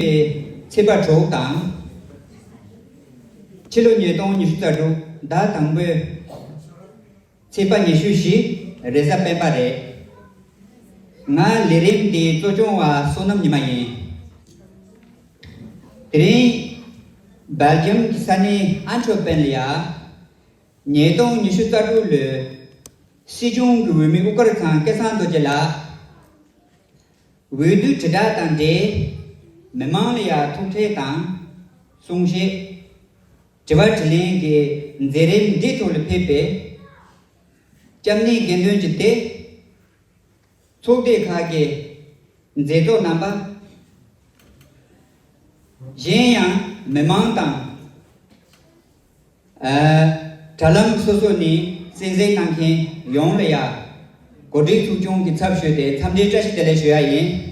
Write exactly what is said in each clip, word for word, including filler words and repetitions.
པའི་ཚེས་པ་དྲུག་དང་། ཕྱི་ལོ་ཉིས་སྟོང་ཉི་ཤུ་རྩ་དྲུག་ཟླ་དང་པོའི་ཚེས་པ་ཉི་ཤུ་བཞི་རེས་གཟའ་སྤེན་པ་རེད། ང་ལས་རིམ་འདིའི་གཙོ་སྐྱོང་བ་བསོད་ནམས་ཉི་མ་ཡིན། དེ་རིང་སྦེལ་ཇམ་གྱི་ས་གནས་ཨན་ཊི་ཝེར་པན་ལ་ཡ། ཉིས་སྟོང་ཉི་ཤུ་རྩ་དྲུག་ལོའི་སྲིད་སྐྱོང་གི་འོས་མི་དབུ་དཀར་ཚང་སྐལ་བཟང་རྡོ་རྗེ་ལགས། འོས་བསྡུ་དྲིལ་བསྒྲགས་དང་འབྲེལ། མི་མང་ལ་ཡང་ཐུག་འཕྲད་དང་། གསུང་བཤད། དྲི་བ་དྲིས་ལན་གྱི་མཛད་རིམ་འདིའི་ཐོག་ལ་ཕེབས་པའི་སྐྱབས་གནས་དགེ་འདུན་གྱི་སྡེ། ཚོགས་སྡེ་ཁག་གི་མཛད་གཙོ་རྣམ་པ། གཞན་ཡང་མི་མང་དང་། ཨ། དྲ་ལམ་སོ་སོ་ནས་གསན་གཟིགས་གནང་མཁན་ཡོངས་ལ་ཡ། གོ་སྒྲིག་ཚོགས་ཆུང་གི་ཚབ་ཞུས་ཏེ་འཚམས་འདྲིའི་བཀྲ་ཤིས་བདེ་ལེགས་ཞུ་ཡ་ཡིན།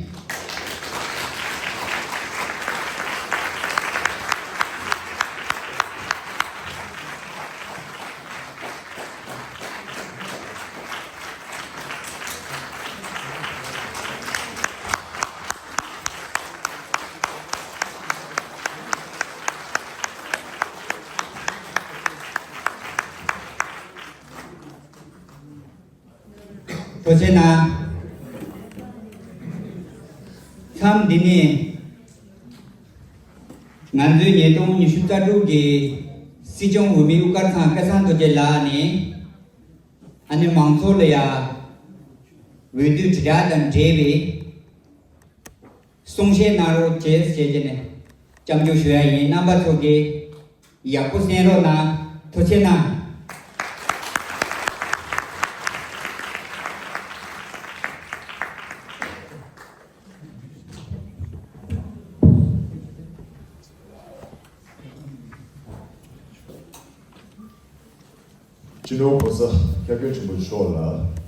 ཐུགས་རྗེ་གནང་། མཚམས་འདི་ནས་ང་ཚོའི་ཉིས་སྟོང་ཉི་ཤུ་རྩ་དྲུག་གི་སྲིད་སྐྱོང་འོས་མི་དབུ་དཀར་ཚང་སྐལ་བཟང་རྡོ་རྗེ་ལགས་ནས། ཨ་ནི་མང་ཚོགས་ལ་ཡ་འོས་བསྡུ་དྲིལ་བསྒྲགས་དང་འབྲེལ་བའི་གསུང་བཤད་གནང་རོགས་བྱེད་ཟེར་བྱས་ནས་སྐྱབས་འཇུག་ཞུ་ཡ་ཡིན། རྣམ་པ་ཚོ་གིས་ཡག་པོ་གསན་རོགས་གནང་། ཐུགས་རྗེ་གནང་། སྤྱི་ནོར་༸གོང་ས་༸སྐྱབས་མགོན་ཆེན་པོ་མཆོག་ལ་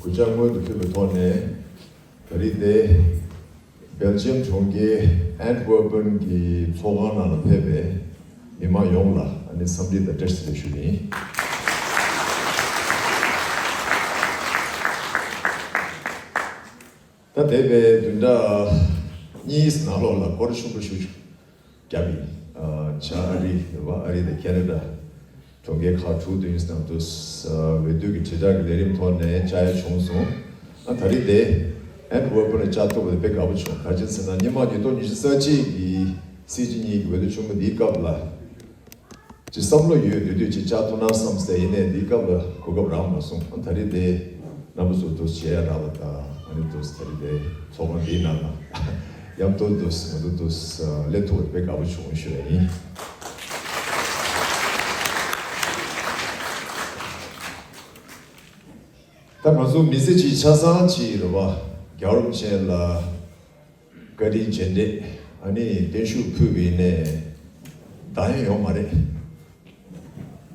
གུས་ཕྱག་སྔོན་དུ་ཕུལ་བའི་ཐོག་ནས། ད་རེས་དེ་སྦེལ་ཇམ་གྲོང་ཁྱེར་ཨན་ཊི་ཝེར་པན་གྱི་ཚོགས་ཁང་ནང་ལ་ཕེབས་པའི་མི་མང་ཡོངས་ལ་ཨ་ནི་འཚམས་འདྲི་དང་བཀྲ་ཤིས་བདེ་ལེགས་ཞུ་གི་ཡིན། ད་འདས་པའི་བདུན་ཕྲག་གཉིས་ནང་ལོགས་ལ་སྐོར་ཆེན་པོ་ཞིག་བརྒྱབ་ཡིན། ཨ། བྱང་ཨ་རི་རེད་པ། ཨ་རི་དང་ཁེ་ན་ཌ་གྲོང་ཁྱེར་ཁག་དྲུག་བདུན་ཙམ་དུ། ཨ། འོས་བསྡུ་གི་དྲིལ་བསྒྲགས་ཀྱི་ལས་རིམ་ཐོག་ནས་བཅར་ཡ་བྱུང་སོང་། ཨ། ད་རེས་དེ་ཨན་ཊི་ཝེར་པན་ལ་བཅར་ཐུབ་པ་དེ་དཔེ་དགའ་པོ་བྱུང་། ག་རེ་ཟེར་ན་སྔོན་མ་ཉིས་སྟོང་ཉི་ཤུ་རྩ་གཅིག་གི་སྲིད་སྤྱི་གཉིས་ཀྱི་འོས་བསྡུ་ཆེན་མོ་འདིའི་སྐབས་ལ། ཅིག་བསམ་བློ་ཡོད་དུས་དུས་ཅིག་བཅར་ཐུབ་ན་བསམ་སྟེ། ཡིན་ནའི་འདིའི་སྐབས་ལ་གོ་སྐབས་རག་མ་སོང་། ཨ། ད་རེས་དེ་རྣམ་པ་ཚོ་འདུག་སེ་མཇལ་ཡ་རག་པ་དང་། ཨ་ནི་འདུག་སེ་ད་རེས་དེ་ཚོགས་ཁང་འདིའི་ནང་ལ་མཉམ་དུ་འདུག་སེ་ང་ཚོ་འདུག་སེ་སླེབས་ཐུབ་པ་དཔེ་དགའ་པོ་བྱུང་ཞུ་ཡ་ཡིན། ད་ང་ཚོ་མི་སེར་ཅིག་ཆ་ཚང་ཅིག་རེད་པ། རྒྱལ་བ་རིན་པོ་ཆེ་ལ་བཀའ་དྲིན་རྗེས་དྲན་ཨ་ནི་བརྟན་བཞུགས་ཕུལ་བའི་ནས་ད་ཡང་ཡོང་མ་རེད།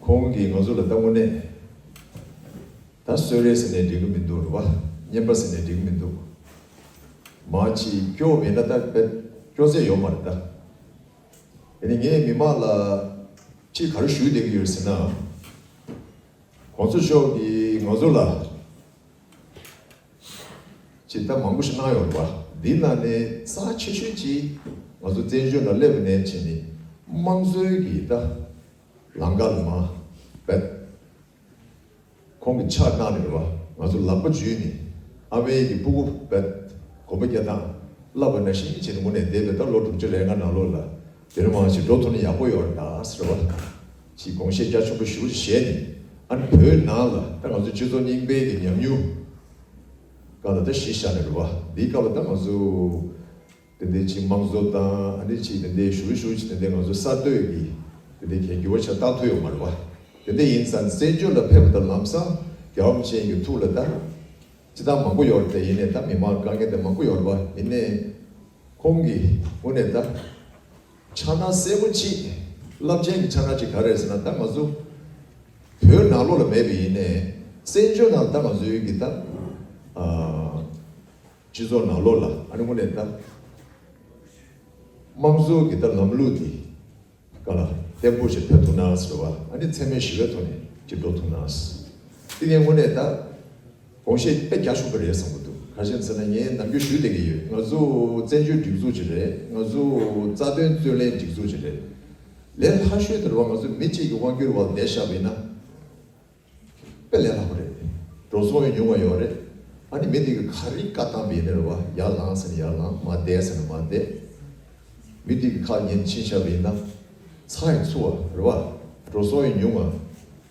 ཁོང་གིས་ང་ཚོ་ལ་ད་དངོས་གནས་ད་གསོལ་རས་ཟེར་ནས་འགྲིག་གི་མི་འདུག་རེད་པ། རྔན་པ་ཟེར་ནས་འགྲིག་གི་མི་འདུག། མ་ཅིག་སྐྱོ་མེད་ན་ད་དཔེ་སྐྱོ་ཚད་ཡོད་མ་རེད་ད། ཡིན་ནའི་ངས་མི་མང་ལ་ཅིག་ག་རེ་ཞུ་བསྡད་ཀྱི་ཡོད་ཟེར་ན། གོང་ས་མཆོག་གིས་ང་ཚོ་ལ་ཅིག་ད་མང་པོ་ཞིག་གནང་ཡོད་རེད་པ། འདི་ནང་ནས་རྩ་ཆེ་ཤོས་ཅིག་ང་ཚོ་བཙན་བྱོལ་ལ་སླེབས་པ་ནས་བྱས་ནས་དམངས་གཙོའི་གི་ད་ལམ་ཁ་ལ་མར་བད་ཁོང་གིས་ཕྱག་གནང་ནས་རེད་པ། ང་ཚོ་ལག་པ་འཇུས་ནས་ཨ་མའི་གི་སྤུ་གུ་བད་གོམ་པ་རྒྱག་སྟངས་བསླབ་པ་ནང་བཞིན་བྱས་ནས་དངོས་གནས་འདས་པའི་ད་ལོ་དྲུག་ཅུ་རེ་ལྔ་ནང་ལོགས་ལ། དེ་རིང་མང་ཞིག་འགྲོ་ཐུབ་ན་ཡག་པོ་ཡོད་རེད་ད་ཟེར་བ། ཅིག་དགོངས་བཞེས་རྒྱ་ཆེན་པོ་ཞེ་པོ་ཅིག་བཞེས་ནས། ཨ་ནི་བོད་ནང་ལ་ད་ང་ཚོ་སྤྱི་ཚོགས་རྙིང་པའི་གི་ཉམས་མྱོང་སྒང་ལ་ད་གཞི་བཞག་ནས་རེད་པ། འདིའི་སྐབས་ལ་ད་ང་ཚོ་དེ་འདྲའི་ཅིག་དམངས་གཙོ་དང་ཨ་ནི་ཅིག་དེ་འདྲའི་ཞུ་ཞུ་ཅིག་དེ་འདྲའི་ང་ཚོ་གསར་གཏོད་ཀྱི་དེ་འདྲའི་གས་འགྱུར་བ་ཆ་བཏང་ཐུབ་ཡོད་མ་རེད་པ། དེ་འདྲ་ཡིན་ཙང་བཙན་བྱོལ་ལ་ཕེབས་པ་དང་ལམ་སང་རྒྱལ་བ་རིན་པོ་ཆེ་གི་ཐུགས་ལ་ད། ཅི་ལྟར་མང་པོ་ཡོད་རེད་དེ། ཡིན་ནའི་ད་མི་མང་དཀའ་ངལ་དེ་མང་པོ་ཡོད་རེད་པ། ཡིན་ནའི་ཁོང་གིས་དངོས་གནས་ད་ཕྱག་ན་གསལ་པོ་ཅིག་རླབས་ཆེན་གྱི་ཕྱག་ན་ཅིག་ག་རེ་རེད་ཟེར་ན། ད་ང་ཚོ་བོད་ནང་ལོགས་ལ་མེད་པ་ཡིན་ནའི་བཙན་བྱོལ་ནང་ལ་ད་ང་ཚོའི་གི་ད་ཨ་སྤྱི་ཚོགས་ནང་ལོགས་ལ་ཨ་ནི་དངོས་གནས་ད་དམངས་གཙོ་གི་ད་ལམ་ལུགས་དེ། ག་ལ་བརྟན་པོ་ཞིག་ཕེབས་ཐུབ་ན་ཟེར་བ། ཨ་ནི་འཚེ་མེད་ཞི་བའི་ཐོག་ནས་ཅིག་འགྲོ་ཐུབ་ན་ཟེར། དེ་ངས་དངོས་གནས་ད་དགོངས་བཞེས་དཔེ་རྒྱ་ཆེན་པོ་རེད་བསམ་གྱི་འདུག། ག་རེ་ཟེར་ན། ངས་ནམ་རྒྱུན་ཞུས་བསྡད་ཀྱི་ཡོད། ང་ཚོ་བཙན་བྱོལ་སྒྲིག་འཛུགས་ཅིག་རེད། ང་ཚོ་རྩ་དོན་རྩོད་ལེན་སྒྲིག་འཛུགས་ཅིག་རེད། ལས་སླ་ཤོས་དེ་རེད་བ། ང་ཚོ་མི་གཅིག་གི་དབང་སྒྱུར་འོག་ལ་བསྡད་བཞག་པ་ཡིན་ན། དཔེ་ལས་སླ་པོ་རེད། འགྲོ་སོང་ཡང་ཉུང་བ་ཡོད་རེད། ཨ་ནི་མི་དེ་གིས་ག་རེ་བཀའ་བཏང་པ་ཡིན་ནའི་རེད་བ། ཡར་ལངས་ཟེར་ན་ཡར་ལངས། མར་བསྡད་ཟེར་ན་མར་བསྡད། མི་དེ་གི་ཁ་ཉན་ཕྱིན་བཞག་པ་ཡིན་ན། ཚགས་ཡང་ཚུད་པ་རེད་བ། འགྲོ་སོང་ཡང་ཉུང་བ།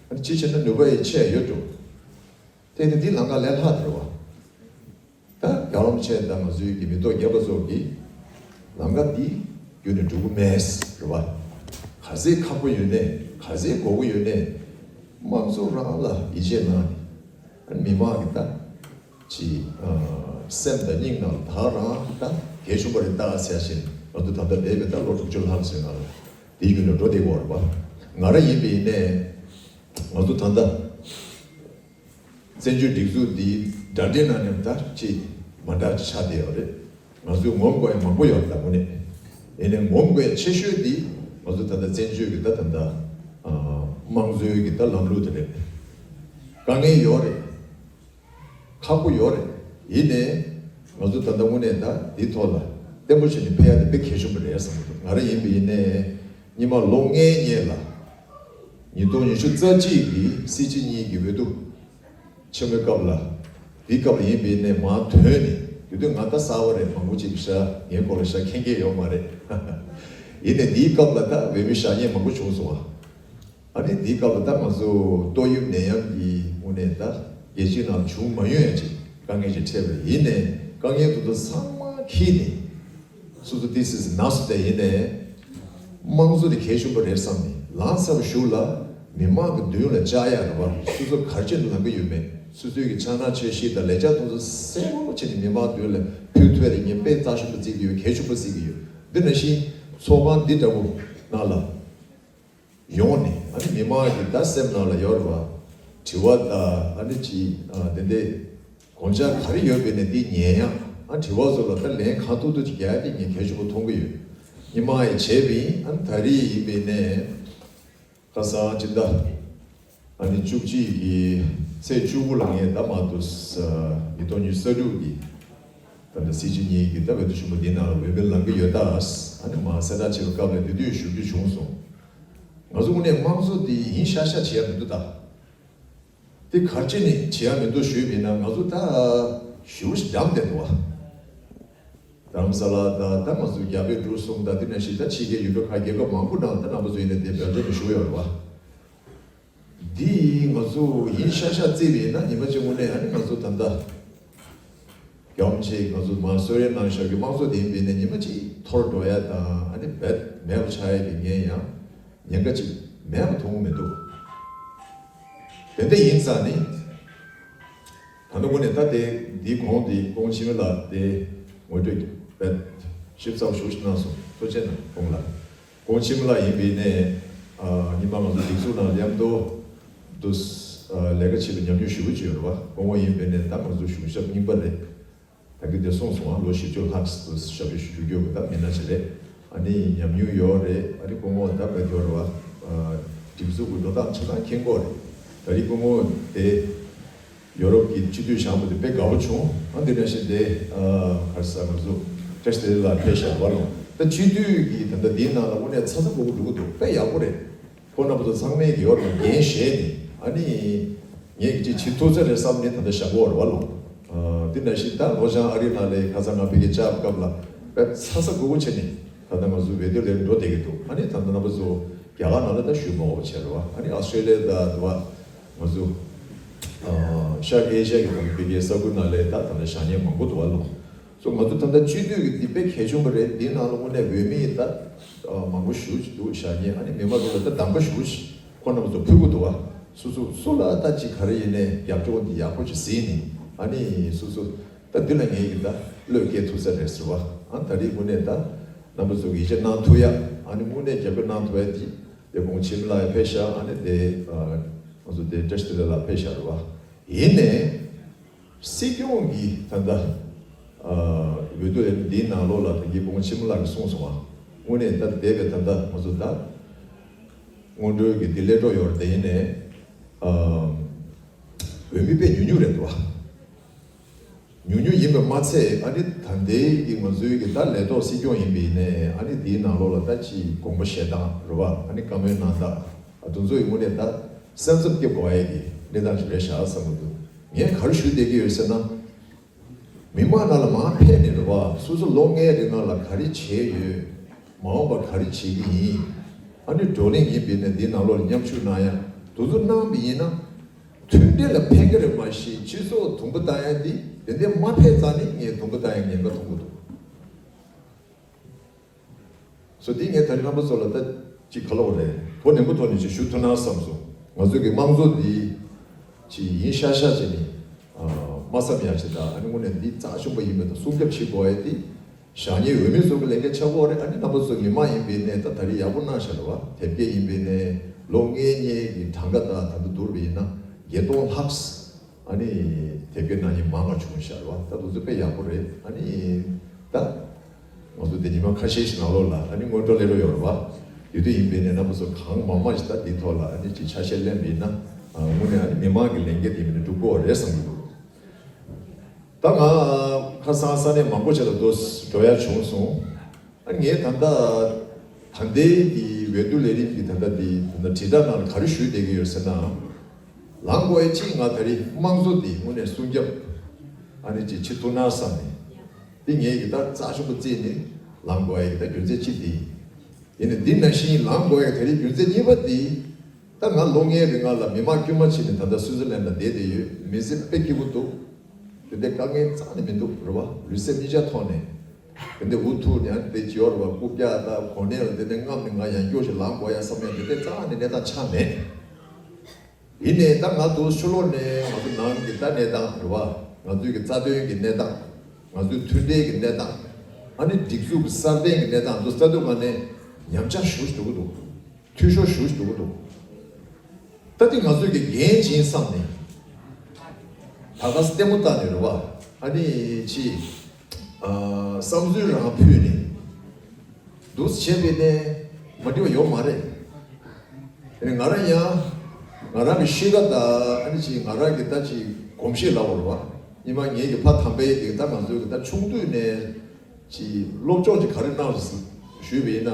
ཨ་ནི་ཅིའི་ཕྱིར་ན་ནུས་པ་ཡང་ཆེ་ཡོད་འགྲོ། དེ་ནི་འདི་ལམ་ཁ་ལས་སླ་དེ་རེད་བ། ད་རྒྱལ་བ་རིན་པོ་ཆེ་དང་ང་ཚོའི་གི་མི་ཐོག་རྒྱས་པ་ཚོ་གིས་ལམ་ཁ་འདི་བརྒྱུད་ནས་འགྲོ་གི་མེད་རེད་བ། ག་ཚོད་ཁག་པོ་ཡོད་ནའི། ག་ཚོད་དགོས་མཁོ་ཡོད་ནའི། དམངས་གཙོ་རང་ལ་ཡིད་ཆེས་གནང་ནས། ཨ་ནི་མི་མང་གི་ད་ཅིག་ཨ་སེམས་དང་སྙིང་ནང་ད་རང་ད་གལ་ཆེན་པོ་རེད་ད་ཟེར་བཞིན། ང་ཚོ་ད་ལྟ་འདས་པའི་ད་ལོ་དྲུག་ཅུ་ལྷག་ཙམ་ནང་ལ་དེའི་བརྒྱུད་ནས་འགྲོ་བསྡད་ཡོད་རེད་བ། ང་རང་ཡིན་པ་ཡིན་ནའི། ང་ཚོ་ད་ལྟ་བཙན་བྱོལ་སྒྲིག་འཛུགས་འདིའི་འདྲ་འདྲའི་ནང་ནས་ད་ཅིག་མ་འདྲ་ཅིག་ཆགས་བསྡད་ཡོད་རེད། ང་ཚོས་ངོམ་དགོས་ཡ་མང་པོ་ཡོད་རེད། ད་དངོས་གནས། ཡིན་ནའི་ངོམ་དགོས་ཡ་ཆེ་ཤོས་འདི་ང་ཚོ་ད་ལྟ་བཙན་བྱོལ་གྱི་ད་ད་ལྟ་ཨ་དམངས་གཙོའི་གི་ད་ལམ་ལུགས་དེ་རེད། དཀའ་ངལ་ཡོད་རེད། ཁག་པོ་ཡོད་རེད། ཡིན་ནའི་ང་ཚོ་ད་ལྟ་དངོས་གནས་ད་འདིའི་ཐོག་ལ་བརྟན་པོ་བྱས་ནས་ཕེབས་ཡ་དེ་དཔེ་གལ་ཆེན་པོ་རེད་བསམ་གྱི་འདུག། ང་རང་ཡིན་པ་ཡིན་ནའི། སྔོན་མ་ལོ་ལྔའི་སྔོན་ལ། ཉིས་སྟོང་ཉི་ཤུ་རྩ་གཅིག་གི་སྲིད་སྤྱི་གཉིས་ཀྱི་འོས་བསྡུ་ཆེན་མོའི་སྐབས་ལ། དེའི་སྐབས་ལ་ཡིན་པ་ཡིན་ནའི་མར་ཐོན་ནས། དེ་དུས་ང་ད་གསར་པ་རེད། མང་པོ་ཅིག་ཤ་ངའི་སྐོར་ལ་ཤ་མཁྱེན་མཁན་ཡོད་མ་རེད། ཡིན་ནའི་དེའི་སྐབས་ལ་ད་འོས་མི་བཞག་མཁན་མང་པོ་བྱུང་སོང་བ། ཨ་ནི་དེའི་སྐབས་ལ་ད་ང་ཚོ་ཏོག་དབྱིབས་ནད་ཡམས་ཀྱི་དངོས་གནས་ད་རྒྱལ་སྤྱིའི་ནང་བྱུང་མ་མྱོང་ཡ་ཅིག་དཀའ་ངལ་ཅིག་འཕྲད་པ་རེད། ཡིན་ནའི་དཀའ་ངལ་དེ་ཚོ་ཚང་མ་འཁྱེར་ནས། སོ་སོ་ཏོག་ཙམ་ནག་སོ་དེ་ཡིན་ནའི། དམངས་གཙོ་དེ་གལ་ཆེན་པོ་རེད་བསམ་ནས། ལམ་སང་གཞུག་ལ་མི་མང་གི་མདུན་ལ་བཅར་ཡ་རེད་བ། སོ་སོ་ག་རེ་བྱས་ནས་ལངས་ཀྱི་ཡོད་མེད། སོ་སོའི་གི་འཆར་སྣང་འཆར་གཞི་དང་ལས་འཆར་དེ་ཚོ་གསལ་པོ་བྱས་ནས་མི་མང་མདུན་ལ་ཕུལ་ཐུབ་ཡ་དེ་ངས་དཔེ་རྩ་ཆེན་པོ་བརྩི་གི་ཡོད། གལ་ཆེན་པོ་བརྩི་གི་ཡོད། འདི་ནང་བཞིན་ཚོགས་ཁང་འདི་འདྲ་བོ་ནང་ལ་ཡོང་ནས། ཨ་ནི་མི་མང་གི་ད་སེམས་ནང་ལ་ཡོད་རེད་བ། དྲི་བ་དང་ཨ་ནི་ཅིག་ཨ་དེ་འདྲའི་དགོངས་འཆར་ག་རེ་ཡོད་པ་ཡིན་ནའི་འདི་ཉན་ཡ། ཨ་དྲི་བ་ཚོ་ལ་ད་ལན་གང་ཐུབ་ཐུབ་ཅིག་རྒྱག་ཡ་དེ་ངས་གལ་ཆེན་པོ་མཐོང་གི་ཡོད། སྔོན་མ་ཡང་བྱས་པ་ཡིན། ཨ་ནི་ད་རེས་ཡིན་པ་ཡིན་ནའི། ཁ་སང་སྤྱི་ཟླ་ཨ་ནི་བཅུ་གཅིག་གི་ཚེས་བཅུ་དགུ་ལ་ངས་ད་མ་གཏོགས་ཉིས་སྟོང་ཉི་ཤུ་རྩ་དྲུག་གི་ད་ལྟ་སྲིད་སྤྱི་གཉིས་ཀྱི་ད་འོས་བསྡུ་ཆེན་མོ་འདི་ནང་ལ་འོས་མི་ལངས་ཀྱི་ཡོད་ད། ཨ་ནི་མར་གསལ་བསྒྲགས་བྱས་པའི་སྐབས་ལ་དེ་དུས་ཞུ་རྒྱུ་བྱུང་སོང་། ང་ཚོ་དངོས་གནས་དམངས་གཙོ་འདི་ཡིན་ཤག་ཤག་བྱེད་ཡ་མི་འདུག་ད། དེ་ག་རེ་བྱས་ནས་བྱེད་ཡ་མི་འདུག་ཞུས་པ་ཡིན་ན། ང་ཚོ་ད་ཞེ་པོ་ཞིག་འགྲམ་བསྡད་འདུག་བ། རྡ་རམ་ས་ལ་དང་ད་ང་ཚོ་རྒྱ་བལ་འབྲུག་གསུམ་དང་དེ་ནང་བཞིན་ད་ཕྱི་རྒྱལ་ཡུལ་གྲུ་ཁག་རྒྱལ་ཁབ་མང་པོ་ནང་ད་རྣམ་པ་ཚོ་ཡིན་ནའི་དེ་བེལ་ཇམ་ལ་བཞུགས་ཡོད་རེད་བ། འདི་ང་ཚོ་ཡིན་ཤག་ཤག་བརྩིས་པ་ཡིན་ན། ཉི་མ་གཅིག་དངོས་གནས་ཨ་ནི་ང་ཚོ་ད་ལྟ་རྒྱ་མོ་ཆེ་ང་ཚོ་མར་གསོལ་རས་གནང་བཞག་གི་དམངས་གཙོ་དེ་ཡིན་པ་ཡིན་ན། ཉི་མ་གཅིག་འཐོར་འགྲོ་ཡ་དང་ཨ་ནི་རྦད་མེད་པ་ཆགས་ཡ་གི་ངས་ཡང་ཉེན་ཁ་ཅིག་མེད་པ་མཐོང་གི་མི་འདུག། དེ་འདྲ་ཡིན་ཙང་ནི། ད་ལྟ་དངོས་གནས་ད་དེ་འདིའི་གོང་དེ་སྐུ་ངོ་འཆི་མེད་ལགས་དེ་ངོ་སྤྲོད་རྦད་ཞིབ་ཚགས་པོ་ཞེ་པོ་ཞིག་གནང་སོང་། ཐུགས་རྗེ་ཆེ་གནང་སྐུ་ངོ་ལགས། སྐུ་ངོ་འཆི་མེད་ལགས་ཡིན་པ་ཡིན་ནའི། ཨ་སྔོན་མ་ང་ཚོ་སྒྲིག་འཛུགས་ནང་མཉམ་དུ་དུ་ཨ་ལས་ཀ་བྱེད་པའི་ཉམས་མྱོང་ཞེ་པོ་ཅིག་ཡོད་རེད་བ། སྐུ་ངོ་ཡིན་པ་ཡིན་ནའི་ད་ང་ཚོ་གཞུང་ཞབས་རྙིང་པ་རེད། ད་གིན་དེ་གསུངས་སོང་ཨ། ལོ་བཞི་བཅུ་ལྷག་ཙམ་ཞབས་ཕྱི་ཞུ་རྒྱུ་གི་ད་མི་སྣ་ཅིག་རེད། ཨ་ནི་ཉམས་མྱོང་ཡོད་རེད། ཨ་ནི་སྐུ་ངོ་ད་བོད་དོན་རེད་བ། ཨ་སྒྲིག་འཛུགས་ཀྱི་འགྲོ་སྟངས་ཆ་ཚང་མཁྱེན་གྱི་རེད། ད་རེས་སྐུ་ངོ་དེ་ཡོ་རོབ་ཀྱི་སྤྱི་འཐུས་བཞེངས་པ་དེ་དཔེ་དགའ་པོ་བྱུང་ཨ། འདི་ནང་བཞིན་དེ་ཨ་ག་རེ་ཟེར། ང་ཚོ་བཀྲ་ཤིས་བདེ་ལེགས་ལ་ཕེབས་ཤག་བ་ལོ། ད་སྤྱི་འཐུས་ཀྱི་ད་ལྟ་འདིའི་ནང་ལ་དངོས་གནས་ཚ་ཚ་འགུག་འགུག་འགྲོ་གི་འདུག། དཔེ་ཡག་པོ་རེད། ཁོང་རྣམ་པ་ཚོ་ཚང་མས་ཀྱི་ཡོད་ལ་འགན་བཞེས་ནས། ཨ་ནི་ངས་ཀྱི་ཅིག་བྱེད་ཐུབ་ས་རེད་བསམ་ནས་ད་ལྟ་བཞག་གི་ཡོད་རེད་བ་ལོ། ཨ་དེ་ནང་བཞིན་ད་ལོ་བྱང་ཨ་རི་ནང་ལ་ཁ་སང་ང་ཕ་གིར་བཅར་བའི་སྐབས་ལ་དཔེ་ཚ་ཚ་འགུག་འགུག་བྱས་ནས་ད་ལྟ་ང་ཚོ་འོས་བསྡུ་ལས་འགྲོ་བསྡད་ཀྱི་འདུག། ཨ་ནི་ད་ལྟ་རྣམ་པ་ཚོ་རྒྱ་གར་ནང་ལ་ད་ཞུ་མ་དགོས་པ་བྱས་རེད་བ། ཨ་ནི་ཨོ་སི་ཀྲེ་ལི་ཡ་དང་དུ་བ་ང་ཚོ་ཨ་ཤར་ཨེ་ཤ་ཡ་གི་ད་ལྟ་ཕ་གིའི་ས་ཁུལ་ནང་ལ་ད་ད་ལྟ་བཞེངས་མཁན་མང་པོ་འདུག་བ་ལོ། སོ་ང་ཚོ་ད་ལྟ་སྤྱི་འཐུས་ཀྱི་འདི་དཔེ་གལ་ཆེན་པོ་རེད། འདིའི་ནང་ལ་དངོས་གནས་འོས་མི་ད་མང་པོ་ཞེ་པོ་ཅིག་འདུག་བཞེངས་མཁན། ཨ་ནི་མི་མང་ཚོ་ལ་ད་གདམ་ག་ཞེ་པོ་ཅིག་ཁོང་རྣམ་པ་ཚོ་ཕུལ་གྱི་འདུག་བ། སོ་སོ་སུ་ལ་ད་ཅིག་ག་རེ་ཡིན་ནའི་རྒྱབ་སྐྱོར་འདི་ཡག་པོ་ཅིག་གཟིགས་ནས། ཨ་ནི་སོ་སོ་ད་འདི་ལ་ངེད་ཀྱི་ད་བློས་འགེལ་ཐུབ་ས་རེད་ཟེར་བ། ཨ་ད་རེས་དངོས་གནས་ད་རྣམ་པ་ཚོ་གི་ཡིད་ཆེས་གནང་ཐུབ་ཡ། ཨ་ནི་དངོས་གནས་རྒྱབ་སྐྱོར་གནང་ཐུབ་ཡ་འདི་དེ་སྐུ་ངོ་འཆི་མེད་ལགས་ཡ་ཕེབས་ཤག། ཨ་ནི་དེ་ང་ཚོ་དེ་བཀྲ་ཤིས་བདེ་ལེགས་ལགས་ཕེབས་ཤག་རེད་བ། ཡིན་ནའི། སྲིད་སྐྱོང་གི་ད་ལྟ་ཨ་འོས་བསྡུ་ལས་འདིའི་ནང་ལོགས་ལ་ད་གིན་སྐུ་ངོ་འཆི་མེད་ལགས་ཀྱིས་གསུངས་སོང་བ། དངོས་གནས་ད་འདས་པའི་ད་ལྟ་ང་ཚོ་ད་སྔོན་འགྲོའི་གི་འདི་སླེབས་འགྲོ་ཡོད་རེད། དེ་ཡིན་ནའི་ཨ་འོས་མི་དཔེ་ཉུང་ཉུང་རེད་འདུག་བ། ཉུང་ཉུང་ཡིན་པ་མ་ཚད། ཨ་ནི་ད་ལྟའི་གི་ང་ཚོའི་གི་ད་ལས་ཐོག་སྲིད་སྐྱོང་ཡིན་པ་ཡིན་ནའི། ཨ་ནི་དེའི་ནང་ལོགས་ལ་ད་ཅིག་དགོངས་པ་བཞེས་སྟངས་རེད་བ། ཨ་ནི་བཀའ་མོལ་གནང་སྟངས། ཨ་དེ་ཚོ་ཡི་ངོས་ནས་ད་སེམས་འཚབ་སྐྱེ་དགོས་ཡ་གི་གནས་སྟངས་ཅིག་རེད་ཤག་བསམ་གྱི་འདུག་ངས་ག་རེ་ཞུ་བསྡད་ཀྱི་ཡོད་ཟེར་ན། མི་མང་ནང་ལ་མར་ཕེབས་ནས་རེད་བ། སོ་སོ་ལོ་ལྔའི་རིང་ལ་ག་རེ་བྱས་ཡོད། མ་འོངས་པར་ག་རེ་བྱེད་ཀྱི་ཡིན། ཨ་ནི་བགྲོ་གླེང་ཡིན་པ་ཡིན་ན་འདིའི་ནང་ལོགས་ལ་མཉམ་ཞུགས་གནང་ཡ། དེ་ཚོ་གནང་བ་ཡིན་ན། མཐུན་སྒྲིལ་ལ་ཕན་གྱི་རེད་མ་གཞི་སྤྱི་ཚོགས་དུམ་བུ་བཏང་ཡ་འདི་དེ་འདྲ་མ་ཕེབས་ཙང་ནི་ངས་དུམ་བུ་བཏང་ཡ་ཉེན་ཁ་མཐོང་གི་འདུག་སོ་འདི་ངས་ད་རེས་རྣམ་པ་ཚོ་ལ་ད་ཅིག་ག་ལབ་དགོས་རེད། གོ་ནན་པོ་ཐོག་ནས་ཅིག་ཞུ་ཐུབ་ན་བསམ་སོང་། ང་ཚོའི་གི་དམངས་གཙོ་འདི་ཅིག་ཡིན་ཤག་ཤག་ཅིག་ནི། ཨ་མ་བསམ་ཡ་ཅིག་དང་། ཨ་ནི་དངོས་གནས་འདི་རྩ་ཆེན་པོ་ཡིན་པ་དང་སྲུང་སྐྱོབ་བྱེད་དགོས་ཡ་འདི་ཞག་ཉིན་འོས་མི་ཚོ་གི་ལས་འགན་ཆགས་ཀྱི་ཡོད་རེད། ཨ་ནི་རྣམ་པ་ཚོ་མི་མང་ཡིན་པ་ཡིན་ནའི་ད་ད་རེས་ཡག་པོ་གནང་ཤག་རེད་བ། དེབ་སྐྱེལ་ཡིན་པ་ཡིན་ནའི་ལོ་ལྔའི་སྔོན་གྱི་གྲངས་ཀ་དང་ད་ལྟ་བསྡུར་བ་ཡིན་ན་བརྒྱད་སྟོང་ལྷག་ཨ་ནི་དེབ་སྐྱེལ་གནང་མཁན་མང་བ་བྱུང་ཤག་རེད་བ། ད་དེ་ཚོ་དཔེ་ཡག་པོ་རེད། ཨ་ནི་ད་ང་ཚོ་འདི་ཉི་མ་ཁ་ཤས་ཤིག་ནང་ལོགས་ལ་ཨ་ནི་སྔོན་འགྲོ་སླེབས་རོགས་ཡོད་རེད་བ། དེ་དུས་ཡིན་པ་ཡིན་ནའི་རྣམ་པ་ཚོ་གང་མང་མང་ཞིག་ད་འདིའི་ཐོག་ལ་ཨ་ནི་ཅིག་ཆ་ཤས་ལེན་པ་ཡིན་ན། ཨ་དངོས་གནས་ཨ་ནི་མི་མང་གི་ལས་འགན་དེ་མིན་ན་འགྲུབ་ཀྱི་ཡོད་རེད་བསམ་གྱི་འདུག་ད་ང་ཁ་སང་ས་གནས་མང་པོ་ཅིག་ལ་འགྲོ་འགྲོ་ཡ་བྱུང་སོང་། ཨ་ངས་ད་ལྟ་ད་ལྟའི་གི་འོས་བསྡུ་ལས་རིམ་གྱི་ད་ལྟ་འདི་ད་ལྟ་དྲིལ་བསྒྲགས་ནང་ལ་ག་རེ་ཞུས་བསྡད་ཀྱི་ཡོད་ཟེར་ན། ལངས་དགོས་ཡ་གཅིག་ང་ད་རེས་དམངས་གཙོ་འདི་དངོས་གནས་སྲུང་སྐྱོབ་ཨ་ནི་ཅིག་བྱེད་ཐུབ་ན་བསམ་ནས། འདི་ངས་གི་ད་རྩ་ཆེན་པོ་བརྩིས་ནས་ལངས་དགོས་ཡ་གི་ད་རྒྱུ་མཚན་གཅིག་འདི་ཡིན། ཡིན་ནའི་འདི་ནང་བཞིན་ལངས་དགོས་ཡ་གི་ད་རེས་རྒྱུ་མཚན་གཉིས་པ་འདི། ད་ང་ལོ་ལྔའི་རིང་ལ་མི་མང་དཀྱུས་མ་ཕྱིན་ནས་ད་ལྟ་སུའི་ཙི་ལན་ལ་བསྡད་བསྡད་ཡོད། མི་ཚེ་དཔེ་སྐྱིད་པོ་འདུག་དེ་འདྲའི་དཀའ་ངལ་རྩ་ནས་མི་འདུག་རེད་བ། ལུས་སེམས་གཉིས་ཆ་ཐོག་ནས་དེ་འདྲའི་འུ་ཐུག་ནས་ཨ་ནི་དེ་བྱེད་ཡོད་རེད་བ། རྐུབ་བཀྱག་དང་གོ་གནས་ལ་དེ་འདྲའི་རྔམ་ནས་ང་ཡང་སྐྱོ་ཞིག་ལངས་དགོས་ཡ་བསམ་ཡ་དེ་འདྲའི་རྩ་ནས་གནས་སྟངས་ཆགས་མེད། ཡིན་ནའི་ད་ང་ཚོ་ཕྱི་ལོགས་ནས་ང་ཚོ་ནང་གི་ད་གནས་སྟངས་རེད་བ། ང་ཚོའི་གི་རྩ་དོན་གྱི་གནས་སྟངས། ང་ཚོའི་མཐུན་སྒྲིལ་གྱི་གནས་སྟངས། ཨ་ནི་སྒྲིག་འཛུགས་ཀྱི་སྲ་བརྟན་གྱི་གནས་སྟངས་ཚོ་ལྟ་དུས་ང་ནས་ཉམས་ཆག་ཞེ་པོ་ཞིག་འགྲོ་གི་འདུག་འཐུས་ཤོར་ཞེ་པོ་ཞིག་འགྲོ་གི་འདུག་ད་དེ་ང་ཚོས་ཀྱི་འགན་བྱིན་བསམ་ནས། ད་ག་སེ་ལྟད་མོ་བལྟས་ནས་རེད་བ། ཨ་ནི་ཅི། ཨ་བསམ་ཚུལ་རང་ཕུལ་ནས། འདུག་སེ་བྱས་པས་ནས་མ་འགྲིག་པ་ཡོད་མ་རེད། དེ་ནས་ང་རང་ཡང་ང་རང་གི་གཤིས་ཀ་དང་ཨ་ནི་ཅི་ང་རང་གི་ད་ཅི་གོམས་གཤིས་ལབ་དགོས་རེད་བ། སྔོན་མ་ངེད་ཀྱི་ཕ་དམ་པའི་གི་ད་ང་ཚོའི་གི་ད་ཆུང་དུས་ནས་ཅི་སློབ་སྦྱོང་ཅིག་ག་རེ་གནང་ཞུས་པ་ཡིན་ན།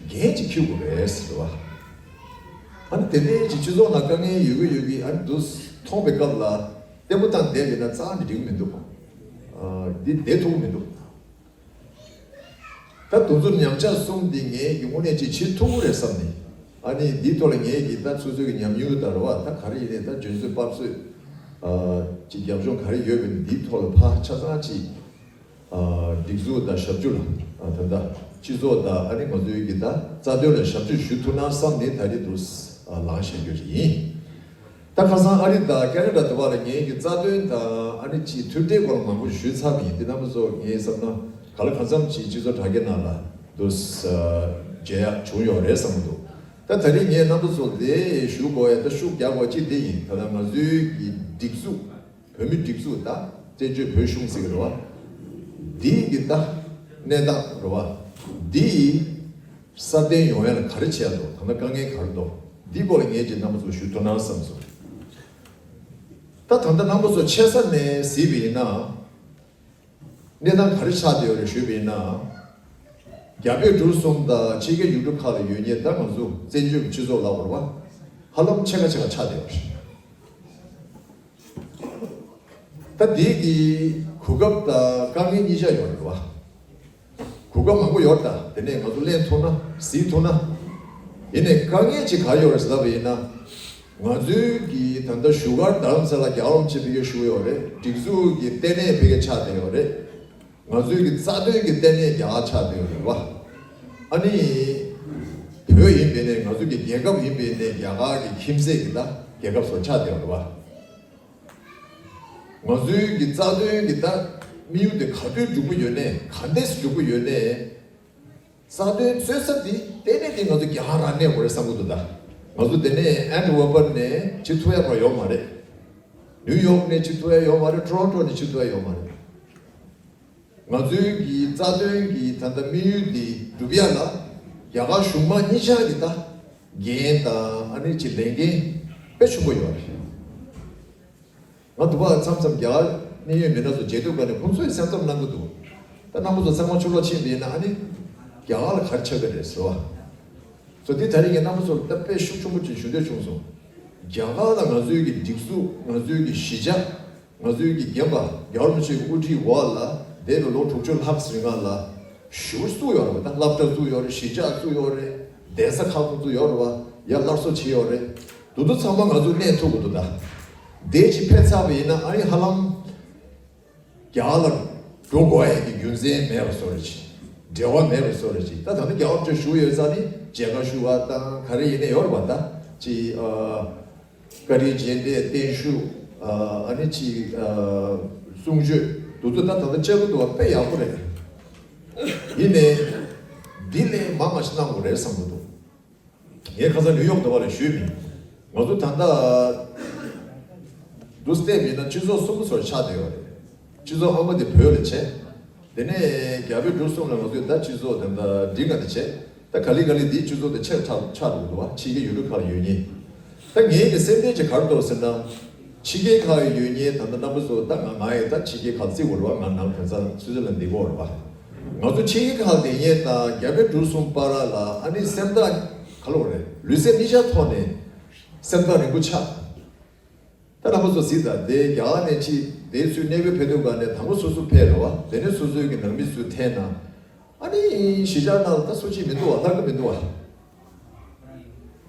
འགན་ཅིག་འཁྱེར་དགོས་རེད་ཟེར་བ། ཨ་ནི་དེ་ནས་ཅི་སྤྱི་ཚོགས་ནང་དཀའ་ངལ་ཡོད་གི་ཡོད་གི་ཨ་ནི་འདུག་མཐོང་པའི་སྐབས་ལ་ལྟད་མོ་བལྟས་བསྡད་པ་ཡིན་ན་རྩ་ནས་འགྲིག་གི་མི་འདུག་ཨ་འདི་བསྡད་ཐུབ་ཀྱི་མི་འདུག་ད་དེ་ཚོ་ཉམས་ཆག་གསུམ་འདི་ངས་ཀྱི་དངོས་གནས་ཅིག་བྱེད་ཐུབ་ཀྱི་རེད་བསམ་ནས། ཨ་ནི་འདིའི་ཐོག་ལ་ངས་ཀྱི་ད་སོ་སོའི་གི་ཉམས་མྱོང་གི་ལྟར་བ་ད་ག་རེ་ཡིན་ནའི་ད་འཇོན་ཚོད་པབ་ཚོད། ཨ་ཅིག་རྒྱབ་ལྗོངས་ག་རེ་ཡོད་པའི་འདིའི་ཐོག་ལ་ཕར་ཆ་ཚང་ཅིག་ཨ་སྒྲིག་འཛུགས་དང་ཞབས་ཞུ་ལ་ཨ་ད་ལྟ་སྤྱི་ཚོགས་དང་ཨ་ནི་ང་ཚོའི་གི་ད་རྩ་དོན་ལ་ཞབས་ཞུ་ཞུ་ཐུབ་ན་བསམ་ནས་ད་རེས་འདུག་ཨ་ལངས་བཞག་རྒྱུ་ཞིག་ཡིན། ད་ཁ་སང་ཨ་རི་དང་ཁེ་ན་ཌ་དུ་བ་ལ་ངེད་ཀྱི་རྩ་དོན་དང་ཨ་ནི་ཅིག་མཐུན་སྒྲིལ་སྐོར་མང་པོ་ཞུས་ཚར་བ་ཡིན། དེ་རྣམ་པ་ཚོ་ངས་བསམ་ན་ག་ལ་གང་འཚམ་ཅིག་སྤྱི་ཚོགས་དྲ་རྒྱ་ནང་ལ་འདུག་མཇལ་ཡག་བྱུང་ཡོད་རེད་བསམ་གྱི་འདུག་ད་ད་རེས་ངས་རྣམ་པ་ཚོ་དེ་ཞུ་དགོས་ཡ་ད་ཤུགས་རྒྱག་དགོས་གཅིག་དེ་ཡིན། ད་ལྟ་ང་ཚོའི་གི་སྒྲིག་འཛུགས་བོད་མི་སྒྲིག་འཛུགས་དང་བཙན་བྱོལ་བོད་གཞུང་ཟེར་གི་རེད་བ། འདིའི་གི་ད་གནས་སྟངས་རེད་བ། འདི་སྲ་བརྟན་ཡོང་ཡ་ལ་ག་རེ་བྱས་འདུག་ད་ལྟ་དཀའ་ངལ་ག་རེ་འདུག་འདི་སྐོར་ལ་ངས་ཅིག་རྣམ་པ་ཚོ་ཞུ་ཐུབ་ན་བསམ་སོང་། ད་ད་ལྟ་རྣམ་པ་ཚོ་ཆེ་ས་ནས་གཟིགས་པ་ཡིན་ན། གནས་སྟངས་ག་རེ་ཆགས་བསྡད་ཡོད་རེད་ཞུས་པ་ཡིན་ན། རྒྱ་བོད་འབྲུག་གསུམ་དང་ཕྱི་རྒྱལ་ཡུལ་གྲུ་ཁག་ལ་ཡོད་མཁན་ད་ང་ཚོ་བཙན་བྱོལ་གྱི་སྤྱི་ཚོགས་ལ་འོར་བ་ཧ་ལམ་ཕྱེད་ཀ་ཕྱེད་ཀ་ཆགས་བསྡད་ཡོད་རེད། ད་འདི་གི་གོ་སྐབས་དང་དཀའ་ངལ་གཉིས་ཆ་ཡོད་རེད་བ། གོ་སྐབས་མང་པོ་ཡོད་ད། དེ་ནས་ང་ཚོ་གླེང་ཐུབ་ན་གཟིགས་ཐུབ་ན། ཡིན་ནའི་དཀའ་ངལ་ཅིག་ག་རེ་ཡོད་རེད་ཟེར་ལབ་པ་ཡིན་ན། ང་ཚོའི་གི་ད་ལྟ་བཞུགས་སྒར་རྡ་རམ་ས་ལ་རྒྱལ་བ་རིན་པོ་ཆེ་ཕ་གིར་བཞུགས་ཡོད་རེད། སྒྲིག་འཛུགས་ཀྱི་ལྟེ་གནས་ཕ་གིར་ཆགས་བསྡད་ཡོད་རེད། ང་ཚོའི་གི་རྩ་དོན་གྱི་ལྟེ་གནས་རྒྱ་གར་ཆགས་བསྡད་ཡོད་རེད་བ། ཨ་ནི་བོད་ཡིན་པའི་ནས་ང་ཚོའི་གི་རྒྱལ་ཁབ་ཡིན་པའི་ནས་རྒྱ་གར་གྱི་ཁྱིམ་མཚེས་ཀྱི་ད་རྒྱལ་ཁབ་སོགས་ཆགས་བསྡད་ཡོད་རེད་བ། ང་ཚོའི་གི་རྩ་དོན་གྱི་ད་དམིགས་ཡུལ་དེ་ག་དུས་འགྲུབ་ཀྱི་ཡོད་ནས་ག་འདྲས་འགྲུབ་ཀྱི་ཡོད་ནས། རྩ་དོན་རྩོད་ས་དེ་ལྟེ་གནས་དེ་ང་ཚོ་རྒྱ་གར་རང་གནས་དགོས་རེད་བསམ་གྱི་འདུག་ད་ང་ཚོ་དེ་ནས་ཨན་ཊི་ཝར་པན་ནས་བྱེད་ཐུབ་ཡ་མ་ཡོད་མ་རེད། ནིའུ་ཡོག་ནས་བྱེད་ཐུབ་ཡ་ཡོད་མ་རེད། ཊོ་རོན་ཊོ་ནས་བྱེད་ཐུབ་ཡ་ཡོད་མ་རེད། ང་ཚོའི་གི་རྩ་དོན་གྱི་ད་ལྟ་དམིགས་ཡུལ་འདི་འགྲུབ་ཡ་ལ་རྒྱ་གར་གཞུང་མང་གཉིས་ཆར་གྱི་ད་འགན་དང་ཨ་ནི་ཅིག་ལས་འགན་དཔེ་ཆེན་པོ་ཡོད་རེད། ང་དུ་བ་མཚམས་མཚམས་རྒྱ་གར་ གནད་ཡོད་མི་སྣ་ཚོ་མཇལ་དུས་ག་ནས་ཁོང་ཚོས་སེམས་འཚབ་གནང་གི་འདུག་ད་རྣམ་པ་ཚོ་ཚང་མ་ཕྱི་ལོགས་ཕྱིན་པ་ཡིན་ན་ཨ་ནི་རྒྱ་གར་ལ་ག་རེ་ཆགས་ཀྱི་རེད་ཟེར་བ། སོ་དེ་ད་རེས་ངས་རྣམ་པ་ཚོར་ད་དཔེ་ཤུགས་ཆེན་པོ་ཅིག་ཞུ་འདོད་བྱུང་སོང་། རྒྱ་གར་ལ་ང་ཚོའི་གི་སྒྲིག་འཛུགས། ང་ཚོའི་གི་གཞིས་ཆགས། ང་ཚོའི་གི་རྒན་པ་རྒྱལ་བ་རིན་པོ་ཆེ་གི་དབུ་ཁྲིད་འོག་ལ་འདས་པའི་ལོ་དྲུག་ཅུ་ལྷག་རིང་ལ་ཞེ་པོ་བཙུགས་ཡོད་རེད་པ། ད་སློབ་གྲྭ་བཙུགས་ཡོད་རེད། གཞིས་ཆགས་བཙུགས་ཡོད་རེད། གདན་ས་ཁག་ཁུག་བཙུགས་ཡོད་རེད་པ། ཡ་སླར་གསོ་བྱས་ཡོད་རེད། དེ་ཚོ་ཚང་མ་ང་ཚོ་གནས་ཐུབ་ཀྱི་འདུག་ད་དེ་ཅིག་ཕེབས་ཚར་བ་ཡིན་ན་ཨ་ནི་ཧ་ལམ་རྒྱ་གར་ལ་འགྲོ་དགོས་ཡ་གི་རྒྱུ་མཚན་མེད་པ་བཟོ་འདྲ་ཅིག་འབྲེལ་བ་མེད་པ་བཟོ་འདྲ་ཅིག་ད་ད་ནི་རྒྱལ་བ་རིན་པོ་ཆེ་བཞུགས་ཡོད་ས་ནི་མཇལ་ཁ་ཞུ་བ་དང་ག་རེ་ཡིན་ནའི་ཡོད་རེད་པ། ད་ཅིག་ཨ། བཀའ་དྲིན་རྗེས་དྲན་བརྟན་བཞུགས། ཨ་ནི་ཅིག་གསུང་ཆོས་དེ་ཚོ་ད་ད་ལྟ་བཅར་གྱི་འདུག་པ། དཔེ་ཡག་པོ་རེད། ཡིན་ནའི་འདི་ལས་མང་བ་ཞིག་གནང་དགོས་རེད་བསམ་གྱི་འདུག་ངས་ཁ་སང་ནིའུ་ཡོག་འདྲ་བ་ལ་ཞུས་མིན། ང་ཚོ་ད་ལྟ་འདུག་སེ་བལྟས་པ་ཡིན་ན་སྤྱི་ཚོགས་གསུམ་པོ་ཚོར་ཆགས་བསྡད་ཡོད་རེད། སྤྱི་ཚོགས་ཨ་མ་དེ་བོད་ལ་བྱས། དེ་ནས་རྒྱ་བོད་འབྲུག་གསུམ་ལ་ང་ཚོས་ད་སྤྱི་ཚོགས་དེ་འདྲ་འགྲིག་ག་དེ་བྱས། ད་ག་ལེ་ག་ལེ་འདིའི་སྤྱི་ཚོགས་དེ་ཆེར་ཆགས་ཆགས་འགྲོ་གི་འདུག་པ། ཕྱི་རྒྱལ་ཡུལ་གྲུ་ཁག་ལ་ཡོད་མཁན། ད་ངའི་གི་སེམས་ཁྲལ་ཅིག་ག་རེ་འདུག་ཟེར་ན། ཕྱི་རྒྱལ་ཁག་ལ་ཡོད་མཁན་ད་ལྟ་རྣམ་པ་ཚོ། ད་ང་ང་ཡི་ད་ཕྱི་རྒྱལ་ཁག་ལ་བརྩི་དགོས་རེད་པ། ང་ནང་དོན་ཚ་སུའི་ཙི་ལན་འདི་དགོས་རེད་པ། ང་ཚོ་ཕྱི་རྒྱལ་ཁག་ལ་བསྡད་མཁན་དང་རྒྱ་བོད་འབྲུག་གསུམ་བར་ལ་ཨ་ནི་སེམས་ཐག་ག་ལོ་རེད། ལུས་སེམས་གཉིས་ཆ་ཐོག་ནས་སེམས་ཐག་རིང་པོ་ཆགས། ད་རྣམ་པ་ཚོ་གཟིགས་དང་། དེ་རྒྱ་གར་ནས་ཕྱིན་དེ་ཚོའི་གནས་སྤོས་ཕེབས་དུས་ག་ནས་དང་པོ་སོ་སོ་ཕེབས་རེད་པ། དེ་ནས་སོ་སོའི་གི་ནང་མི་ཚོ་འཐེན་ན། ཨ་ནི་གཞིས་ཆགས་ནང་ལ་ད་སུ་གཅིག་མི་འདུག་པ། ལྷག་གི་མི་འདུག་པ།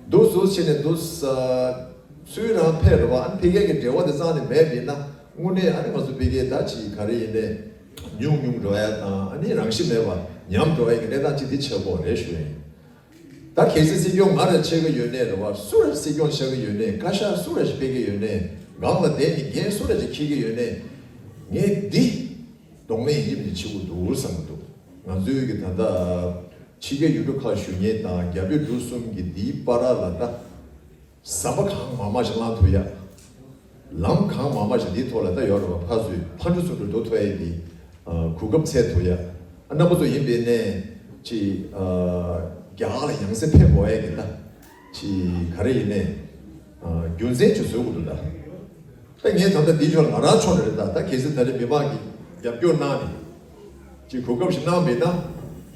འདུག་སེ་བྱས་ནས་འདུག་སེ་ཚུར་རང་ཕེབས་རེད་པ། ཨ་ནི་ཕ་གི་གི་འབྲེལ་བ་དེ་རྩ་ནས་མེད་པ་ཡིན་ན་དངོས་གནས་ཨ་ནི་ང་ཚོ་ཕ་གི་ད་ཅིག་ག་རེ་ཡིན་ནའི་ཉུང་ཉུང་འགྲོ་ཡ་དང་། ཨ་ནི་རང་བཞིན་མེད་པ་ཉམས་འགྲོ་ཡ་གི་གནས་སྟངས་ཅིག་དེ་ཆགས་ཀྱི་ཡོད་རེད་ཞུ་ཡ་ཡིན། ད་གལ་སྲིད་སྲིད་སྐྱོང་ང་རང་ཆགས་ཀྱི་ཡོད་ནའི་རེད་པ། སུ་རེ་སྲིད་སྐྱོང་ཆགས་ཀྱི་ཡོད་ནའི། བཀའ་ཤག་སུ་རེ་ཞིག་སྤེལ་གྱི་ཡོད་ནའི། སྒང་ལ་བསྡད་ནས་འགན་སུ་རེ་ཞིག་འཁྱེར་གྱི་ཡོད་ནའི། ངས་འདི་གདོང་ལེན་ཡིན་གཅིག་མིན་གཅིག་བྱེད་དགོས་འདུག་བསམ་གྱི་འདུག་ང་ཚོའི་གི་ད་ལྟ་ཕྱི་རྒྱལ་ཡུལ་གྲུ་ཁག་བཞུགས་མཁན་དང་རྒྱ་བོད་འབྲུག་གསུམ་གྱི་འདིའི་བར་ལ་ད་ཟམ་པ་གང་མང་མང་ཞིག་བསླང་ཐུབ་ཡ། ལམ་གང་མང་མང་ཞིག་འདིའི་ཐོག་ལ་ད་ཡོད་རེད་པ། ཕར་ཚུར་ཕར་འགྲོ་ཚུར་འགྲོ་འགྲོ་ཐུབ་ཡ་གི་ཨ་གོ་སྐབས་འཚོལ་ཐུབ་ཡ། ཨ་རྣམ་པ་ཚོ་ཡིན་པ་ཡིན་ནའི་ཅིག་ཨ་རྒྱ་གར་ལ་ཡང་སེ་ཕེབས་དགོས་ཡ་གི་ད་ཅིག་ག་རེ་ཡིན་ནའི་ཨ་རྒྱུ་མཚན་ཅིག་བཟོ་དགོས་འདུག་ད། ད་ངས་ད་ལྟ་འདིའི་ཕྱོགས་ལ་ང་རང་ཕྱོགས་ནས་རེད། ད་ད་གལ་སྲིད་ད་རེས་མི་མང་གིས་རྒྱབ་སྐྱོར་གནང་ནས་ཅིག་གོ་སྐབས་ཤིག་གནང་བ་ཡིན་ན།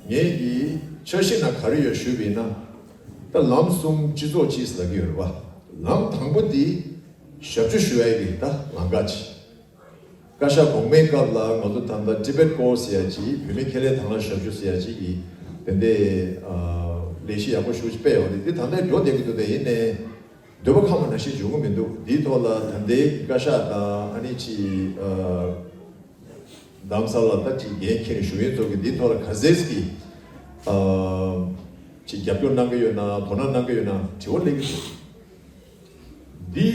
ངའི་གི་འཆར་གཞི་ནང་ག་རེ་ཡོད་ཞུས་པ་ཡིན་ན། ད་ལམ་གསུམ་སྤྱི་ཚོགས་གཅིག་ཟེར་གྱི་ཡོད་རེད་པ། ལམ་དང་པོ་འདི་ཞབས་ཞུ་ཞུ་ཡ་གི་ད་ལམ་ཁ་ཅིག་བཀའ་ཤག་གོང་མའི་སྐབས་ལ་ང་ཚོ་ད་ལྟ་Tibet Core ཟེར་ཡ་ཅིག་བོད་མི་ཁེ་ལས་དང་བླངས་ཞབས་ཞུ་ཟེར་ཡ་ཅིག་གི་དེ་འདྲའི་ཨ་ལས་གཞི་ཡག་པོ་ཞེ་པོ་ཅིག་སྤེལ་ཡོད་རེད། འདི་ད་ལྟ་འགྲོ་བསྡད་ཀྱི་འདུག་དེ་ཡིན་ནའི་འདོད་པ་ཁེངས་པ་ནང་བཞིན་འགྲོ་གི་མི་འདུག་འདིའི་ཐོག་ལ་ད་ལྟའི་བཀའ་ཤག་དང་ཨ་ནི་ཅིག་ཨ་རྡ་རམ་ས་ལ་ད་ཅིག་འགན་འཁྱེར་ནས་བཞུགས་མཁན་ཚོ་གིས་འདིའི་ཐོག་ལ་ག་ཚད་ཀྱི་ཨ་ཅིག་རྒྱབ་སྐྱོར་གནང་གི་ཡོད་ན། དོ་སྣང་གནང་གི་ཡོད་ན་དྲི་བ་སླེབས་ཀྱི་འདུག་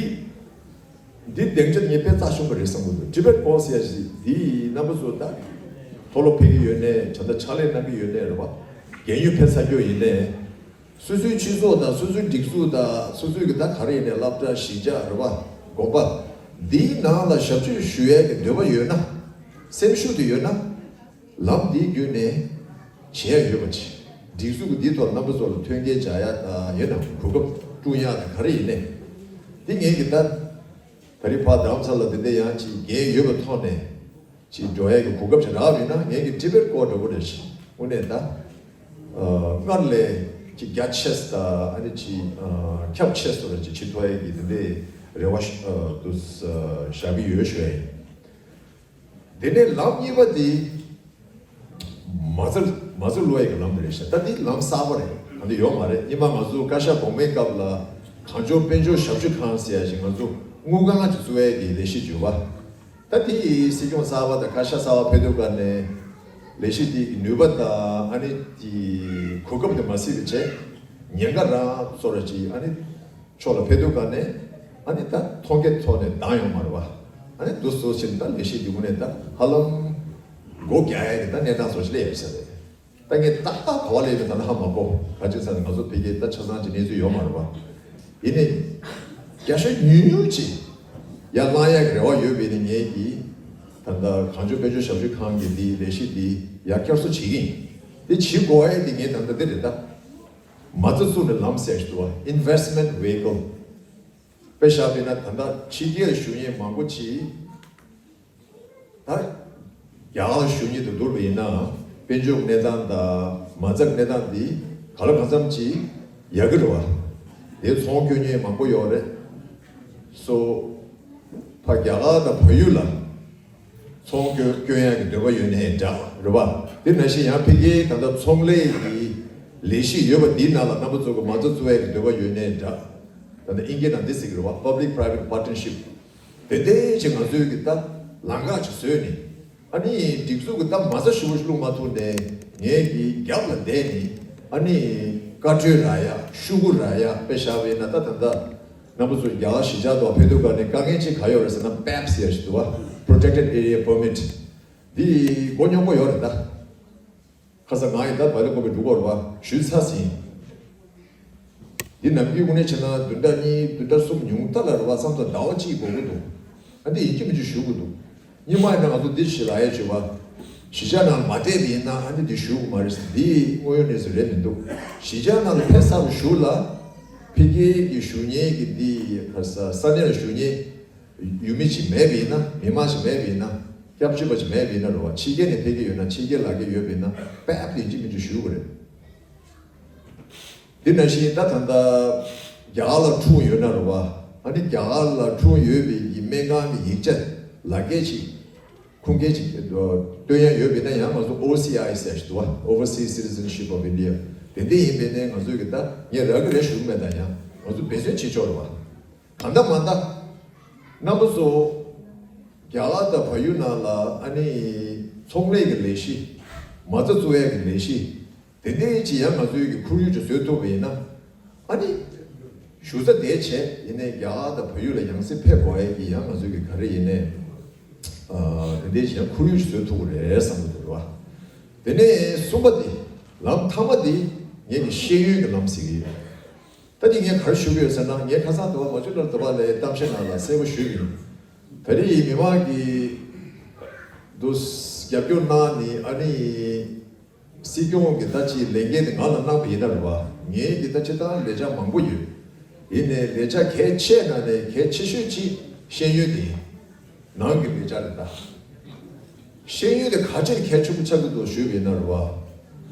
འདི་འདི་སྡིངས་ཆ་ངས་དཔེ་རྩ་ཆེན་པོ་རེད་བསམ་གྱི་འདུག Tibet Core ཟེར་ཡ་ཞིག་འདི་རྣམ་པ་ཚོ་ད་མཐོ་སློབ་ཕེབས་ཀྱི་ཡོད་ནའི། ད་ལྟ་ཕྱག་ལས་གནང་གི་ཡོད་ནའི་རེད་པ། རྒན་ཡོལ་ཕེབས་ཚར་རྒྱུ་ཡིན་ནའི། སོ་སོའི་སྤྱི་ཚོགས་དང་སོ་སོའི་སྒྲིག་འཛུགས་དང་སོ་སོའི་གི་ད་ག་རེ་ཡིན་ནའི་སློབ་གྲྭ་གཞིས་ཆགས་རེད་པ། དགོན་པ་འདིའི་ནང་ལ་ཞབས་ཕྱི་ཞུ་ཡས་ཀྱི་འདོད་པ་ཡོད་ན། སེམས་ཤུགས་དེ་ཡོད་ན། ལམ་འདིའི་བརྒྱུད་ནས་བྱེད་ཡ་ཡོད་པ་ཅིག་སྒྲིག་འཛུགས་ཀྱི་འདིའི་ཐོག་རྣམ་པ་ཚོ་ལ་མཐུན་རྐྱེན་སྦྱར་ཡ་དང་། ཡོད་ན་གོ་སྐབས་བསྐྲུན་ཡ་དང་ག་རེ་ཡིན་ནའི། འདི་ངས་གི་ད་ད་རེས་ཕར་རྡ་རམ་ས་ལ་འདི་འདྲ་ཡང་ཅིག་འགན་ཡོད་པའི་ཐོག་ནས་ཅིག་འགྲོ་ཡ་གི་གོ་སྐབས་ཅིག་རག་པ་ཡིན་ན། ངས་གི་Tibet Core འདྲ་པོ་རེད་ཤག་དངོས་གནས་ད་ཨ་སྔར་ལས་ཅིག་རྒྱ་ཆེ་ས་དང་། ཨ་ནི་ཅིག་ཨ་ཁྱབ་ཆེ་ས་རེ་ཅིག་བྱེད་ཐུབ་ཡ་གི་དེ་འདྲའི་རེ་བ་ཞིག་ཨ་འདུག་ཨ་བཞག་གི་ཡོད་ཞུ་ཡ་ཡིན། དེ་ནས་ལམ་གཉིས་པ་དེ་མ་རྩ་མ་རྩ་བླུག་ཡ་གི་ལམ་དེ་རེད་ཤག་ད་འདི་ལམ་གསར་པ་རེད། ད་འདི་ཡོད་མ་རེད། སྔོན་མ་ང་ཚོ་བཀའ་ཤག་གོང་མའི་སྐབས་ལ་གངས་ལྗོངས་དཔལ་འབྱོར་ཞབས་ཞུ་ཁང་ཟེར་ཡ་ཞིག་ང་ཚོ་དངུལ་ཁང་ཅིག་བཙུགས་ཡ་གི་ལས་གཞི་བྱུང་བ། ད་དེ་སྲིད་སྐྱོང་གསར་པ་དང་བཀའ་ཤག་གསར་པ་ཕེབས་དུས་ག་ནས་ལས་གཞི་དེ་གི་ནུས་པ་དང་། ཨ་ནི་དེ་གོ་སྐབས་དེ་མ་སྲིད་པ་བྱས། ཉེན་ཁ་རང་བཟོ་འདྲ་ཅིག་ཨ་ནི་ཕྱོགས་ལ་ཕེབས་དུས་ག་ནས་ཨ་ནི་ད་མཐོང་རྒྱ་ཐོག་ནས་འདང་ཡོང་མ་རེད་པ། ཨ་ནི་འདུག་སེ་བྱས་ནས་ད་ལས་གཞི་འདི་དངོས་གནས་ད་ཧ་ལམ་སྒོ་རྒྱག་ཡ་གི་ད་གནས་སྟངས་བཟོ་ཞིག་སླེབས་ཡོད་ས་རེད། ད་ངས་ཏག་ཏག་ག་པར་སླེབས་ཡོད་ད་ལྟ་ཧ་མ་གོ། ག་ཅི་ཟེར་ན་ང་ཚོ་ཕ་གིར་ད་ཆ་ཚང་གི་གནས་ཚུལ་ཡོད་མ་རེད་པ། ཡིན་ནའི་བརྒྱ་ཆ་ཉུང་ཉུང་ཅིག་ཡར་བསླང་ཡ་གི་རེ་བ་ཡོད་པ་ཡིན་ན། ངས་ཀྱིས་ད་ལྟ་གངས་ལྗོངས་དཔལ་འབྱོར་ཞབས་ཞུ་ཁང་གི་འདི་ལས་གཞི་འདི་ཡར་བསྐྱར་གསོ་བྱེད་ཀྱི་ཡིན། འདི་བྱེད་དགོས་ཡ་འདི་ངས་ད་ལྟ་འདི་རེད། ད་མ་རྩ་བཙུགས་ནས་ལམ་ཟེར་ཞིག་འདུག་པ། Investment Vehicle། དཔེ་བཞག་པ་ཡིན་ན་ད་ལྟ་ཕྱི་རྒྱལ་ལ་བཞུགས་མཁན་མང་པོ་ཅིག་ད་རྒྱ་གར་ཞུ་མཁན་དུ་བསྡུར་བ་ཡིན་ན། དཔལ་འབྱོར་གནས་སྟངས་དང་མ་རྩ་གནས་སྟངས་འདི་ག་ལ་གང་འཚམ་ཅིག་ཡག་གི་རེད་བ། དེ་ཚོང་སྐྱོན་མཁན་མང་པོ་ཡོད་རེད། སོ་ཕ་རྒྱ་གར་དང་བལ་ཡུལ་ལ་ཚོང་སྐྱོན་སྐྱོན་ཡག་གི་འདོད་པ་ཡོད་ནའི་འདྲ་རེད་བ། དེ་ནང་བཞིན་ཡང་ཕ་གིའི་ད་ལྟ་ཚོང་ལས་ཀྱི་ལས་གཞི་ཡོད་པ་འདིའི་ནང་ལ་རྣམ་པ་ཚོ་གི་མ་རྩ་བཙུགས་ཡག་གི་འདོད་པ་ཡོད་ནའི་འདྲ། ད་ལྟ་ཨིན་སྐད་ནང་འདི་ཟེར་གི་རེད་བ། Public Private Partnership། དེ་འདྲའི་ཅིག་ང་ཚོའི་གི་ད་ལམ་ཁ་ཅིག་བཟོས་ནས། ཨ་ནི་སྒྲིག་འཛུགས་ཀྱི་ད་མ་རྩ་ཞུ་བ་ཞིག་བླུགས་མ་ཐུབ་ནས། ངས་ཀྱི་རྒྱབ་ལ་བསྡད་ནས། ཨ་ནི་བཀའ་འཁྲོལ་རག་ཡ། ཤོག་གུ་རག་ཡ། དཔེ་བཞག་པ་ཡིན་ན་ད་ད་ལྟ་རྣམ་པ་ཚོ་རྒྱ་གར་གཞིས་ཆགས་དུ་ཕེབས་དུས་ག་ནས་དཀའ་ངལ་ཅིག་ག་ཡོད་རེད་ཟེར་ན། པེབ་སི་ཟེར་ཡ་ཞིག་འདུག་བ། Protected Area Permit། འདི་མགོ་རྙོག་པོ་ཡོད་རེད་ད། ཁ་སང་ང་ཡི་ད་བ་ལེ་ཀོ་པའི་འབྲུག་སྐོར་བ་ཞུས་ཚར་ཟིན། འདི་ནམ་རྒྱུན་དངོས་གནས་བྱས་ན་བདུན་ཕྲག་གཉིས་བདུན་ཕྲག་གསུམ་ཉུང་མཐའ་ལ་རེད་བ། བསམ་ཚོ་ཟླ་བ་གཅིག་འགོར་གི་འདུག་ཨ་འདི་ཡིན་གཅིག་མིན་གཅིག་ཞུ་དགོས་འདུག་སྔོན་མ་ཡིན་ན་ང་ཚོ་འདི་ཞིག་ལ་ཡ་བྱེད་བ། གཞིས་ཆགས་ནང་མ་བསྡད་པ་ཡིན་ན་ཨ་འདི་འདི་ཞུ་དགོས་མ་རེད་ཟེར། འདི་དངོས་ཡོད་གནས་ཚུལ་རེད་མི་འདུག་གཞིས་ཆགས་ནང་ལ་ཕེབས་ཚར་བ་ཞུ་ལ། ཕ་གི་གི་ཞུ་མཁན་གི་འདི་ག་ས་ས་གནས་ལ་ཞུ་མཁན་ཡུལ་མི་ཅིག་མེད་པ་ཡིན་ན། མི་མང་ཞིག་མེད་པ་ཡིན་ན། སྐྱབས་བཅོལ་བ་ཅིག་མེད་པ་ཡིན་ན་རེད་བ། ཕྱི་རྒྱལ་ནས་ཕེབས་ཀྱི་ཡོད་ན། ཕྱི་རྒྱལ་ལ་ཕེབས་ཀྱི་ཡོད་པ་ཡིན་ན། དཔེ་དེ་ཡིན་གཅིག་མིན་གཅིག་ཞུ་དགོས་རེད། དེ་ནང་བཞིན་ད་ད་ལྟ་རྒྱ་གར་ལ་འཁྲུངས་ཡོད་ན་རེད་བ། ཨ་ནི་རྒྱ་གར་ལ་འཁྲུངས་ཡོད་པའི་གི་སྨན་ཁང་གི་ཡིག་ཆ་ལག་འཁྱེར་ཅིག་ཁུངས་སྐྱེལ་ཅིག་སྟོན་ཡ་ཡོད་པ་ཡིན་ན། ཡང་ང་ཚོ་ཨོ་སི་ཨའི་ཟེར་ཞིག་འདུག་བ། Overseas Citizenship of India། དེ་འདྲ་ཡིན་པ་ཡིན་ན་ང་ཚོའི་གི་ད་ངས་རག་གི་རེད་ཞུ་གི་མེད་ད། ཡང་ང་ཚོ་འབད་བརྩོན་བྱེད་ཆོག་རེད་བ། གང་ལྟར་མ་ལྟར་རྣམ་པ་ཚོ་རྒྱ་གར་དང་བལ་ཡུལ་ནང་ལ་ཨ་ནི་ཚོང་ལས་ཀྱི་ལས་གཞི། མ་རྩ་བཙུགས་ཡས་ཀྱི་ལས་གཞི་དེ་འདྲའི་ཅིག་ཡང་ང་ཚོའི་གི་ཁོར་ཡུག་ཅིག་བཟོས་ཐུབ་པ་ཡིན་ན། ཨ་ནི་ཞུ་ས་དེ་བྱས་ཡིན་ནའི་རྒྱ་གར་དང་བལ་ཡུལ་ལ་ཡང་སེ་ཕེབས་དགོས་ཡས་ཀྱི་ཡང་ང་ཚོའི་གི་ག་རེ་ཡིན་ནའི་ཨ་དེ་འདྲའི་ཅིག་ཡང་ཁོར་ཡུག་ཅིག་བཟོས་ཐུབ་ཀྱི་རེད་བསམ་གྱི་འདུག་རེད་བ། དེ་ནས་གསུམ་པ་དེ། ལམ་མཐའ་མ་དེ་ངེད་ཀྱི་ཤེས་ཡོན་གྱི་ལམ་ཟེར་གྱི་ཡོད། ད་དེ་ངས་ག་རེ་ཞུ་གི་ཡོད་ཟེར་ན། ངས་ཁ་སང་དུ་བ་མ་བཅུ་ལ་དུ་བ་ལའི་གཏམ་བཤད་ནང་ལ་གསལ་པོ་ཞུས་ཡིན། ད་རེས་མི་མང་གིས་འདུ་རྒྱབ་སྐྱོར་གནང་ནི། ཨ་ནི་སྲིད་སྐྱོང་གི་ད་ཅིག་ལས་འགན་དེ་ང་ལ་གནང་བ་ཡིན་ན་རེད་བ། ངས་འདི་ད་ཅི་ད་ལས་འཆར་མང་པོ་ཡོད། ཡིན་ནའི་ལས་འཆར་གལ་ཆེ་ནང་ནས་གལ་ཆེ་ཤོས་ཅིག་ཤེས་ཡོན་དེ་ཡིན། ནང་གི་ལས་འཆར་རེད་ད། ཤེས་ཡོན་དེ་ག་ཅིར་གལ་ཆེན་པོ་ཆགས་ཀྱི་འདུག་ཞུས་པ་ཡིན་ན་རེད་བ།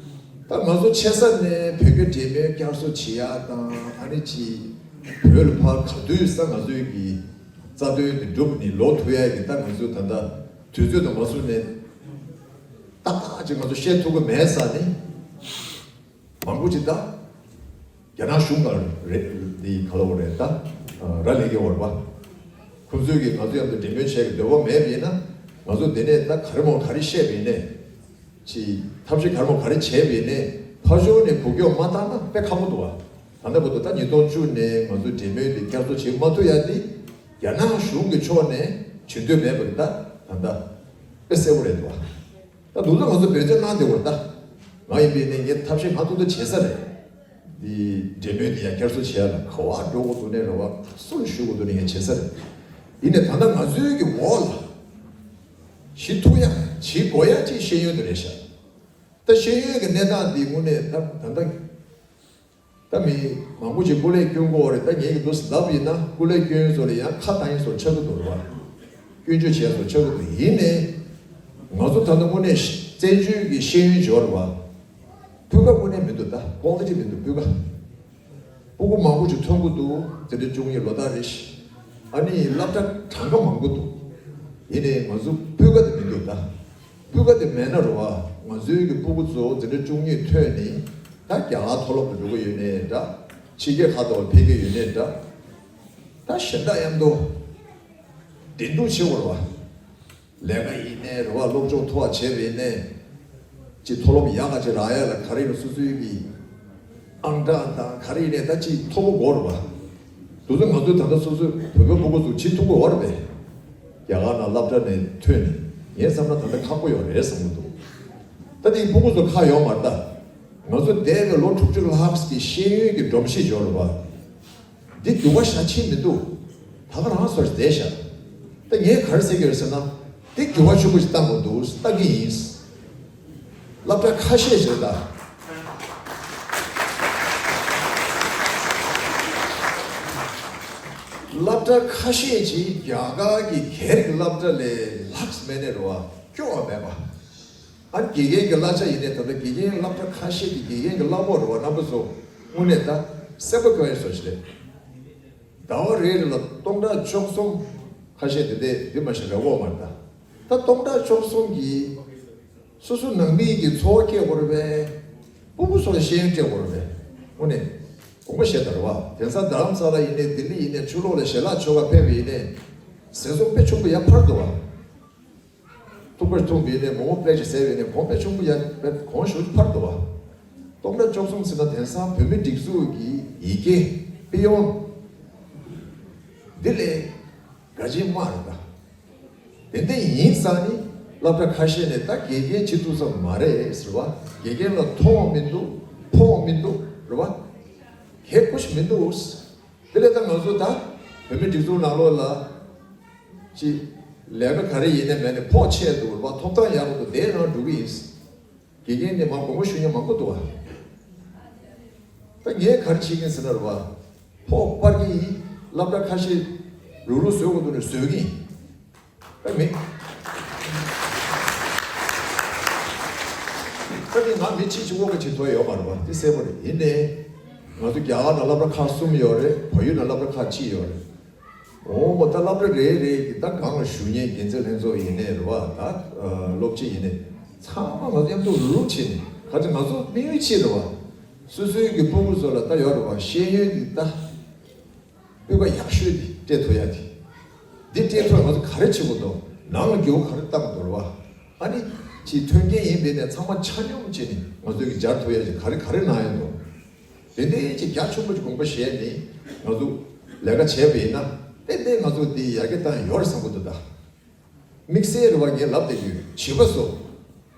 ད་ང་ཚོ་ཆེ་ས་ནས་བོད་སྐད་འགྲེམས་སྤེལ་བསྐྱར་གསོ་བྱེད་ཡག་དང་། ཨ་ནི་ཅིག་བོད་ལ་ཕར་ག་དུས་ས་ང་ཚོའི་གི་རྩ་དོན་དེ་འགྲུབ་ནས་ལོག་ཐུབ་ཡག་གི་ད་ང་ཚོ་ད་ལྟ་དུས་ཚོད་དང་མ་བཟུང་ནས་ཏག་ཏག་ཅིག་ང་ཚོ་བཤད་ཐུབ་ཀྱི་མེད་ས་ནི། མང་པོ་ཅིག་ད་རྒྱ་ནག་གཞུང་ག་རེད། འདི་ག་ལ་བ་རེད་ད། ར་ལས་ཀྱི་བར་པ། ཁོང་ཚོས་ཀྱིས་ང་ཚོ་མཉམ་དུ་འབྲེལ་མོལ་བྱེད་ཀྱི་འདོད་པ་མེད་པ་ཡིན་ན། ང་ཚོ་འདི་ནས་ད་ག་རེ་མོ་ག་རེ་བཤད་པ་ཡིན་ནས། ཅི་ཐབས་ཤེས་ག་རེ་མོ་ག་རེ་བྱས་པ་ཡིན་ནས། ཕར་ཕྱོགས་ནས་གུ་སྐྱོག་མ་བཏང་ན་དཔེ་ཁག་པོ་འདུག་བ། ད་ལྟ་བར་དུ་ད་ཉིས་སྟོང་བཅུ་ནས་ང་ཚོས་འབྲེལ་མོལ་འདི་བསྐྱར་གསོ་བྱེད་མ་ཐུབ་ཡ་འདི། རྒྱ་ནག་གཞུང་གི་ཕྱོགས་ནས་བྱེད་འདོད་མེད་པ་རེད་ད། ད་ལྟ་དཔེ་གསལ་པོ་རེད་འདུག་བ། ད་དུང་ད་ང་ཚོ་འབད་བརྩོན་གནང་བསྡད་པ་རེད་ད། ང་ཡིན་པའི་ནས་ངས་ཐབས་ཤེས་གང་ཐུབ་ཐུབ་བྱེད་ས་རེད། འདི་འབྲེལ་མོལ་འདི་ཡང་བསྐྱར་གསོ་བྱེད་ཡ་ལ་ག་བ་འགྲོ་དགོས་འདུག་ནས་རེད་བ། སུ་ལ་ཞུ་དགོས་འདུག་ནས་ངས་བྱེད་ས་རེད། ཡིན་ནའི་ད་ལྟ་ང་ཚོའི་གི་འོག་ལ་བྱེད་ཐུབ་ཡ་བྱེད་དགོས་ཡ་ཅིག་ཤེས་ཡོན་དེ་རེད་ཤག་ད་ཤེས་ཡོན་གྱི་གནས་སྟངས་འདི་དངོས་གནས་ད་ད་ལྟ། ད་མི་མང་པོ་ཅིག་སྐུ་ལས་བསྐྱོན་གྱི་ཡོད་རེད། ད་ངས་ཀྱི་འདུག་ལབ་ཡིན་ན། སྐུ་ལས་བསྐྱོན་བཟོ་ལ་ཡང་ཁ་བཏང་ཡིན་བཟོ་ཆགས་ཀྱི་འདུག་རེད་བ། སྐྱོན་བརྗོད་བྱས་བཟོ་ཆགས་ཀྱི་འདུག་ཡིན་ནའི་ང་ཚོ་ད་ལྟ་དངོས་གནས་བཙན་བྱོལ་གྱི་ཤེས་ཡོན་སྦྱོར་བ། སྤུས་ཀ་དངོས་གནས་མི་འདུག་ད་ཀོ་ལི་ཊི་མི་འདུག་སྤུས་ཀ། སྤུ་གུ་མང་པོ་ཅིག་ཐོན་གྱི་འདུག་འཛིན་གྲྭ་བཅུ་གཉིས་ལོ་ལྟར་རེ་བཞིན། ཨ་ནི་སློབ་གྲྭ་གྲངས་ཀ་མང་པོ་འདུག་ཡིན་ནའི་ང་ཚོ་སྤུས་ཀ་དེ་མི་འདུག་ད། སྤུས་ཀ་དེ་མེད་ན་རེད་བ། ང་ཚོའི་གི་སྤུ་གུ་ཚོ་འཛིན་གྲྭ་བཅུ་གཉིས་ཐོན་ནས་ད་རྒྱ་གར་མཐོ་སློབ་ཏུ་འགྲོ་གི་ཡོད་ནའི་འདྲ། ཕྱི་རྒྱལ་ཁག་ཏུ་ཕེབས་ཀྱི་ཡོད་ནའི་འདྲ། ད་གཞན་དག་མཉམ་དུ་འགྲན་བསྡུར་བྱེད་དགོས་རེད་བ། ལས་ཀ་ཡིན་ནའི་རེད་བ། སློབ་སྦྱོང་མཐོ་བ་བྱས་པ་ཡིན་ནའི། ཅིག་མཐོ་སློབ་ཡག་ག་ཅིག་རག་ཡ་ལ་ག་རེ་ཡིན་སོ་སོའི་གི་ཨང་གྲངས་དང་ག་རེ་ཡིན་ནའི་ད་ཅིག་མཐོ་པོ་དགོས་རེད་བ། དུས་ཚོད་ང་ཚོས་ད་ལྟ་སོ་སོའི་བོད་པའི་སྤུ་གུ་ཚོ་བྱེད་ཐུབ་ཀྱི་ཡོད་རེད་པས། རྒྱ་གར་ནང་སློབ་གྲྭ་ནས་ཐོན་ནས། ངས་བསམ་ན་ད་ལྟ་ཁག་པོ་ཡོད་རེད་བསམ་གྱི་འདུག་ད་དེའི་སྤུ་གུ་ཚོ་ཁག་ཡོད་མ་རེད་ད། ང་ཚོ་འདས་པའི་ལོ་དྲུག་ཅུ་ལྷག་གི་ཤེས་ཡོན་གྱི་སྒྲོམ་གཞི་འབྱོར་བ། འདི་འགྱུར་བ་ཤ་ཆེ་མི་འདུག་ད་ག་རང་སོར་བསྡད་ཤག་ད་ངས་ག་རེ་ཟེར་གྱི་ཡོད་ཟེར་ན། འདི་འགྱུར་བ་ཆེན་པོ་ཞིག་བཏང་དགོས་འདུག་ལྟ་གི་ཡིན། སློབ་གྲྭ་ཁ་ཤས་ཤིག་རེད་ད། སློབ་གྲྭ་ཁ་ཤས་ཅིག་རྒྱ་གར་གྱི་སྒེར་གྱི་སློབ་གྲྭ་ལས་ ཐག་མེད་ནས་རེད་བ། སྐྱོ་བ་མེད་པ། ཨ་དགེ་རྒན་གྱི་གླ་ཆ་ཡིན་ནས་ད་ལྟ་དགེ་རྒན་སློབ་གྲྭ་ཁ་ཤས་ཀྱི་དགེ་རྒན་གྱི་གླ་ཕོགས་རེད་བ། རྣམ་པ་ཚོ་དངོས་གནས་ད་སེམས་པ་སྐྱོ་ཡ་བཟོ་ཞིག་རེད། ཟླ་བ་རེ་རེ་ལ་སྟོང་ཕྲག་བཅུ་གསུམ། ཁ་ཤས་དེ་འདྲས་འདི་མ་ཤེས་རེ་བོ་མ་རེད་ད། ད་སྟོང་ཕྲག་བཅུ་གསུམ་གྱིས་སོ་སོ་ནང་མི་གི་འཚོ་བ་སྐྱེལ་དགོས་རེད་པས། སྤུ་གུ་ཚོ་ལ་ཤེས་ཡོན་སྤྲད་དགོས་རེད་པས། དངོས་གནས་དགོངས་པ་བཞེས་དང་རེད་བ། དེང་སང་རྡ་རམ་ས་ལ་ཡིན་ནའི་ལྡི་ལི་ཡིན་ནའི་ཕྱི་ལོགས་ལ་ཞལ་ལག་མཆོད་གར་ཕེབས་པ་ཡིན་ནའི་ཟས་ཚོང་དཔེ་ཆུང་པོ་ཡར་འཕར་འདུག་བ། ཐུག་པར་འཐུང་བས་ནས་མོག་མོག་པེ་ཅིག་ཟས་པས་ནས་གོང་དཔེ་ཆུང་པོ་ཡ་དཔེ་གོང་ཞུ་ཕར་འདུག་བ། སྟོང་ཕྲག་བཅུ་གསུམ་ཟེར་ན་དེང་སང་བོད་མི་སྒྲིག་འཛུགས་ཀྱི་ཡི་གེ་པི་ཡོང་འདི་ལས་ག་ཅི་མ་རེད་ད། དེ་འདྲ་ཡིན་ཙང་ནི་སློབ་གྲྭ་ཁ་ཤས་ནས་ད་དགེ་རྒན་བྱེད་ཐུབ་ས་མ་རེད་ཟེར་བ། དགེ་རྒན་ལ་མཐོང་མི་འདུག་ཕོགས་མི་འདུག་རེད་བ། ཧེ་ཀུ་ཤི་མི་འདུག་དེ་ལས་ད་ང་ཚོ་ད་བོད་མི་སྒྲིག་འཛུགས་ནང་ལོགས་ལ་ཅི་ལས་ཀ་ག་རེ་ཡིན་ནའི་མེད་ནའི་ཕོགས་ཆེ་འདུག་རེད་བ། ཐོབ་ཐང་ཡག་པོ་འདུག་དེའི་ནང་འགྲོ་གི་ཡིན། དགེ་རྒན་ནས་མར་དགོངས་པ་ཞུ་མཁན་མང་པོ་འདུག་བ། ད་ངས་ག་རེ་བྱེད་ཀྱིན་ཟེར་ན་རེད་བ། ཕོགས་སྤར་གྱི་ཡིན། སློབ་གྲྭ་ཁ་ཤས་རུག་རུག་བཟོ་དགོས་འདུག་ནས་བཟོ་གི་ཡིན། ད་མི་ད་དེ་ང་མི་གཅིག་གཅིག་དབང་གིས་བྱེད་ཐུབ་ཡ་ཡོད་མ་རེད་བ། དེ་གསལ་པོ་རེད། ཡིན་ནའི་ང་ཚོ་རྒྱ་གར་ནང་སློབ་གྲྭ་ཁག་གསུམ་ཡོད་རེད། བལ་ཡུལ་ནང་སློབ་གྲྭ་ཁག་གཅིག་ཡོད་རེད། འོ་མོ་ད་སློབ་གྲྭ་རེ་རེ་གི་ད་སྒང་ལ་ཞུགས་མཁན་འགན་འཛིན་ལྷན་ཚོགས་ཡིན་ནའི་རེད་བ། ད་སློབ་སྤྱི་ཡིན་ནའི་ཚང་མ་ང་ཚོ་མཉམ་དུ་རུག་བྱས་ནས། ག་ཚོད་ང་ཚོ་དམིགས་ཡུལ་གཅིག་རེད་བ། སོ་སོའི་གི་སྤུ་གུ་ཚོ་ལ་ད་ཡོད་རེད་བ། ཤེས་ཡོན་གྱི་ད་སྤུས་ཀ་ཡག་ཤོས་དེ་སྤྲད་ཐུབ་ཡ་དེ། འདི་སྤྲད་ཐུབ་ཡ་ང་ཚོ་ག་རེ་བྱེད་དགོས་འདུག་ནང་ལ་འགྱུར་བ་ག་རེ་བཏང་དགོས་རེད་བ། ཨ་ནི་ཅིག་མཐུན་རྐྱེན་ཡིན་པས་ནས་ཚང་མ་ཆ་སྙོམས་བྱས་ནས་ང་ཚོའི་གི་སྦྱར་ཐུབ་ཡ་ཅིག་ག་རེ་ག་རེ་གནང་ཡ་འདུག་དེ་འདྲའི་ཅིག་རྒྱ་ཆེན་པོ་ཅིག་དགོངས་པ་བཞེས་ནས་ང་ཚོ་ལས་ཀ་བྱས་པ་ཡིན་ན་ཏན་ཏན་ང་ཚོ་འདི་ཡར་རྒྱས་བཏང་ཡོད་རེད་བསམ་གི་འདུག་ད་དམིགས་བསལ་རེད་བ། ངས་ལབ་བསྡད་རྒྱུ་བྱིས་པ་ཚོ་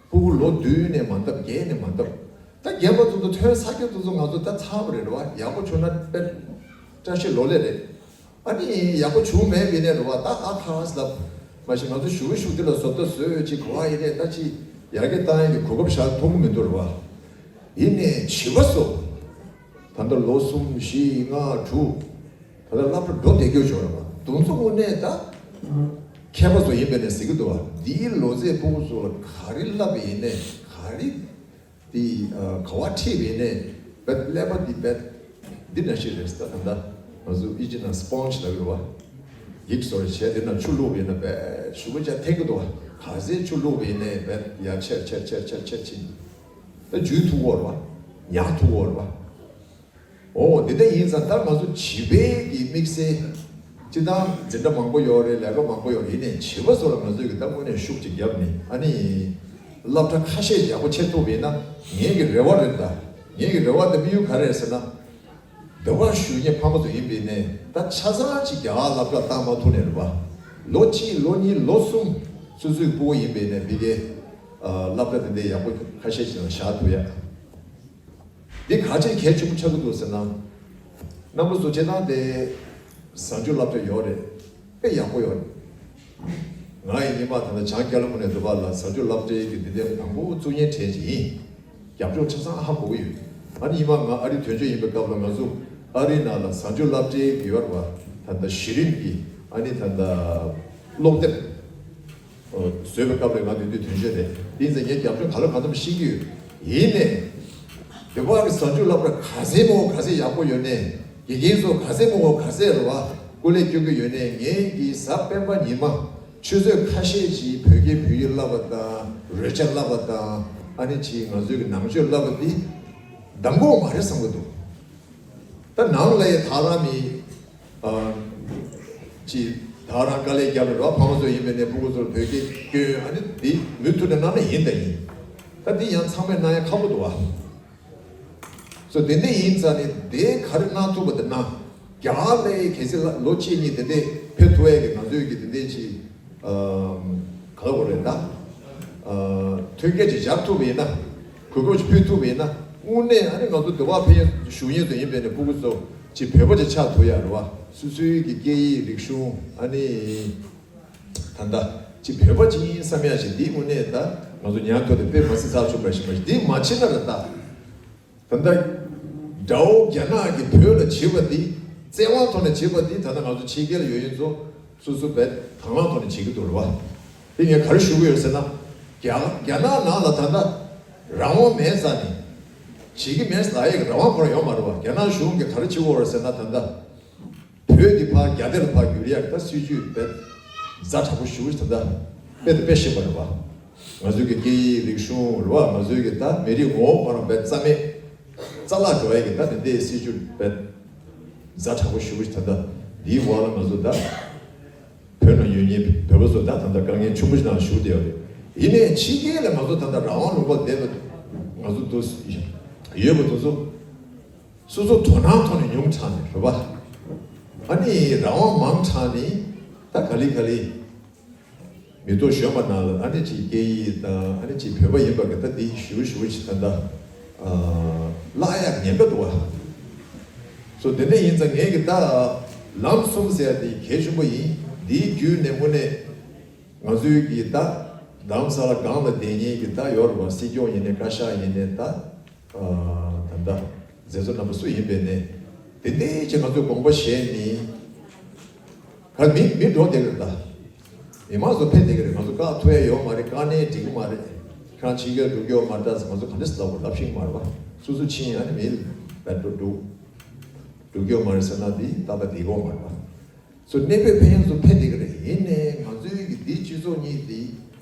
སྤུ་གུ་ལོ་བདུན་ནས་མ་འདབ་བརྒྱད་ནས་མ་འདབ་ད་རྒན་པ་ཚོ་ཚོ་ཐོན་ས་སྐྱོ་ཚོ་ཚོ་ང་ཚོ་ད་ཚར་བ་རེད་རེད་བ། ཡག་པོ་བྱུང་ན་དཔེ་བཀྲ་ཤིས་ལོ་ལེགས་རེད། ཨ་ནི་ཡག་པོ་བྱུང་མེད་པ་ཡིན་ནའི་རེད་བ། ད་ཨ་ཁ་ཨ་ལབ་མ་གཞི་ང་ཚོ་ཞུ་གི་ཞུ་དེ་ལ་བཟོ་ལྟ་བཟོས་ཅིག་ག་བ་ཡིན་ནའི་ད་ཅིག་ཡར་རྒྱས་བཏང་ཡ་གི་གོ་སྐབས་བཞག་ཐུབ་ཀྱི་མི་འདུག་རེད་བ། ཡིན་ནའི་བྱིས་པ་ཚོ་ད་ལྟ་ལོ་གསུམ་བཞི་ལྔ་དྲུག་ད་ལྟ་སློབ་གྲྭ་འགྲོ་བསྡད་རྒྱུ་ཅིག་ཡོད་རེད་བ། དེ་ཚོ་དངོས་གནས་ད་མཁས་པ་ཚོ་ཡིན་པས་ནས་ཟེར་གྱི་འདུག་བ། འདིའི་ལོ་ཚད་སྤུ་གུ་ཚོ་ལ་ག་རེ་བསླབ་པ་ཡིན་ནའི་ག་རེ་དེ་ག་བ་ཁྲིད་པ་ཡིན་ནའི་བེད་ཀླད་པ་འདི་བེད་འདི་འདྲ་ཞིག་རེད་ཟེར། ད་ད་ལྟ་ང་ཚོ་དབྱིན་ཇི་ནང་སི་པོན་ཇི་ལབ་ཀྱི་རེད་བ། ཡིག་བཟོ་རེ་བྱས་དེ་ནང་ཆུ་བླུགས་པ་ཡིན་ན་བེད་ཞུ་བ་ཅག་འཐེན་གྱི་འདུག་བ། ག་ཚད་ཆུ་བླུགས་པ་ཡིན་ནའི་བེད་ཡར་ཆེར་ཆེར་ཆེར་ཕྱིན་ད་འཇུ་ཐུབ་ཀྱི་ཡོད་རེད་བ། ཉར་ཐུབ་ཀྱི་ཡོད་རེད་བ། འོ་འདི་འདྲ་ཡིན་ཙང་ད་ང་ཚོ་བྱིས་པའི་གི་དམིགས་བསལ་སྤྱིར་བཏང་འཛིན་གྲྭ་མང་པོ་ཡོད་རེད། ལས་ཀ་མང་པོ་ཡོད་རེད། ཡིན་ནའི་བྱིས་པ་ཚོ་ལ་ང་ཚོས་གི་ད་དངོས་གནས་ཤུགས་ཅིག་བརྒྱབ་ནས་ཨ་ནི་སློབ་གྲྭ་ཁ་ཤས་ཡག་པོ་བྱེད་ཐུབ་པ་ཡིན་ན་ངའི་གི་རེ་བ་རེད། ད་ངའི་གི་རེ་བ་དེ་དམིགས་ཡུལ་ག་རེ་རེད་ཟེར་ན། འདི་བར་ཞུགས་མཁན་ཕ་མ་ཚོ་ཡིན་པ་ཡིན་ནའི་ད་ཆ་ཚང་ཅིག་རྒྱ་གར་སློབ་གྲྭ་བཏང་མ་ཐུབ་ནའི་རེད་བ། ལོ་གཅིག་ལོ་གཉིས་ལོ་གསུམ་སོ་སོའི་སྤུ་གུ་ཡིན་པ་ཡིན་ནའི་ཕ་གིའི་སློབ་གྲྭ་དེ་འདྲའི་ཡག་པོ་ཁ་ཤས་ཤིག་ལ་བཞག་ཐུབ་ཡ། འདི་ག་ཅིག་གལ་ཆེན་པོ་ཆགས་ཀྱི་འདུག་ཟེར་ན། རྣམ་པ་ཚོ་སྤྱིར་བཏང་དེ་བཟང་སྤྱོད་སློབ་གྲྭ་ཡོད་རེད། དཔེ་ཡག་པོ་ཡོད་རེད། ང་ཡི་སྔོན་མ་ད་ལྟ་བྱང་ཀ་ལི་ཧྥོ་ནི་ཡ་འདི་པ་ལ་བཟང་སྤྱོད་སློབ་གྲྭའི་གི་འདི་འདྲའི་དང་པོ་བཙུགས་མཁན་གྲས་ཅིག་ཡིན། རྒྱབ་ལྗོངས་ཆ་ཚང་ཧ་གོ་གི་ཡོད། ཨ་ནི་སྔོན་མ་ང་ཨ་རི་དོན་གཅོད་ཡིན་པའི་སྐབས་ལ་ང་ཚོ་ཨ་རི་ནང་ལ་བཟང་སྤྱོད་སློབ་གྲྭའི་གི་ཡོད་རེད་བ། ད་ལྟ་གཞི་རིམ་གྱི་ཨ་ནི་ད་ལྟ་ཀློག་དེབ་བཟོས་པའི་སྐབས་ལ་ང་དེ་དུས་དོན་གཅོད་རེད། དེ་ཡིན་ཙང་ངས་རྒྱབ་ལྗོངས་ག་ལ་གང་འཚམ་ཤེས་ཀྱི་ཡོད། ཡིན་ནའི་དེ་བར་གྱི་བཟང་སྤྱོད་སློབ་གྲྭ་ག་ཚད་མང་པོ་ག་ཚད་ཡག་པོ་ཡོད་ནའི་དགེ་རྒན་ཚོ་ག་ཚད་མང་པོ་ག་ཚད་རེད་བ་སྐུ་ལས་སྐྱོན་གྱི་ཡོད་ནའི་ངས་ཀྱི་གཟའ་སྤེན་པ་ཉི་མ་ཆུ་ཚོད་ཁ་ཤས་ཅིག་བོད་སྐད་བོད་ཡིག་བསླབ་པ་དང་རོལ་ཆ་བསླབ་པ་དང་ཨ་ནི་ཅིག་ང་ཚོའི་གི་ནང་ཆོས་བསླབ་པ་འདི་གདམ་གོ་མ་རེད་བསམ་གི་འདུག་ད་ནང་ལ་ཡ་ཐག་རང་མི། ཨ། ཅི། ཐག་རང་དཀའ་ལས་རྒྱབ་རེད་རོ། ཕ་མ་ཚོ་ཡིན་པས་ནས་སྤུ་གུ་ཚོར་བོད་སྐད་སྐྱོན་ཨ་ནི་འདི་མུ་མཐུད་ནས་གནང་ན་ཡིན་ད་ཡིན། ད་འདི་ཡང་ཚང་མས་གནང་ཡ་ཁག་པོ་འདུག་བ། སོ་དེ་འདྲ་ཡིན་ཙང་ནི་དེ་ག་རེ་གནང་ཐུབ་པ་དེ་གནང་། རྒྱ་གར་ལ་ཡ་གལ་སྲིད་ལ་ལོ་གཅིག་གཉིས་དེ་འདྲས་ཕེབས་ཐུབ་ཡ་གི་ང་ཚོའི་གི་དེ་འདྲས་ཅི། ཨ། ག་རེ་རེད་ད། ཨ། ཐོན་སྐྱེད་ཅིག་སྦྱར་ཐུབ་པ་ཡིན་ན། གོ་སྐབས་ཅིག་ཕུལ་ཐུབ་པ་ཡིན་ན། དངོས་གནས་ཨ་ནི་ང་ཚོ་འདི་བ་ཕན་ཞུ་མཁན་ཚོ་ཡིན་པས་ནས་སྤུ་གུ་ཚོ་ཅིག་བོད་པ་ཅིག་ཆགས་ཐུབ་ཡ་རེད་བ། སོ་སོའི་གི་སྐད་ཡིག་རིག་གཞུང་ཨ་ནི། ད་ལྟ་ཅིག་བོད་པ་ཅིག་ཡིན་བསམ་ཡ་ཞིག་འདི་དངོས་གནས་ད་ང་ཚོ་ཉར་ཐུབ་དེ་དཔེ་མ་སྲིད་ཚགས་ཆུང་པ་ཞིག་མ་ཞིག་འདི་མ་བྱེད་ན་རེད་ད། ད་ལྟ་དགྲ་བོ་རྒྱ་ནག་གིས་བོད་ལ་བྱེད་པ་འདི་བཙན་དབང་ཐོག་ནས་བྱེད་པ་འདི་ད་ལྟ་ང་ཚོ་ཕྱི་རྒྱལ་ལ་ཡོད་ཡོད་ཚོ་སོ་སོ་བས་དང་བླངས་ཐོག་ནས་བྱེད་ཀྱི་འདུག་རེད་བ། ངས་ག་རེ་ཞུ་གི་ཡོད་ཟེར་ན། རྒྱ་རྒྱ་ནག་ནང་ལ་ད་ལྟ་རང་དབང་མེད་ཙང་ནི། བྱེད་ཀྱི་མེད་ལབ་ཡས་ཀྱི་རང་དབང་ཁོ་རང་ཡོད་མ་རེད་བ། རྒྱ་ནག་གཞུང་གིས་ག་རེ་བྱེད་དགོས་རེད་ཟེར་ན། ད་ལྟ་བོད་འདི་ཕར་རྒྱ་སྡེ་ལ་ཕར་བསྒྱུར་ཡས་ཀྱི་ད་སྲིད་ཇུས་དཔེ་ཛ་དྲག་པོ་ཞེ་པོ་ཅིག་ད་ལྟ་དཔེ་དང་དཔེ་བཞིན་པ་རེད་བ། ང་ཚོའི་གི་སྐད་ཡིག་རིག་གཞུང་རེད་བ། ང་ཚོའི་གི་ད་མི་རིགས་ངོ་བོ་ཁོ་རང་དཔེ་རྩ་མེད་རྩ་བརླག་འགྲོ་ཡས་ཀྱི་ད་དེ་འདྲའི་སྲིད་ཇུས་དཔེ་ཛ་དྲག་པོ་ཞེ་པོ་ཅིག་ད་ལྟ་འདིའི་འོག་ལ་ང་ཚོ་ད། བོད་ནང་ཡོད་མཁན་བོད་པ་ཚོ་ད་ད་ལྟ་དཀའ་ངལ་ཆེན་པོ་ཞིག་ནང་ཞུགས་བསྡད་ཡོད་རེད། ཡིན་ནའི་ཕྱི་རྒྱལ་ལ་ང་ཚོ་ད་ལྟ་རང་དབང་ལུང་པ་བསྡད་པ་ང་ཚོ་འདུག་ཡོད་པ་དེ་ཚོ་སོ་སོ་དོ་སྣང་ཐོག་ནས་ཉུང་དྲགས་ནས་རེད་པ། ཨ་ནི་རང་དབང་མང་དྲགས་ནས་ད་ག་ལེ་ག་ལེ་མི་ཐོག་གཞོན་པ་ནང་ལ་ཨ་ནི་ཅིག་སྐད་ཡིག་དང་ཨ་ནི་ཅིག་བོད་པ་ཡིན་པ་གི་ད་འདི་ཞུ་ཞུ་ཞིག་ད་ལྟ་བརླག་ཡག་ཉེན་ཁ་འདུག་བ། སོ་དེ་འདྲ་ཡིན་ཙང་ངས་གི་ད་ལམ་གསུམ་ཟེར་ཡ་དེ་གལ་ཆེན་པོ་ཡིན། འདིའི་བརྒྱུད་ནས་དངོས་གནས་ང་ཚོའི་གི་ད་རྡ་རམ་ས་ལ་སྒང་ལ་བསྡད་མཁན་གི་ད་ཡོད་རེད་བ། སྲིད་སྐྱོང་ཡིན་ནའི་བཀའ་ཤག་ཡིན་ནའི་ད་ད་ལྟ་མཛད་གཙོ་རྣམ་པ་སུ་ཡིན་པའི་ནས་དེ་འདྲའི་ཅིག་ང་ཚོས་དགོངས་པ་བཞེས་ནས། ག་མི་མི་འགྲོ་བསྡད་ཀྱི་རེད་ད། མི་མང་ཚོ་ཕེབས་བསྡད་ཀྱི་རེད། ང་ཚོ་བཀག་ཐུབ་ཡ་ཡོད་མ་རེད། བཀག་ནའི་འགྲིག་གི་མ་རེད། ཁྱེད་རང་ཕྱི་རྒྱལ་འགྲོ་གི་ཡོད་མ་རེད་ད་ཟེར་ང་ཚོ་ག་འདྲ་ཟེར་ལབ་དགོས་ལབ་ཤེས་ཀྱི་མ་རེད་པ། སོ་སོ་ཕྱིན་ཡ་ནི་མི་ལ་འགྲོ་འགྲོ་འགྲོ་གི་ཡོད་མ་རེད་ཟེར་ན་འདི་ཏག་ཏག་འགྲིག་གི་ཡོད་མ་རེད་པ། སོ་གནས་སྤོས་ཕེབས་མཁན་ཚོ་ཕེབས་བསྡད་ཀྱི་རེད། ཡིན་ནའི་ང་ཚོའི་གི་འདི་སྤྱི་ཚོགས་གཉིས་འདི་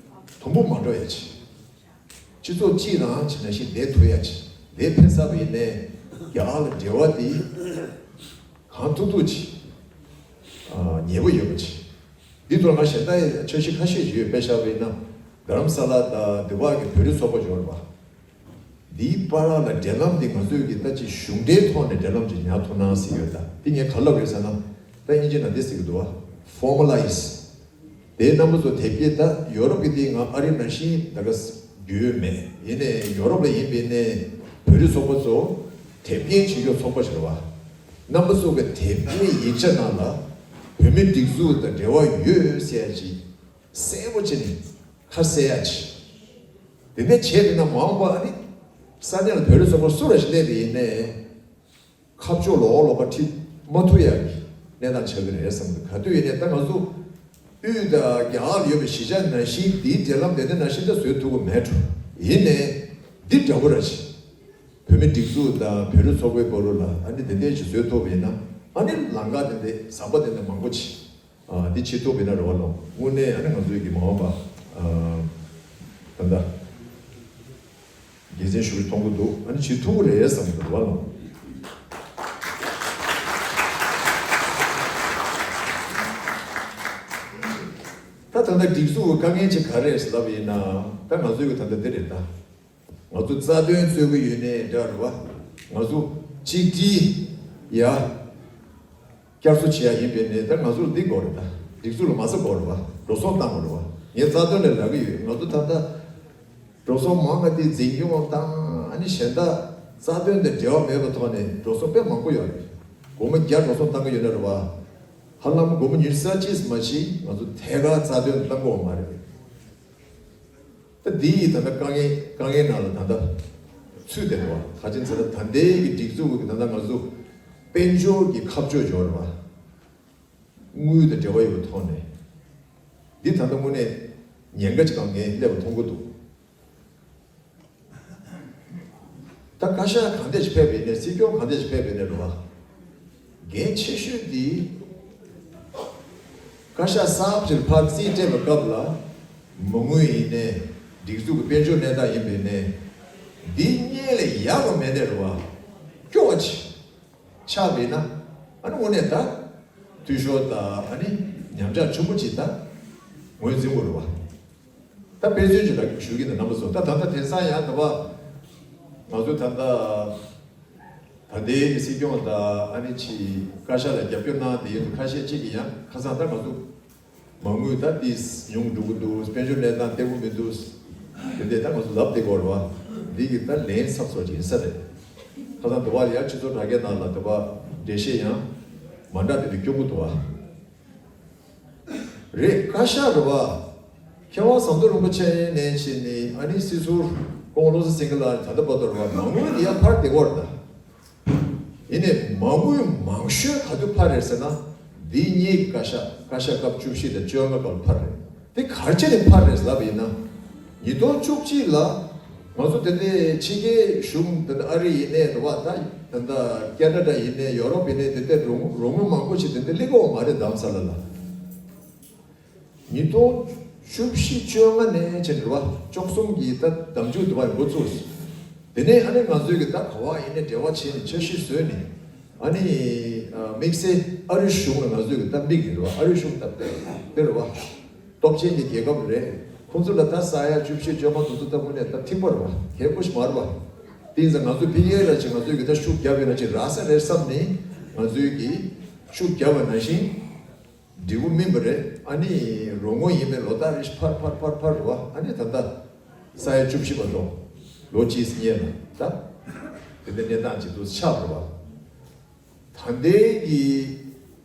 དུམ་བུ་མ་འགྲོ་ཡ་ཆེ། སྤྱི་ཚོགས་གཅིག་རང་བྱས་ན་ཞིག་བསྡད་ཐུབ་ཡ་ཆེ། བསྡད་ཕེབས་ཚར་བ་ཡིན་ནའི་རྒྱ་གར་ལ་འབྲེལ་བ་དེ་གང་ཐུབ་ཐུབ་ཅིག་ཉེ་པོ་ཡོད་པ་ཆེ། འདི་ཐོག་ང་གཞན་དག་འཆར་གཞི་ཁ་ཤས་ཤིག་ཡོད། དཔེ་བཞག་པ་ཡིན་ན་རྡ་རམ་ས་ལ་དང་འདི་བར་གྱི་བོད་རིགས་ཚོགས་པ་ཡོད་རེད་པ། འདིའི་བར་ལ་འབྲེལ་ལམ་འདི་ང་ཚོས་ཀྱི་ད་ཅིག་གཞུང་འབྲེལ་ཐོག་ནས་འབྲེལ་ལམ་ཅིག་ཉར་ཐུབ་ན་ཟེར་ཡོད། ད་འདི་ངས་ག་ལབ་རེད་ཟེར་ན་ད་དབྱིན་ཇི་ནང་འདི་ཟེར་གྱི་འདུག་བ། ཕོར་མ་ལ་ཡིས། དེའི་རྣམ་པ་ཚོ་དེབ་སྐྱེལ་ད་ཡོ་རོབ་ཀྱི་དེ་ང་ཨ་རི་ནང་བཞིན་ད་ག་རྒྱུས་ཡོད་མེད། ཡིན་ནའི་ཡོ་རོབ་ལ་ཡིན་པའི་ནས་བོད་རིགས་ཚོགས་པ་ཚོ་དེབ་སྐྱེལ་བྱེད་རྒྱུ་ཚོགས་པ་ཞིག་རེད་བ། རྣམ་པ་ཚོ་གི་དེབ་སྐྱེལ་ཡིག་ཆ་ནང་ལ་བོད་མི་སྒྲིག་འཛུགས་དང་འབྲེལ་བ་ཡོད་ཟེར་ཡ་ཅིག་གསལ་པོ་བྱས་ནས་ཁ་གསལ་ཡ་ཅིག་དེ་འདྲ་བྱས་པས་ན་མ་འོངས་པ་ཨ་ནི་ས་གནས་ལ་བོད་རིགས་ཚོགས་པ་སུ་ར་ཞིག་སླེབས་པ་ཡིན་ནའི། ཁ་ཕྱོགས་ལོགས་ལོགས་ཀ་ཁྲིད་མ་ཐུབ་ཡག་གི་གནས་སྟངས་ཆགས་ཀྱི་རེད་བསམ་གི། ག་དུས་ཡིན་ནའི་ད་ང་ཚོ་དབུས་དང་རྒྱ་གར་ལ་ཡོད་པའི་གཞིས་ཆགས་ནང་བཞིན་འདིའི་འབྲེལ་ལམ་དེ་འདྲ་ནང་བཞིན་ད་བཟོས་ཐུབ་ཀྱི་མེད་འགྲོ། ཡིན་ནའི་འདི་འདྲ་པོ་ར་ཞིག་བོད་མི་སྒྲིག་འཛུགས་དང་བོད་རིགས་ཚོགས་པའི་བར་ལ་ཨ་ནི་དེ་འདྲས་ཞིག་བཟོས་ཐུབ་པ་ཡིན་ན་ཨ་ནི་ལམ་ཁ་དེ་འདྲས་ཟམ་པ་དེ་འདྲ་མང་པོ་ཅིག་ཨ་འདི་བྱེད་ཐུབ་པ་ཡིན་ན་རེད་བ་ལོ། དངོས་གནས་ཨ་ནི་ང་ཚོའི་གི་མ་འོངས་པ་ཨ་ད་ལྟ། དགེ་མཚན་ཞུ་གི་མཐོང་གི་འདུག་ཨ་ནི་བྱེད་ཐུབ་ཀྱི་རེད་བསམ་གི་འདུག་བ་ལ། ད་ད་ལྟ་སྒྲིག་འཛུགས་ཀྱི་དཀའ་ངལ་ཅིག་ག་རེ་རེད་ལབ་ཡིན་ན། ད་ང་ཚོའི་གི་ད་ལྟ་འདི་རེད་ད། ང་ཚོ་རྩ་དོན་རྩོད་ཀྱི་ཡོད་ནའི་འདྲ་རེད་བ། ང་ཚོ་གཅིག་སྒྲིལ་ཡ། བསྐྱར་གསོ་བྱེད་ཡ་ཡིན་པས་ནས་ད་ང་ཚོར་འདི་དགོས་རེད། ད་སྒྲིག་འཛུགས་ལ་མ་རྩ་དགོས་རེད་བ། འགྲོ་སོང་བཏང་དགོས་རེད་བ། ངས་རྩ་དོན་ལ་ལབ་ཀྱི་ཡོད། ང་ཚོ་ད་ལྟ་འགྲོ་སོང་མང་ང་དེ་འཛིན་སྐྱོང་བཏང་ཨ་ནི་གཞན་དག་རྩ་དོན་དང་འབྲེལ་བ་མེད་པའི་ཐོག་ནས་འགྲོ་སོང་དཔེ་མང་པོ་ཡོད་རེད། སྒོར་མོ་བརྒྱ་འགྲོ་སོང་བཏང་གི་ཡོད་ན་རེད་བ། ཧ་ལམ་སྒོར་མོ་ཉི་ཤུ་རྩ་གཅིག་མ་ཞིག་ང་ཚོ་ཐད་ཀར་རྩ་དོན་བཏང་དགོས་མ་རེད། ད་འདི་ཡི་ད་ལྟ་དཀའ་ངལ་དཀའ་ངལ་ནང་ལ་ད་ལྟ་ཚུད་བསྡད་འདུག་བ། ག་ཅི་ཟེར་ན་ད་ལྟའི་གི་སྒྲིག་འཛུགས་ཀྱི་ད་ལྟ་ང་ཚོ་དཔལ་འབྱོར་གྱི་ཁ་ཕྱོགས་འབྱོར་བ། དངུལ་དང་འབྲེལ་བ་ཡོད་པའི་ཐོག་ནས་འདི་ད་ལྟ་དངོས་གནས་ཉེན་ཁ་ཅིག་གང་ངས་སླེབས་པ་མཐོང་གི་འདུག་ད་བཀའ་ཤག་གང་འདྲ་ཞིག་ཕེབས་པ་ཡིན་ནའི་སྲིད་སྐྱོང་གང་འདྲ་ཞིག་ཕེབས་པ་ཡིན་ནའི་རེད་བ། འགན་ཆེ་ཤོས་འདི་བཀའ་ཤག་གསར་པ་ཞིག་ཕར་རྩིས་སྤྲད་པའི་སྐབས་ལ་མ་དངུལ་ཡིན་ནའི་སྒྲིག་འཛུགས་ཀྱི་དཔལ་འབྱོར་གནས་སྟངས་ཡིན་པ་ཡིན་ནའི་འདི་གཉེན་ལས་ཡག་པ་མེད་ནའི་རེད་བ། སྐྱོ་བ་ཆེ་ཆགས་པ་ཡིན་ན་ཨ་ནི་དངོས་གནས་ད་འཐུས་ཤོར་དང་ཨ་ནི་ཉམས་ཆག་ཆེན་པོ་ཅིག་ད་ངོས་འཛིན་དགོས་རེད་བ། ད་དཔེ་མཚོན་ཅིག་ལ་ཞུ་གི་འདུག་རྣམ་པ་ཚོ། ད་ད་ལྟ་དེང་སང་ཡང་ད་བ་ང་ཚོ་ད་ལྟ་ད་ལྟའི་སྲིད་སྐྱོང་དང་ཨ་ནི་ཅིག་བཀའ་ཤག་ལ་རྒྱབ་སྐྱོར་གནང་བསྡད་ཡོད་འདུག་ཁ་ཤས་ཅིག་གིས་ཡང་ཁ་སང་ད་ང་ཚོ་མ་དངུལ་ད་ཏིས་ཉུང་འགྲོ་གི་འདུག་དཔལ་འབྱོར་གནས་སྟངས་བརྟན་པོ་མི་འདུག་དེ་འདྲས་ད་ང་ཚོ་ལབ་བསྡད་ཀྱི་ཡོད་རེད་བ། འདི་གི་ད་ལན་ཚབ་ཚོ་ཅིག་ཡིན་ས་རེད། ཁ་སང་དུ་བ་ཡར་སྤྱི་ཚོགས་དྲ་རྒྱའི་ནང་ལ་དུ་བ་འགྲེལ་བཤད་ཡང་མ་འདྲ་དེ་འདྲ་སྐྱོ་པོ་འདུག་བ། རེད། བཀའ་ཤག་རེད་བ། མཁས་དབང་ཟམ་གདོང་རིན་པོ་ཆེ་ནས་བྱས་ནས་ཨ་ནི་སྲིད་ཟུར་སྐུ་ངོ་བློ་བཟང་སེང་གེ་ལགས་ད་ལྟ་བར་དུ་རེད་བ། མ་དངུལ་འདི་ཡར་འཕར་བསྡད་ཀྱི་ཡོད་རེད་ད། ཡིན་ནའི་མ་དངུལ་མང་ཤོས་ག་དུས་འཕར་རེད་ཟེར་ན། འདི་གཉིས་ཀྱི་བཀའ་ཤག་བཀའ་ཤག་སྐབས་བཅུ་བཞི་དང་བཅོ་ལྔ་སྐབས་ལ་འཕར་རེད། དེ་ག་རེ་བྱས་ནས་འཕར་རེད་ལབ་ཡིན་ན། ཉིས་སྟོང་བཅུ་གཅིག་ལ་ང་ཚོ་དེ་འདྲའི་ཕྱི་རྒྱལ་གཞུང་དེ་འདྲ་ཨ་རི་ཡིན་ནའི་རེད་བ། ད་དེ་འདྲ་ཁེ་ན་ཌ་ཡིན་ནའི་ཡོ་རོབ་ཡིན་ནའི་དེ་འདྲའི་རོགས་རོགས་དངུལ་མང་པོ་ཞིག་དེ་འདྲ་སླེབས་ཀྱི་ཡོད་མ་རེད། རྡ་རམ་ས་ལ་ལ། ཉིས་སྟོང་བཅུ་བཞི་བཅོ་ལྔ་ནས་བྱས་ནས་རེད་བ། བཅུ་གསུམ་གྱི་ད་ཟླ་མཇུག་དུ་བ་འགོ་བཙུགས། དེ་ནས་ཨ་ནི་ང་ཚོས་ཀྱི་ད་ག་བ་ཡིན་ནའི་འབྲེལ་བ་བྱས་ནས་འཆར་གཞི་བཟོས་ནས། ཨ་ནི་དམིགས་བསལ་ཨ་རི་གཞུང་ལ་ང་ཚོས་ཀྱི་ད་དམིགས་ཀྱི་རེད་བ། ཨ་རི་གཞུང་ད་དཔེ་དཔེ་རེད་བ། སྟོབས་ཆེན་གྱི་རྒྱལ་ཁབ་རེད། ཁོང་ཚོ་ལ་ད་ས་ཡ་བཅུ་བཞི་བཅོ་ལྔ་དེ་ཚོ་ད་དངོས་གནས་ད་ཐིག་པ་རེད་བ། ཁེ་པོ་ཞིག་མ་རེད་བ། དེ་ཡིན་ཙང་ང་ཚོས་ཕི་གེ་ལ་ཅིག་ང་ཚོས་ཀྱི་ད་ཤུགས་རྒྱབ་ཡོད་ན་ཅིག་རག་ས་རེད་བསམ་ནས་ང་ཚོས་ཀྱི་ཤུགས་རྒྱབ་པ་ནང་བཞིན། འབྲས་བུ་སྨིན་པ་རེད། ཨ་ནི་རོགས་དངུལ་ཡིན་པའི་ལོ་ལྟར་རེ་བཞིན་འཕར་འཕར་འཕར་འཕར་རེད་བ། ཨ་ནི་ད་ལྟ་ས་ཡ་བཅུ་བཞི་བར་དུ་ལོ་གཅིག་སྔོན་ལ་ད་དེ་འདྲའི་གནས་སྟངས་ཅིག་ཏུ་ཆགས་རེད་བ། ད་ལྟའི་གི་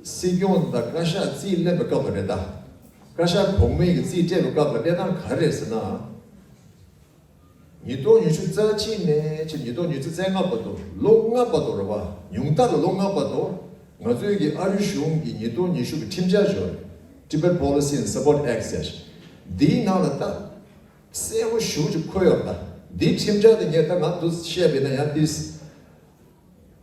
སྲིད་སྐྱོང་དང་བཀའ་ཤག་རྩིས་ལེན་པའི་སྐབས་ལ་རེད་ད། བཀའ་ཤག་གོང་མའི་གི་རྩིས་སྤྲད་པའི་སྐབས་ལ་གནས་སྟངས་ག་རེ་རེད་ཟེར་ན། ཉིས་སྟོང་ཉི་ཤུ་རྩ་གཅིག་ནས་ཕྱིན་ཉིས་སྟོང་ཉི་ཤུ་རྩ་ལྔ་བར་དུ་ལོ་ལྔ་བར་དུ་རེད་བ། ཉུང་མཐའ་ལ་ལོ་ལྔ་བར་དུ་ང་ཚོའི་གི་ཨ་རི་གཞུང་གི་ཉིས་སྟོང་ཉི་ཤུ་གི་ཁྲིམས་འཆར་ཞིག་ཡོད་རེད། Tibet Policy and Support Act ཟེར། འདིའི་ནང་ལ་ད་གསལ་པོ་ཞེ་པོ་ཅིག་འཁོད་ཡོད་རེད་ད། འདིའི་ཁྲིམས་འཆར་དེ་ངས་ད་ང་འདུག་བཤད་པ་ཡིན་ན་ཡང་ཏིས།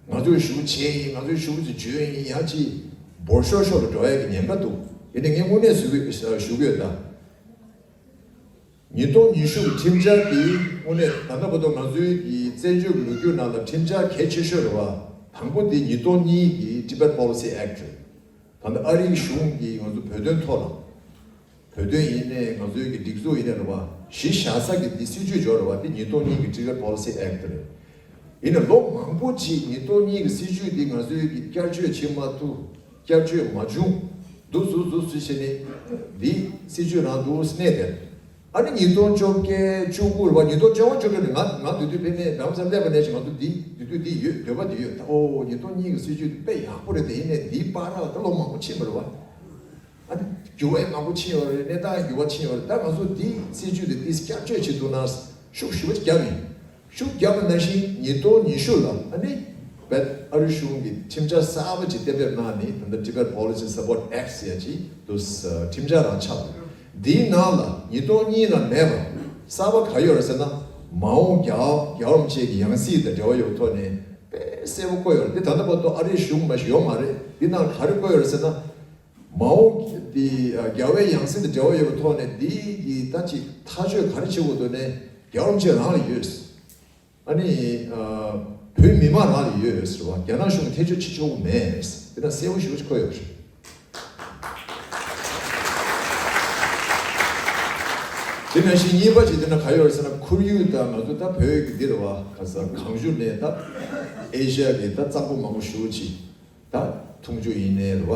ང་ཚོས་ཞུ་བྱས་ཡིན། ང་ཚོས་ཞུ་བྱས་བརྗོད་ཡིན། ཡང་ཅིག་འབོར་ཤོར་ཤོར་ལ་འགྲོ་ཡ་གི་ཉེན་ཁ་འདུག་ཡིན་ནའི་ངས་དངོས་གནས་ཞུ་གི་ཞུ་གི་ཡོད་ད། ཉིས་སྟོང་ཉི་ཤུ་གི་ཁྲིམས་འཆར་འདི་དངོས་གནས་ད་ལྟ་བར་དུ་ང་ཚོའི་གི་བཙན་བྱོལ་གྱི་ལོ་རྒྱུས་ནང་ལ་ཁྲིམས་འཆར་གལ་ཆེ་ཤོས་རེད་བ། དང་པོ་འདི་ཉིས་སྟོང་གཉིས་ཀྱི་Tibet Policy Act རེད། ད་ལྟ་ཨ་རིའི་གཞུང་གིས་ང་ཚོ་བོད་དོན་ཐོག་ལ། བོད་དོན་ཡིན་ནའི་ང་ཚོའི་གི་སྒྲིག་འཛུགས་ཡིན་ནའི་རེད་བ། གཞི་བཞག་ས་གི་འདི་སྲིད་ཇུས་འབྱོར་རེད་བ། འདི་ཉིས་སྟོང་གཉིས་ཀྱི་Tibet Policy Act རེད། ཡིན་ནའི་ལོ་མང་པོ་ཅིག་ཉིས་སྟོང་གཉིས་ཀྱི་སྲིད་ཇུས་འདི་ང་ཚོའི་གི་བསྐྱར་བཅོས་བྱེད་མ་ཐུབ། བསྐྱར་བཅོས་མ་བྱུང་། འདུག་འདུག་འདུག་ཟེར་བྱས་ནས་འདི་སྲིད་ཇུས་རང་འདུག་གནས་བསྡད། ཨ་ནི་ཉིས་སྟོང་བཅོ་བརྒྱད་བཅུ་དགུ་རེད་བ། ཉིས་སྟོང་བཅོ་ལྔ་བཅུ་དྲུག་ནས་ང་ང་དུས་དུས་ཕེབས་ནས་རྡ་རམ་ས་ལ་སླེབས་པ་ནས་ང་ཚོ་འདི་དུས་དུས་འདི་ཡོད། འདོད་པ་འདི་ཡོད་ད། ཨོ་ཉིས་སྟོང་གཉིས་ཀྱི་སྲིད་ཇུས་འདི་དཔེ་ཡག་པོ་རེད་དེ། ཡིན་ནའི་འདིའི་བར་ལ་ད་ལོ་མང་པོ་ཕྱིན་པ་རེད་བ། ཨ་ནི་འགྱུར་བ་མང་པོ་ཕྱིན་ཡོད་རེད། གནས་སྟངས་འགྱུར་བ་ཕྱིན་ཡོད་རེད། ད་ང་ཚོ་འདི་སྲིད་ཇུས་འདི་ཏིས་བསྐྱར་བཅོས་བྱེད་ཐུབ་ན་ཤུགས་ཞེ་པོ་ཅིག་རྒྱབ་ཡིན། ཤུགས་རྒྱབ་པ་ནང་བཞིན་ཉིས་སྟོང་ཉི་ཤུ་ལ་ཨ་ནི་བེད་ཨ་རི་གཞུང་གིས་ཁྲིམས་འཆར་གསར་པ་ཅིག་གཏན་འབེབས་གནང་ནས་ད་ལྟ་Tibet Policy Support Act ཟེར་ཡ་ཅིག་འདུག་ཁྲིམས་འཆར་རང་ཆགས་འདུག་འདིའི་ནང་ལ་ཉིས་སྟོང་གཉིས་ལ་མེད་པ་གསར་པ་ག་ཡོད་རེད་ཟེར་ན། མ་འོངས་རྒྱལ་རྒྱལ་བ་རིན་པོ་ཆེ་གི་ཡང་སྲིད་དང་འབྲེལ་བ་ཡོད་ཐོག་ནས་དཔེ་གསལ་པོ་བཀོད་ཡོད་རེད། འདི་ད་ལྟ་བར་དུ་ཨ་རིའི་གཞུང་མ་ཞིག་ཡོད་མ་རེད། འདི་ནང་ག་རེ་བཀོད་ཡོད་རེད་ཟེར་ན། མ་འོངས་འདི་རྒྱལ་བའི་ཡང་སྲིད་དང་འབྲེལ་བ་ཡོད་པའི་ཐོག་ནས་འདི་གི་ད་ཅིག་ཐག་གཅོད་ག་རེ་བྱེད་དགོས་འདུག་ནས་རྒྱལ་བ་རིན་པོ་ཆེ་རང་ལ་ཡོད། ཨ་ནི་བོད་མི་མང་རང་ལ་ཡོད་ཟེར་བ། རྒྱ་ནག་གཞུང་ཐེ་བྱུས་བྱེད་ཆོག་གི་མེད། འདི་ན་གསལ་པོ་ཞེ་པོ་ཅིག་འཁོད་ཡོད་རེད། དེ་ནང་བཞིན་གཉིས་པ་ཅིག་འདི་ན་ག་ཡོད་རེད་ཟེར་ན། ཁོར་ཡུག་དང་ང་ཚོ་ད་བོད་ཀྱི་འདི་རེད་བ། ག་ས་གངས་ཆུ་ནས་ད་ཨེ་ཤ་ཡ་གི་ད་གཙང་པོ་མང་པོ་ཞེ་པོ་ཅིག་ད་འཐུང་ཆུ་ཡིན་ནའི་རེད་བ།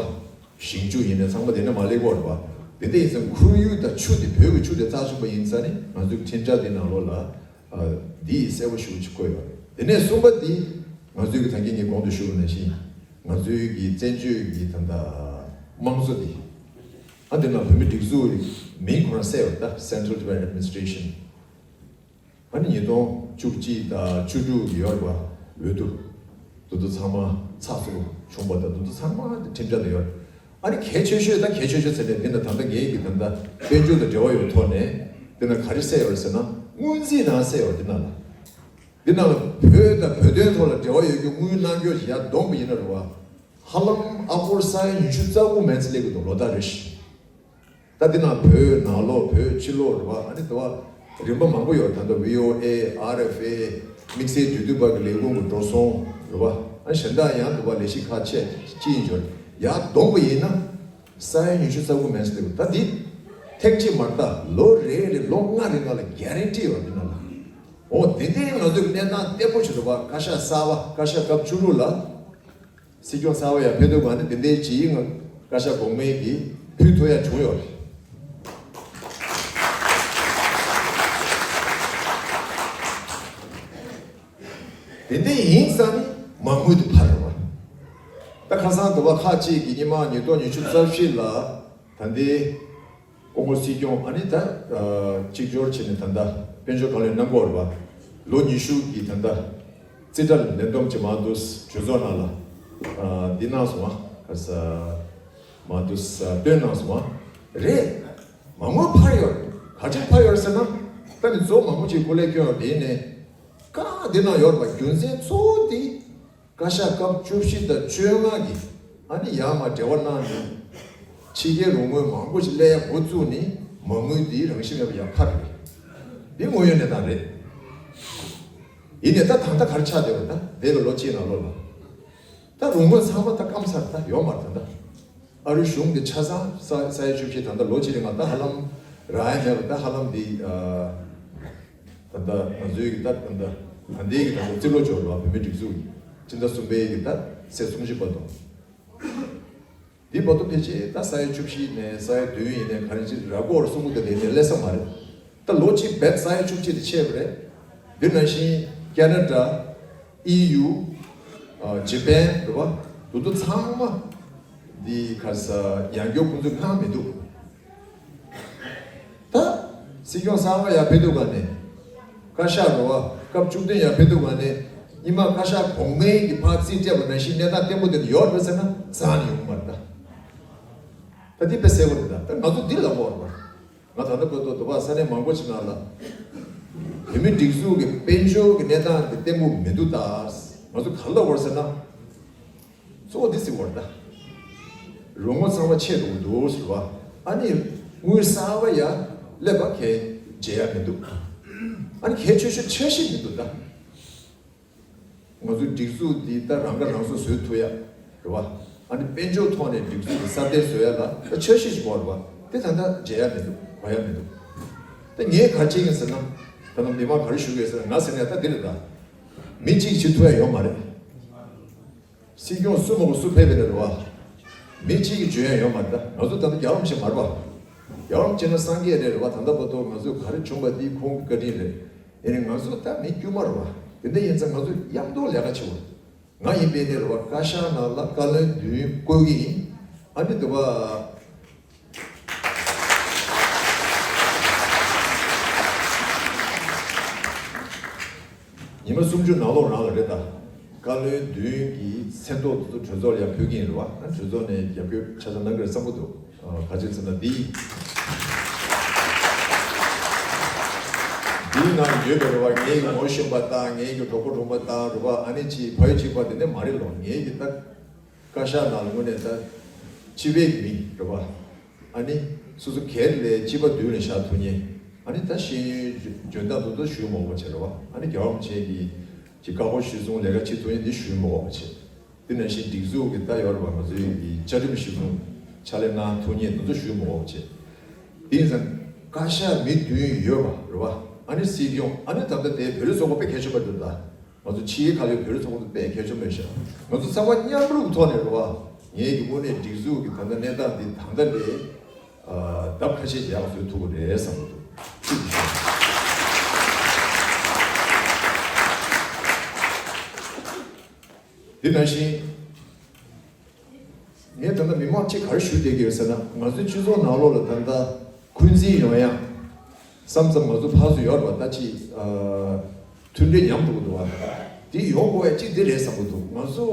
ཞིང་ཆུ་ཡིན་ནའི་ཚང་མ་དེ་ནས་མ་སླེབས་ཀྱི་ཡོད་རེད་བ། དེ་འདྲ་ཡིན་ཙང་ཁོར་ཡུག་དང་ཆུ་དེ་བོད་ཀྱི་ཆུ་དེ་རྩ་ཆེན་པོ་ཡིན་ཙང་ནི་ང་ཚོའི་ཁྲིམས་འཆར་དེ་ནང་ལོགས་ལ་ཨ་འདི་ཡིས་གསལ་པོ་ཞེ་པོ་ཅིག་བཀོད་ཡོད་རེད། དེ་ནས་གསུམ་པ་འདི་ང་ཚོའི་གི་ད་གིན་ངས་གོང་དུ་ཞུས་པ་ནང་བཞིན་ང་ཚོའི་གི་བཙན་བྱོལ་གི་ད་ལྟ་དམངས་གཙོ་འདི་ཨ་འདི་ནང་བོད་མི་སྒྲིག་འཛུགས་མིང་ཁོ་རང་གསལ་ཡོད་རེད། ད་Central Tibet Administration ཨ་ནི་ཉིས་སྟོང་བཅུ་གཅིག་དང་བཅུ་དྲུག་གི་ཡོད་རེད་བ། འོས་བསྡུ་དེ་ཚོ་ཚང་མ་ཚགས་ཚུད་པོ་བྱུང་བ་དང་། དེ་ཚོ་ཚང་མ་ཁྲིམས་འཆར་དུ་ཡོད་རེད། ཨ་ནི་གལ་ཆེ་ཤོས་ད་གལ་ཆེ་ཤོས་ཟེར་ནས་འདི་ན་ད་ལྟ་ངའི་གི་ད་ལྟ་དཔལ་འབྱོར་དང་འབྲེལ་བ་ཡོད་ཐོག་ནས་འདི་ན་ག་རེ་གསལ་ཡོད་རེད་ཟེར་ན། སྔོན་རྩིས་ནང་གསལ་ཡོད་རེད། འདི་ན་ལ་འདི་ན་ལ་བོད་དང་བོད་དོན་ཐོག་ལ་འབྲེལ་བ་ཡོད་རྒྱུ་དངུལ་གནང་རྒྱུ་ཞིག་ཡར་བསྡོམས་པ་ཡིན་ན་རེད་བ། ཧ་ལམ་ཨ་སྒོར་ས་ཡ་ཉི་ཤུ་རྩ་དགུ་མན་ཙམ་སླེབས་ཀྱི་འདུག་ལོ་ལྟར་རེ་བཞིན། ད་འདི་ན་བོད་ནང་ལོགས་བོད་ཕྱི་ལོགས་རེད་བ། ཨ་ནི་དུ་བ་རིམ་པ་མང་པོ་ཡོད་རེད། ད་ལྟ་བྷི་ཨོ་ཨེ། ཨར་ཨེཕ་ཨེ། དམིགས་བསལ་དུས་དུས་བར་གྱི་ལས་ཁུངས་ཀྱི་འགྲོ་སོང་རེད་བ། ཨ་ནི་གཞན་དག་ཡང་དུ་བ་ལས་གཞི་ཁག་ཆེ་ཅི་ཡིན་འབྱོར་ཡར་བསྡོམས་པ་ཡིན་ན་ས་ཡ་ཉི་ཤུ་རྩ་དགུ་མན་ཙམ་སླེབས། ད་འདི་ཐེངས་གཅིག་མ་རེད། ད་ལོ་རེ་རེ་ལོ་ལྔ་རིང་ལ་གྷ་རན་ཊི་ཡོད་རེད་འདི་ན་ལ། འོ་དེ་འདྲའི་ང་ཚོའི་གནས་སྟངས་བརྟན་པོ་ཞིག་རེད་བ། བཀའ་ཤག་གསར་པ་བཀའ་ཤག་སྐབས་བཅུ་དྲུག་ལ། སྲིད་སྐྱོང་གསར་པ་ཡར་ཕེབས་དུས་ག་ནས་དེ་འདྲའི་ཅིག་ང་བཀའ་ཤག་གོང་མའི་གིས་ཕུལ་ཐུབ་ཡ་བྱུང་ཡོད་རེད། དེ་འདྲ་ཡིན་ཙང་ནི་མ་དངུལ་དེ་འཕར་རེད་བ། ད་ཁ་སང་དུ་བ་ཁག་ཅིག་གིས་སྔོན་མ་ཉིས་སྟོང་ཉི་ཤུ་རྩ་བཞི་ལ་ད་ལྟའི་སྐུ་ངོ་སྲིད་སྐྱོང་ཨ་ནི་ད་གཅིག་གྱུར་བྱས་ནས་ད་ལྟ་དཔལ་འབྱོར་བཀའ་བློན་གནང་གི་ཡོད་རེད་བ། ལོ་ཉི་ཤུ་གི་ད་ལྟ་རྩིས་ཁྲ་ལ་ལན་འདོམས་ཀྱི་མ་འདུག་གྲོས་ཚོགས་ནང་ལ་འདི་གནང་སོང་བ། ག་ས་མ་འདུག་ས་བཏོན་གནང་སོང་བ་རེད། མང་པོ་ཕར་ཡོད། ག་ཚོད་ཕར་ཡོད་ཟེར་ན། ད་ནི་གཙོ་བོ་མང་པོ་ཅིག་སྐུ་ལས་བསྐྱོན་པ་དེ་ནས། ཀ་འདི་ན་ཡོད་པ་རྒྱུ་མཚན་གཙོ་བོ་དེ། བཀའ་ཤག་སྐབས་བཅུ་བཞི་དང་བཅོ་ལྔ་གི་ཨ་ནི་ཡར་མར་འབྲེལ་བ་གནང་ནས། ཕྱི་རྒྱལ་རོགས་དངུལ་མང་པོ་ཞིག་སླེབས་ཡ་འགོ་བཙུགས་ནས། མ་དངུལ་འདི་རང་བཞིན་མེད་པ་ཡར་ཕར་རེད། འདི་དངོས་ཡོད་གནས་སྟངས་རེད། ཡིན་ནའི་ད་ད་ལྟ་ག་རེ་ཆགས་བསྡད་པ། ད་འདས་པའི་ལོ་གཅིག་ནང་ལོགས་ལ། ད་རོགས་དངུལ་ཚང་མ་ད་སྐམ་ཚར། ད་ཡོད་མ་རེད། ད་ལྟ་ཨ་རིའི་གཞུང་འདི་ཆ་ཚང་ས་ས་ཡ་བཅུ་བཞི། ད་ལྟ་ལོ་གཅིག་རིང་ང་ད་ཧ་ལམ་རག་ཡ་མེད་པ། ད་ཧ་ལམ་འདི་ཨ། ད་ལྟ་ང་ཚོའི་གི་ད་ད་ལྟ་ད་ལྟའི་གི་ད་ལྟ་རྩིས་ལོ་འབྱོར་བ་བོད་མིའི་སྒྲིག་འཛུགས་ཀྱི་སྤྱི་ཟླ་གསུམ་པའི་གི་ད་ཚེས་སུམ་ཅུ་བར་དུ། འདི་བར་དུ་ཕལ་ཆེར་ད་ས་ཡ་བཅུ་བཞི་ནས་ས་ཡ་བདུན་ཡིན་ནའི་ག་རེ་ཅིག་རག་གི་ཡོད་རེད་གསུང་གི་འདུག་དེ་ནས་སླེབས་ས་མ་རེད། ད་ལོ་གཅིག་རྦད་ས་ཡ་བཅུ་གཅིག་དེ་ཆད་པ་རེད། འདི་ནང་བཞིན་ཁེ་ན་ཌ། ཨི་ཡུ། ཨ། ཇི་པན་རེད་པ། དེ་ཚོ་ཚང་མ་འདི་ག་རེ་ཟེར། ཡང་སྐྱར་ཁོང་ཚོས་གནང་མི་འདུག་ད་སྲིད་སྐྱོང་གསར་པ་ཡར་ཕེབས་དུས་ག་ནས། བཀའ་ཤག་རེད་པ། སྐབས་བཅུ་བདུན་ཡར་ཕེབས་དུས་ག་ནས། སྔོན་མ་བཀའ་ཤག་གོང་མའི་གི་ཕར་རྩིས་སྤྲད་པ་ནང་བཞིན་གནས་སྟངས་བརྟན་པོ་དེ་འདྲ་ཡོད་རེད་ཟེར་ན་རྩ་ནས་ཡོང་གི་མ་རེད་ད། ད་འདི་དཔེ་གསལ་པོ་རེད་ད། ད་ང་ཚོ་འདི་ལ་དགོས་རེད་པ། ང་ད་ལྟ་བར་དུ་འདི་པ་ས་གནས་མང་པོ་ཞིག་ནང་ལ་བོད་མིའི་སྒྲིག་འཛུགས་ཀྱི་དཔལ་འབྱོར་གྱི་གནས་སྟངས་དེ་བརྟན་པོ་མི་འདུག་ད། ང་ཚོ་ག་ལ་བར་ཟེར་ན། གཙོ་བོ་འདི་ཟེར་བར་ད། རོགས་དངུལ་ཚང་མ་ཆད་འགྲོ་གི་འདུག་ཟེར་བ། ཨ་ནི་དངུལ་གསར་པ་ཡར་སླེབས་པ་གས་མཇལ་ཡ་མི་འདུག་ཨ་ནི་གལ་ཆེ་ཤོས་འཆར་གཞི་མི་འདུག་ད། ང་ཚོའི་སྒྲིག་འཛུགས་འདི་ད་རང་ཁ་རང་གསོ་བཟོ་ཐུབ་ཡ་རེད་བ། ཨ་ནི་དཔལ་འབྱོར་ཐོག་ནས་སྒྲིག་འཛུགས་འདི་གསར་གཏོད་བཟོ་ཡ་ལ་ད་འཆར་གཞི་ཞིག་དགོས་རེད་བ། དེ་ད་ལྟ་མཇལ་ཡ་མི་འདུག་གོ་ཡ་མི་འདུག་ད་ངས་ག་རེ་བྱེད་ཀྱི་ཡིན་ཟེར་ན། ད་ལྟ་མི་མང་ག་རེ་ཞུ་གི་ཡོད་ཟེར་ན། ང་ཟེར་ནས་ད་འདི་རེད་ད། མི་གཅིག་གིས་བྱེད་ཐུབ་ཡ་ཡོད་མ་རེད། སྲིད་སྐྱོང་སུ་མ་གོ་སུ་ཕེབས་པ་རེད་བ། མི་གཅིག་གིས་བྱེད་ཡ་ཡོད་མ་རེད་ད། ང་ཚོ་ད་ལྟ་རྒྱལ་བ་རིན་པོ་ཆེ་མ་རེད་བ། རྒྱལ་བ་རིན་པོ་ཆེ་ན་སངས་རྒྱས་རེད་རེད་བ། ད་ལྟ་བར་དུ་ང་ཚོ་ག་རེ་བྱུང་པ་འདི་ཁོང་གི་བཀའ་དྲིན་རེད། ཡིན་ནའི་ང་ཚོ་ད་མི་དཀྱུས་མ་རེད་བ། དེ་འདྲ་ཡིན་ཙང་ང་ཚོ་མཉམ་དུ་ལས་ཀ་བྱེད་དགོས། ང་ཡིན་པའི་ནས་རེད་བ། བཀའ་ཤག་ནང་ལ་བཀའ་བློན་བདུན་བསྐོ་གི་ཡིན། ཨ་ནི་འདི་བ། ཉི་མ་སུམ་ཅུ་ནང་ལོགས་རང་ལ་རེད་ད། བཀའ་བློན་བདུན་གྱི་མཚན་ཐོག་དེ་ཚོ་གྲོས་ཚོགས་ལ་ཡར་ཕུལ་གྱི་ཡིན་རེད་བ། ཨ་གྲོས་ཚོགས་ནས་རྒྱབ་སྐྱོར་ཆ་ཚང་གནང་གི་རེད་བསམ་གྱི་འདུག་ཨ་ག་ཅི་ཟེར་ན་འདི་ཡིན། འདིའི་ནང་ཡོད་པའི་རེད་བ། ངའི་ངོ་ཤེས་པ་དང་། ངའི་གི་གྲོགས་པོ་གྲོགས་མོ་དང་རེད་བ། ཨ་ནི་ཅིག་ཕ་ཡུལ་གཅིག་པ་དེ་འདྲ་མ་རེད་ལོ། ངའི་གི་ད་བཀའ་ཤག་ནང་ལ་དངོས་གནས་ད་སྤྱི་པའི་གི་མི་རེད་བ། ཨ་ནི་སོ་སོ་སྒེར་ལ་སྤྱི་པ་མདུན་ལ་བཞག་ཐུབ་མཁན། ཨ་ནི་ད་ཤེས་ཡོན་འཇོན་ཐང་དེ་ཚོ་ཞུ་མ་དགོས་པ་བྱས་རེད་བ། ཨ་ནི་རྒྱལ་བ་རིན་པོ་ཆེ་གི་ཅིག་བཀའ་བསྒོ་གཞིར་བཟུང་ལས་ཀ་བྱེད་ཐུབ་མཁན་འདི་ཞུ་མ་དགོས་པ་བྱས། དེ་ནང་བཞིན་སྒྲིག་འཛུགས་ཀྱི་ད་ཡོད་རེད་བ། ང་ཚོའི་གི་བཅའ་ཁྲིམས་གཞིར་བཟུང་ཕྱག་ལས་གནང་ཐུབ་མཁན་དེ་ཚོ་ཞུ་མ་དགོས་པ་བྱས། དེ་ཡིན་ཙང་བཀའ་ཤག་མི་བདུན་ཡོད་པ་རེད་བ། ཨ་ནི་སྲིད་སྐྱོང་། ཨ་ནི་ད་ལྟ་དེ་བོད་རིགས་ཚོགས་པ་དཔེ་གལ་ཆེན་པོ་འདུག་ད། ང་ཚོ་ཕྱི་རྒྱལ་ཁག་ལ་བོད་རིགས་ཚོགས་པ་དཔེ་གལ་ཆེན་པོ་ཡོད་ཤག་ང་ཚོ་ཚང་མ་མཉམ་རུབ་ཐོག་ནས་རེད་བ། ངས་ཀྱི་དངོས་གནས་སྒྲིག་འཛུགས་ཀྱི་ད་ལྟ་གནས་སྟངས་འདི་ད་ལྟ་ལས་ཨ་ལྡབ་ཁ་ཤས་ཡག་བཟོ་ཐུབ་ཀྱི་རེད་བསམ་གྱི་འདུག་འདི་ནང་བཞིན། ངས་ད་ལྟ་མི་མང་གཅིག་ག་རེ་ཞུ་བསྡད་ཀྱི་ཡོད་ཟེར་ན། ང་ཚོའི་སྤྱི་ཚོགས་ནང་ལོགས་ལ་ད་ལྟ་འཁོན་འཛིན་ཡོང་ཡ་བསམ་ཙམ་ང་ཚོ་ཕར་ཚུར་ཡོད་རེད་བ། ད་ཅིག་ཨ་མཐུན་སྒྲིལ་ཉམས་འགྲོ་གི་འདུག་བ། དེ་ཡོང་དགོས་ཡ་གཅིག་འདི་རེད་བསམ་གྱི་འདུག་ང་ཚོ་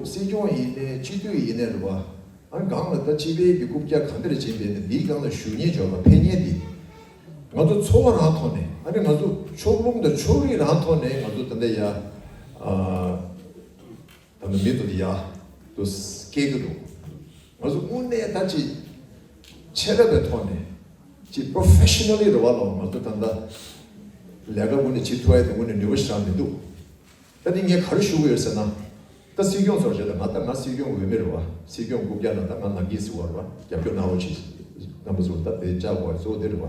སྲིད་སྐྱོང་ཡིན་ནའི་སྤྱི་འཐུས་ཡིན་ནའི་རེད་བ། ཨ་ནི་སྒང་ལ་ད་སྤྱི་པའི་གི་རྐུབ་བཀྱག་གང་འདྲ་ཅིག་ཡིན་པའི་ནི་འདིའི་སྒང་ལ་ཞུགས་མཁན་བྱོས་པ་ཕེབས་མཁན་འདི། ང་ཚོ་འཚོ་བ་རང་ཐོག་ནས། ཨ་ནི་ང་ཚོ་ཕྱོགས་ལྷུང་དང་ཕྱོགས་རིས་རང་ཐོག་ནས་ང་ཚོ་ད་ལྟ་ཡ་ཨ། ད་ནི་མི་དེ་ཡ་དེ་སྐྱེ་གི་འདུག་ང་ཚོ་དངོས་གནས་ད་ཅིག་ཆེ་རབས་པའི་ཐོག་ནས་ཅིག་པོ་རོ་ཕེ་ཤི་ན་ལི་རེད་བ་ལོ། ང་ཚོ་ད་ལྟ་ལས་ཀ་དངོས་གནས་བྱེད་ཐུབ་ཡ་དེ་དངོས་གནས་ནུས་པ་ཞེ་དྲག་མི་འདུག་ད་ནི་ངས་ག་རེ་ཞུ་གི་ཡོད་ཟེར་ན། ད་སྲིད་སྐྱོང་ཚོར་བྱས་ད། ང་ད་ང་སྲིད་སྐྱོང་འོས་མི་རེད་བ། སྲིད་སྐྱོང་རྐུབ་བཀྱག་ན་ད་ང་ནང་གི་ཟེར་བ་རེད་བ། རྒྱབ་སྐྱོར་གནང་རོགས་གྱིས། རྣམ་པ་ཚོ་ད་དེ་བཅར་དགོས་པ་གཙོ་བོ་དེ་རེད་བ།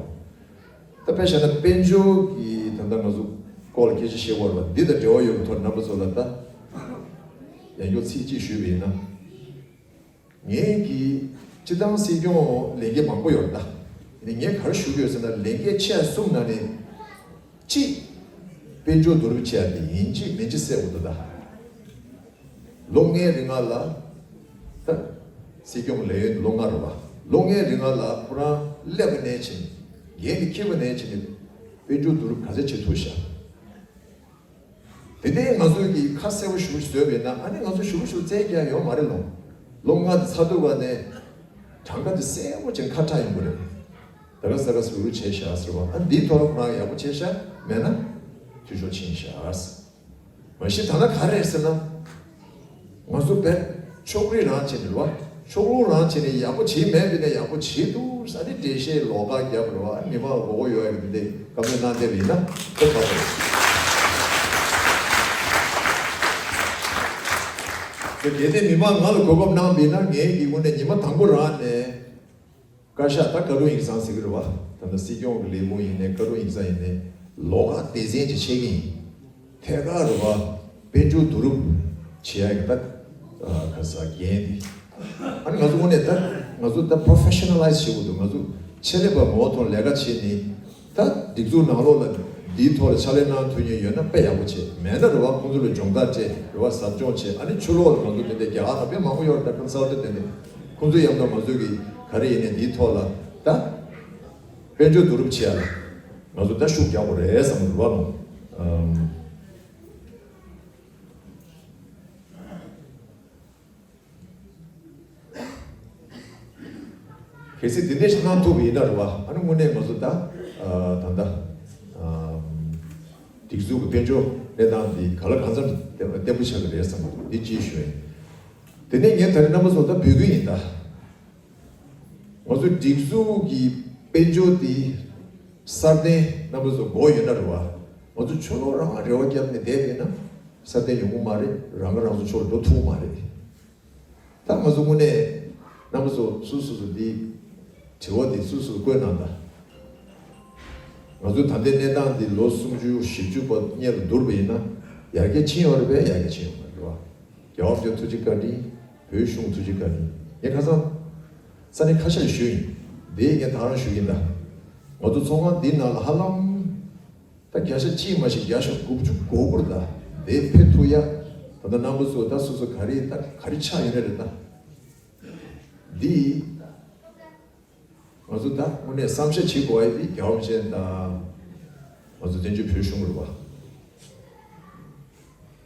ད་དཔེ་བཞག་ན་དཔལ་འབྱོར་གྱི་ད་ལྟ་ང་ཚོ་སྐོར་ལ་སྐད་ཆ་བཤད་དགོས་རེད་བ། འདི་དང་འབྲེལ་བ་ཡོད་པའི་ཐོག་རྣམ་པ་ཚོ་ལ་ད་ཡང་སྐྱར་ཚིག་གཅིག་ཞུས་པ་ཡིན་ན། ངས་ཀྱི་སྤྱི་བཏང་སྲིད་སྐྱོང་ལས་འགན་མང་པོ་ཡོད་རེད་ད། ཡིན་ནའི་ངས་ག་རེ་ཞུ་གི་ཡོད་ཟེར་ན། ལས་འགན་ཆེ་ཤོས་གསུམ་ནང་ནས་གཅིག་དཔལ་འབྱོར་བསྡུ་རུབ་བྱེད་ཡ་དེ་ཡིན་གཅིག་མིན་གཅིག་གསལ་པོ་འདུག་ད། ལོ་ལྔའི་རིང་ལ་ད་སྲིད་སྐྱོང་ལས་ཡུན་ལོ་ལྔ་རེད་བ། ལོ་ལྔའི་རིང་ལ་ཁོ་རང་སླེབས་པ་ནས་བྱས་ནས་འགན་དེ་འཁྱེར་བ་ནས་བྱས་ནས་དཔལ་འབྱོར་བསྡུ་རུབ་ག་ཚད་བྱེད་ཐུབ་ཤག་དེ་ནས་ང་ཚོས་ཀྱི་ཁ་གསལ་པོ་ཞུ་བཟོས་པས་ན། ཨ་ནི་ང་ཚོ་ཞུ་བ་ཞུ་བཙལ་རྒྱག་ཡོད་མ་རེད་ལོ། ལོ་ལྔ་དེ་ཚར་དུས་བ་ནས་གྲངས་ཀ་དེ་གསལ་པོ་ཅན་ཁ་ཁྲ་ཡོང་གི་རེད། ད་ག་ས་ག་སུ་རུ་བྱས་བཞག་ཟེར་བ། ཨ་འདིའི་ཐོག་ལ་ཁོ་རང་ཡག་པོ་བྱས་བཞག་མེད་ན་འཐུས་ཤོར་ཕྱིན་བཞག་མ་གཞི་ད་ལྟ་ག་རེ་རེད་ཟེར་ན། ང་ཚོ་བས་ཕྱོགས་རིས་རང་བྱས་ནས་རེད་བ། ཕྱོགས་ལྷུང་རང་བྱས་ནས་ཡག་པོ་བྱེད་མེད་པས་ན་ཡག་པོ་བྱེད་འདུག་ས་ནི་འགྲེལ་བཤད་ལོགས་ཀ་རྒྱབ་རེད་བ། མི་མང་མགོ་སྐོར་ཡོད་ཡག་འདི་བཀའ་མོལ་གནང་བསྡད་པ་ཡིན་ན་ཁོ་ཁག་པོ་རེད། གལ་ཏེ་མི་མང་ང་ལ་གོ་སྐབས་གནང་བ་ཡིན་ན་ངའི་གི་ངོས་ནས་ཉི་མ་དང་པོ་རང་ནས། བཀའ་ཤག་ད་བཀའ་དྲུང་ཡིག་ཚང་ཟེར་གི་རེད་བ། ད་ལྟ་སྲིད་སྐྱོང་གི་ལས་ཁུངས་ཡིན་ནའི་བཀའ་དྲུང་ཡིག་ཚང་ཡིན་ནའི་ལོགས་ཀ་སྡེ་ཚན་གྱི་ཆེད་ཀྱི་ཡིན། ཐད་ཀར་རེད་བ། དཔལ་འབྱོར་བསྡུ་རུབ་བྱེད་ཡ་གི་ད་ག་ས་འགན་འདི། ཨ་ནི་ང་ཚོ་དངོས་གནས་ད་ང་ཚོ་ད་professionalize་བྱེད་དགོས་འདུག་ང་ཚོ་ཆེད་ལས་པ་མོ་ཐོང་ལས་ཀ་བྱེད་ནི་ད་སྒྲིག་འཛུགས་ནང་ལོགས་ལ་འདིའི་ཐོག་ལ་ཕྱག་ལས་གནང་ཐུབ་མཁན་ཡོད་ན་དཔེ་ཡག་པོ་བྱེད་མེད་ན་རེད་བ། ཁོང་ཚོ་ལ་སྦྱོང་བརྡར་སྤྲད་རེད་བ། ཟབ་སྦྱོང་བྱེད། ཨ་ནི་ཕྱི་ལོགས་ལ་ང་ཚོ་དེ་འདྲའི་རྒྱ་གར་ལ་དཔེ་མང་པོ་ཡོད་རེད། ད་consultant་དེ་འདྲ། ཁོང་ཚོ་ཡང་ན་ང་ཚོ་གི་ག་རེ་ཡིན་ནའི་འདིའི་ཐོག་ལ་ད་དཔལ་འབྱོར་བསྡུ་རུབ་བྱེད་ཡ་ལ་ང་ཚོ་ད་ཤུགས་རྒྱག་དགོས་རེད་བསམ་གི་འདུག་བ། ཨམ། གལ་སྲིད་འདི་འདྲ་ཞིག་གནང་ཐུབ་པ་ཡིན་ན་རེད་བ། ཨ་ནི་དངོས་གནས་ང་ཚོ་ད་ཨ་ད་ལྟ་ཨམ་སྒྲིག་འཛུགས་ཀྱི་དཔལ་འབྱོར་གནས་སྟངས་འདི་ག་ལ་གང་འཚམ་བརྟན་པོ་ཆགས་ཀྱི་རེད་བསམ་གི་འདུག་འདི་གཅིག་ཞུ་ཡིན། དེ་ནས་ངས་ད་རེས་རྣམ་པ་ཚོ་ད་འབོད་སྐུལ་ཡིན་ད། ང་ཚོ་སྒྲིག་འཛུགས་ཀྱི་དཔལ་འབྱོར་འདི་སྲ་བརྟན་རྣམ་པ་ཚོ་དགོས་ཡོད་ན་རེད་བ། ང་ཚོ་ཕྱོགས་ལྷུང་རང་རེ་བ་བརྒྱབ་ནས་བསྡད་པས་ན་སྲ་བརྟན་ཡོང་གི་མ་རེད། རང་ག་རང་ཚོ་ཕྱོགས་ལ་འགྲོ་ཐུབ་མ་རེད། ད་ང་ཚོ་དངོས་གནས་རྣམ་པ་ཚོ་སུ་སུ་སུ་འདི་དྲི་བ་འདི་སུ་སུ་བཀོད་གནང་ད། ང་ཚོ་ད་ལྟའི་གནས་སྟངས་འདི་ལོ་སུམ་ཅུ་བཞི་བཅུ་བར་སྔོན་ལ་བསྡུར་བ་ཡིན་ན་ཡར་རྒྱས་ཕྱིན་ཡོད་རེད་པས། ཡར་རྒྱས་ཕྱིན་ཡོད་མ་རེད་བ། རྒྱལ་བ་རིན་པོ་ཆེ་ཐུགས་རྗེ་བཀའ་དྲིན། བོད་གཞུང་ཐུགས་རྗེ་བཀའ་དྲིན། ངས་ཁ་སང་ས་གནས་ཁ་ཤས་ལ་ཞུས་ཡིན། འདི་ངས་ད་རང་ཞུ་གི་ཡིན་ད། ང་ཚོ་ཚོང་ཁང་འདི་ནང་ལ་ཧ་ལམ་ད་བརྒྱ་ཆ་གཅིག་མ་ཞིག་བརྒྱ་ཆ་དགུ་བཅུ་གོ་དགུ་རེད་ད། འདི་ཕེབས་ཐུབ་ཡ། ད་ལྟ་རྣམ་པ་ཚོ་ད་སོ་སོ་ག་རེ་ད་ག་རེ་ཆགས་ཡོད་ན་རེད་ད། འདི་ང་ཚོ་ད་དངོས་གནས་བསམ་ཤེས་བྱེད་དགོས་ཡ་དེ་རྒྱལ་བ་རིན་པོ་ཆེ་དང་ང་ཚོ་བཙན་བྱོལ་བོད་གཞུང་རེད་བ།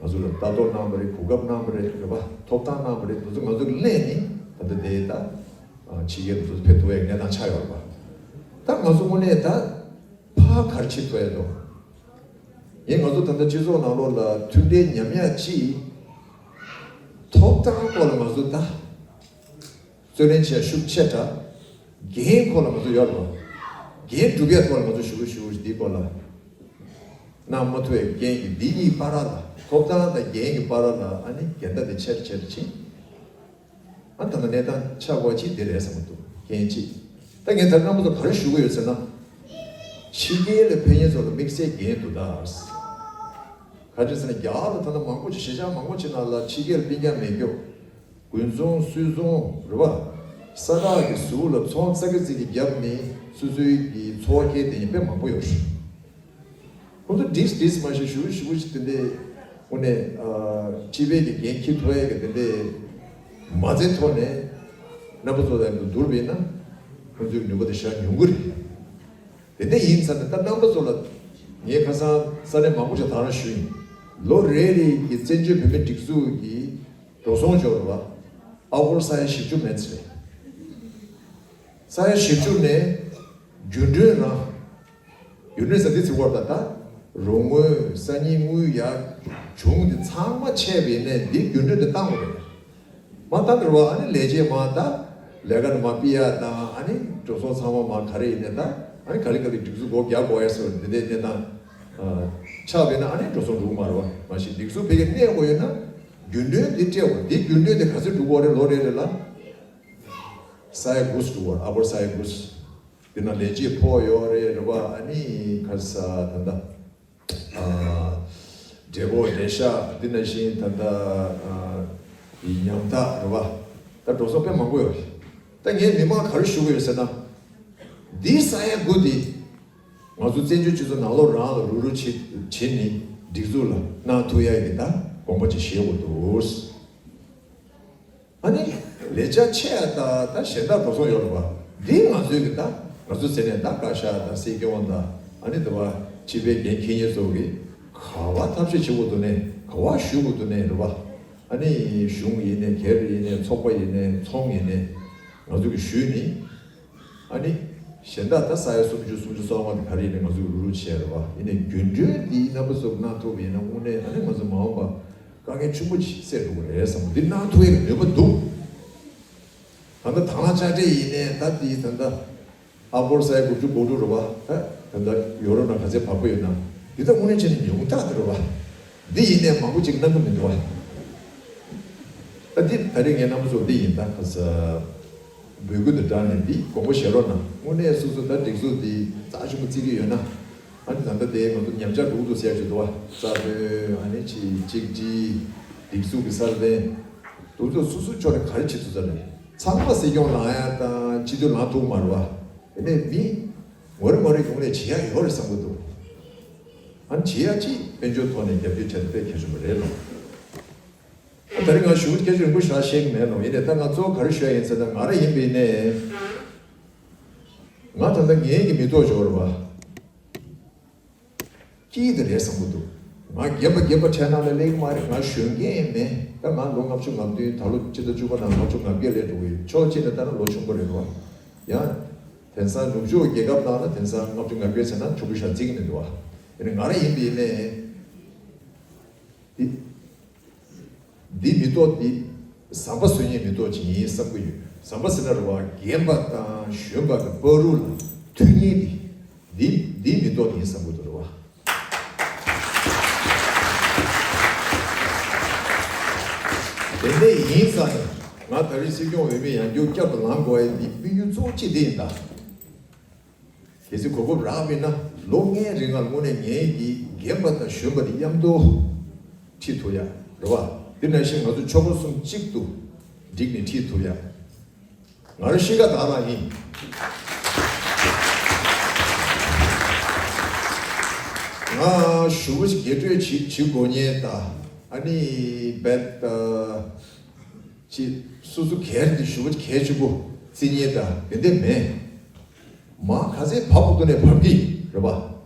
ང་ཚོ་ལ་ལྟ་རྟོག་གནང་བ་རེད། གོ་སྐབས་གནང་བ་རེད། རེད་བ། ཐོབ་ཐང་གནང་བ་རེད། དེ་ཚོ་ང་ཚོ་གླས་ནས་ད་ལྟ་དེ་ད་ཕྱི་རྒྱལ་དུ་ཚོ་ཕེབས་ཐུབ་ཡ་གནས་སྟངས་ཆགས་ཡོད་རེད་བ། ད་ང་ཚོ་དངོས་གནས་ད་ཕར་ག་རེ་བྱེད་ཐུབ་ཡ་འདུག་ངས་ང་ཚོ་ད་ལྟ་སྤྱི་ཚོགས་ནང་ལོགས་ལ་མཐུན་སྒྲིལ་ཉམས་ཡ་ཅིག་ཐོབ་ཐང་སྐོར་ལ་ང་ཚོ་ད། རྩོད་ལེན་བྱས་ཤུགས་ཆེ་དྲགས། འགན་ཁོ་ལ་ང་ཚོ་ཡོད་རེད་བ། འགན་སྒྲུབ་ཡས་ཐོག་ལ་ང་ཚོ་ཞུ་ཞུ་འདི་སྐོར་ལ། གནང་མ་ཐུབ་པའི་རྐྱེན་གྱིས་འདི་གཉིས་བར་ལ་ཐོབ་ཐང་དང་འགན་གྱི་བར་ལ་ཨ་ནི་འགལ་ཟླ་དེ་ཆེར་ཆེར་ཕྱིན། ཨ་ད་ལྟ་གནས་སྟངས་ཆགས་པ་ཅིག་འདི་རེད་བསམ་གྱི་འདུག་རྐྱེན་གཅིག་ད་ངས་ད་རྣམ་པ་ཚོ་ག་རེ་ཞུ་གི་ཡོད་ཟེར་ན། ཕྱི་རྒྱལ་ལ་ཕེབས་མཁན་ཚོ་ལ་དམིགས་བསལ་འགན་འདུག་ད། ག་རེ་ཟེར་ན་རྒྱ་གར་ལ་ད་ལྟ་མང་པོ་ཅིག་གཞིས་ཆགས་མང་པོ་ཅིག་ནང་ལ་ཕྱི་རྒྱལ་ལ་སྤུན་ཀྱག་མེད་རྒྱུ། དགུན་ཚོང་སུད་ཚོང་རེད་བ། ས་ཐག་གི་ཟུར་ལ་ཚོང་ཙག་གི་ཙིག་གི་བརྒྱབ་ནས་སོ་སོའི་གི་འཚོ་བ་སྐྱེལ་བསྡད་མཁན་དཔེ་མང་པོ་ཡོད་རེད། ཁོང་ཚོ་བྲིས་བྲིས་མ་ཤེས་ཞུ་ཞུ་ཞིག་དེ་འདྲའི་དངོས་གནས་སྤྱི་པའི་གི་འགན་འཁྱེར་ཐུབ་ཡས་གི་དེ་འདྲའི་མ་རྩའི་ཐོག་ནས་རྣམ་པ་ཚོ་དང་བསྡུར་བས་ན་ཁོང་ཚོའི་ནུས་པ་དེ་ཞེ་དྲག་ཉུང་གི་རེད། དེ་འདྲ་ཡིན་ཙང་ནས་ད་རྣམ་པ་ཚོ་ལ་ངས་ཁ་སང་ས་གནས་མང་པོ་ཞིག་ད་རང་ཞུས་ཡིན། ལོ་རེ་རེ་གི་བཙན་བྱོལ་བོད་མིའི་སྒྲིག་འཛུགས་ཀྱི་འགྲོ་སོང་འབྱོར་བ་ཨ་སྒོར་ས་ཡ་བཞི་བཅུ་མན་ཙམ་རེད། ས་ཡ་བཞི་བཅུ་ནས་རྒྱུན་གྲོན་རང་། རྒྱུན་གྲོན་ཟེར་འདི་ཚིག་བར་ད་ད་རོགས་དངུལ་སང་ཉིན་དངུལ་ཡར་བྱུང་འདི་ཚང་མ་ཆད་པ་ཡིན་ནས་འདི་རྒྱུན་གྲོན་འདི་བཏང་དགོས་རེད། མ་བཏང་འགྲོ་བ་ཨ་ནི་ལས་བྱེད་མ་ད་ལས་ཀ་ནས་མ་ཕུད་ཡ་དང་ཨ་ནི་འགྲོ་སོང་ཚང་མ་མ་ག་རེ་ཡིན་ནས་ད་ཨ་ནི་ག་ལེ་ག་ལེ་སྒྲིག་འཛུགས་སྒོ་རྒྱག་དགོས་ཡ་སོགས་འདི་འདྲའི་གནས་སྟངས་ཆགས་པས་ན་ཨ་ནི་འགྲོ་སོང་འགྲོ་གི་མ་རེད་བ། མ་གཞི་སྒྲིག་འཛུགས་ཕ་གིར་གནས་དགོས་ཡོད་ན་རྒྱུན་གྲོན་འདི་སྤྲད་དགོས། འདི་རྒྱུན་གྲོན་འདི་ག་ཚོད་འགྲོ་གི་ཡོད་རེད། ལོ་རེ་རེ་ལ་ས་ཡ་དགུ་ཙམ་འགྲོ་གི་ཡོད་རེད། ཨ་སྒོར་ས་ཡ་དགུ་ཙམ། འདི་ན་ལས་བྱེད་ཕོགས་ཡོད་རེད་རེད་བ། ཨ་ནི་ཁ་ས་ད་ལྟ་ཨ་འབྲས་བུ་འབྲས་ཤ་འདི་ན་བཞིན་ད་ལྟ་ཨ་ཉམ་ཐག་རེད་བ། ད་འགྲོ་སོང་དཔེ་མང་པོ་ཡོད་རེད། ད་ངས་མི་མང་ག་རེ་ཞུ་གི་ཡོད་ཟེར་ན། འདི་ས་ཡ་དགུ་འདི་ང་ཚོ་བཙན་བྱོལ་སྤྱི་ཚོགས་ནང་ལོགས་རང་ལ་རུག་རུག་བྱེད་བྱེད་ནི་སྒྲིག་འཛུགས་ལ་གནང་ཐུབ་ཡ་གི་ད་དགོངས་པ་ཅིག་བཞེས་དགོས་འདུག་ཨ་ནི་ལས་བྱ་ཆེ་ཡ་ད་ད་གཞན་དག་འགྲོ་སོང་ཡོད་རེད་བ། འདི་ང་ཚོའི་གི་ད་ང་ཚོ་ཟེར་ནས་ད་བཀའ་ཤག་དང་སྲིད་སྐྱོང་དང་ཨ་ནི་དེ་བ་སྤྱི་པའི་འགན་འཁྱེར་མཁན་ཚོ་གི་ག་བ་ཐབས་ཤེས་བྱེད་དགོས་འདུག་ནས་ག་བ་ཞུ་དགོས་འདུག་ནས་རེད་བ། ཨ་ནི་གཞུང་ཡིན་ནས་སྒེར་ཡིན་ནས་ཚོགས་པ་ཡིན་ནས་ཚོང་ཡིན་ནས་ང་ཚོ་གི་ཞུས་ནི་ཨ་ནི་ གཞན་དག་ད་ས་ཡ་སུམ་ཅུ་སུམ་ཅུ་སོ་ལྔ་དེ་ག་རེ་ཡིན་ན་ང་ཚོ་རུ་རུ་བྱས་རེད་བ། ཡིན་ནའི་རྒྱུན་གྲོན་འདི་རྣམ་པ་ཚོ་གནང་ཐུབ་པ་ཡིན་ན་དངོས་གནས་ཨ་ནི་ང་ཚོ་མ་འོངས་པ་དཀའ་ངལ་ཆེན་པོ་ཞིག་སེལ་འགྲོ་གི་རེད་བསམ། འདི་གནང་ཐུབ་ཡ་གི་ནུས་པ་འདུག་ད་ལྟ་དང་བླངས་དཔྱ་ཁྲལ་ཡིན་ནའི་ད་འདི་ད་ལྟ་ཨ་སྒོར་ས་ཡ་དགུ་བཅུ་གོ་དྲུག་རེད་བ། ད་ད་ལྟ་ཡོ་རོབ་ནང་ག་ཚད་བབས་པ་ཡོད་ན་འདི་ད་དངོས་གནས་བྱས་ནས་ཉུང་མཐའ་དེ་རེད་བ། འདི་ཡིན་ནའི་མང་པོ་ཅིག་གནང་གི་མི་འདུག་བ། ད་འདི་ད་རེས་ངས་རྣམ་པ་ཚོ་འདི་ཡིན་ད་ག་ས། འབོད་སྐུལ་དང་སྦྲགས་ནས་འདི་དགོངས་པ་བཞེས་རོགས་གནང་། དངོས་གནས་སོ་སོ་ད་སྒྲིག་འཛུགས་འདི་རྩ་ཆེན་པོ་བརྩི་གི་ཡོད་ན། ཨ་ནི་ད་ལྟ་དེ་ང་ཚོ་ཉམས་ཆག་འགྲོ་གི་འདུག་ཟེར་ཡ་ཅིག་འདུག་བ། རྩ་དོན་ཨ་ནི་ཅིག་གཅིག་སྒྲིལ། སྒྲིག་འཛུགས་ཀྱི་སྲ་བརྟན། འདུག་ཚོ་སོ་སོའི་ཕྱོགས་ནས་ག་རེ་བྱེད་ཐུབ་ས་རེད། ཚང་མ་སྲིད་སྐྱོང་ལངས་ཡ་དང་སྤྱི་འཐུས་ལངས་ཐུབ་མ་རེད་བ། དེ་ནས་མི་ངོ་རེ་ངོ་རེ་ཡོང་ནས་བྱེད་ཡ་ཡོད་རེད་བསམ་གི་འདུག་ཨ་ནི་བྱེད་ཡ་ཅིག་དཔལ་འབྱོར་ཐོག་ནས་རྒྱབ་སྐྱོར་བྱས་ན་དཔེ་གལ་ཆེན་པོ་རེད་ལོ། ད་རེས་ང་ཞུ་སྐད་ཆ་རིང་པོ་ཞེ་དྲག་བཤད་ཀྱི་མེད་ལོ། ཡིན་ནའི་ད་ང་གཙོ་བོ་ག་རེ་ཞུ་ཡ་ཡིན་ཟེར་ན་ང་རང་ཡིན་པ་ཡིན་ནའི། ང་ད་ལྟ་ངའི་གི་མི་ཐོག་འབྱོར་བ། སྐྱིད་དེ་རེད་བསམ་གི་འདུག་ང་རྒན་པ་རྒན་པ་ཁྲལ་ནང་ལ་སླེབས་ཀྱི་མ་རེད། ང་གཞོན་སྐྱེས་མེད། ད་ང་ལོ་ལྔ་བཅུ་ང་བདུན་ད་ལོ་སྤྱི་ཟླ་བཅུ་པ་ནང་ལྔ་བཅུ་ང་བརྒྱད་སླེབས་འགྲོ་གི་ཡོད། ཕྱོགས་གཅིག་ནས་ལྟ་ན་ལོ་ཆུང་པོ་རེད་བ། ཡང་། དེང་སང་ནུབ་ཕྱོགས་རྒྱལ་ཁབ་ནང་ལ་དེང་སང་ལྔ་བཅུ་ང་བརྒྱད་ཟེར་ན་ཆུང་ཀུ་ཞིག་བརྩི་གི་མི་འདུག་བ། ཡིན་ནའི་ང་རང་ཡིན་པ་ཡིན་ནའི། འདི། འདི་མི་ཐོག་འདི། ཟམ་པ་བཟོ་མཁན་མི་ཐོག་ཅིག་ཡིན་བསམ་གྱི་ཡོད། ཟམ་པ་ཟེར་ན་རེད་བ། རྒན་པ་དང་གཞོན་པ་གི་བར་དུ་ལ་མཐུན་མཁན་འདི། འདི་འདི་མི་ཐོག་ཡིན་བསམ་གྱི་འདུག་རེད་བ། དེ་འདྲ་ཡིན་ཙང་ནས་ང་ད་རེས་སྲིད་སྐྱོང་འོས་མི་ཡང་བསྐྱར་བསྐྱར་དུ་ལངས་དགོས་ཡ་འདི་དམིགས་ཡུལ་གཙོ་བོ་གཅིག་འདི་ཡིན་ད། གལ་སྲིད་གོ་སྐབས་རག་པ་ཡིན་ན་ལོ་ལྔའི་རིང་ལ་དངོས་གནས་ངེད་ཀྱིས་རྒན་པ་དང་གཞོན་པ་དེ་མཉམ་དུ་ཁྲིད་ཐུབ་ཡ་རེད་བ། དེ་ནང་བཞིན་ང་ཚོ་ཆོལ་ཁ་གསུམ་གཅིག་ཏུ་བསྒྲིགས་ནས་ཁྲིད་ཐུབ་ཡ། ང་རང་ཤི་ཁ་དྭགས་རང་ཡིན། ང་ཞུ་བ་ཞིག་རྒྱས་སྤྲོས་བྱེད་བྱེད་དགོས་ཉེན་དང་ཨ་ནི་བེད་ཅིག་སོ་སོ་སྒེར་དེ་ཞུ་བ་གལ་ཆེན་པོ་བརྩི་ཉེན་དང་དེ་འདྲ་མེད། མ་ག་ཚད་བབ་དགོས་ནས་བབ་ཀྱི་རེད་པ།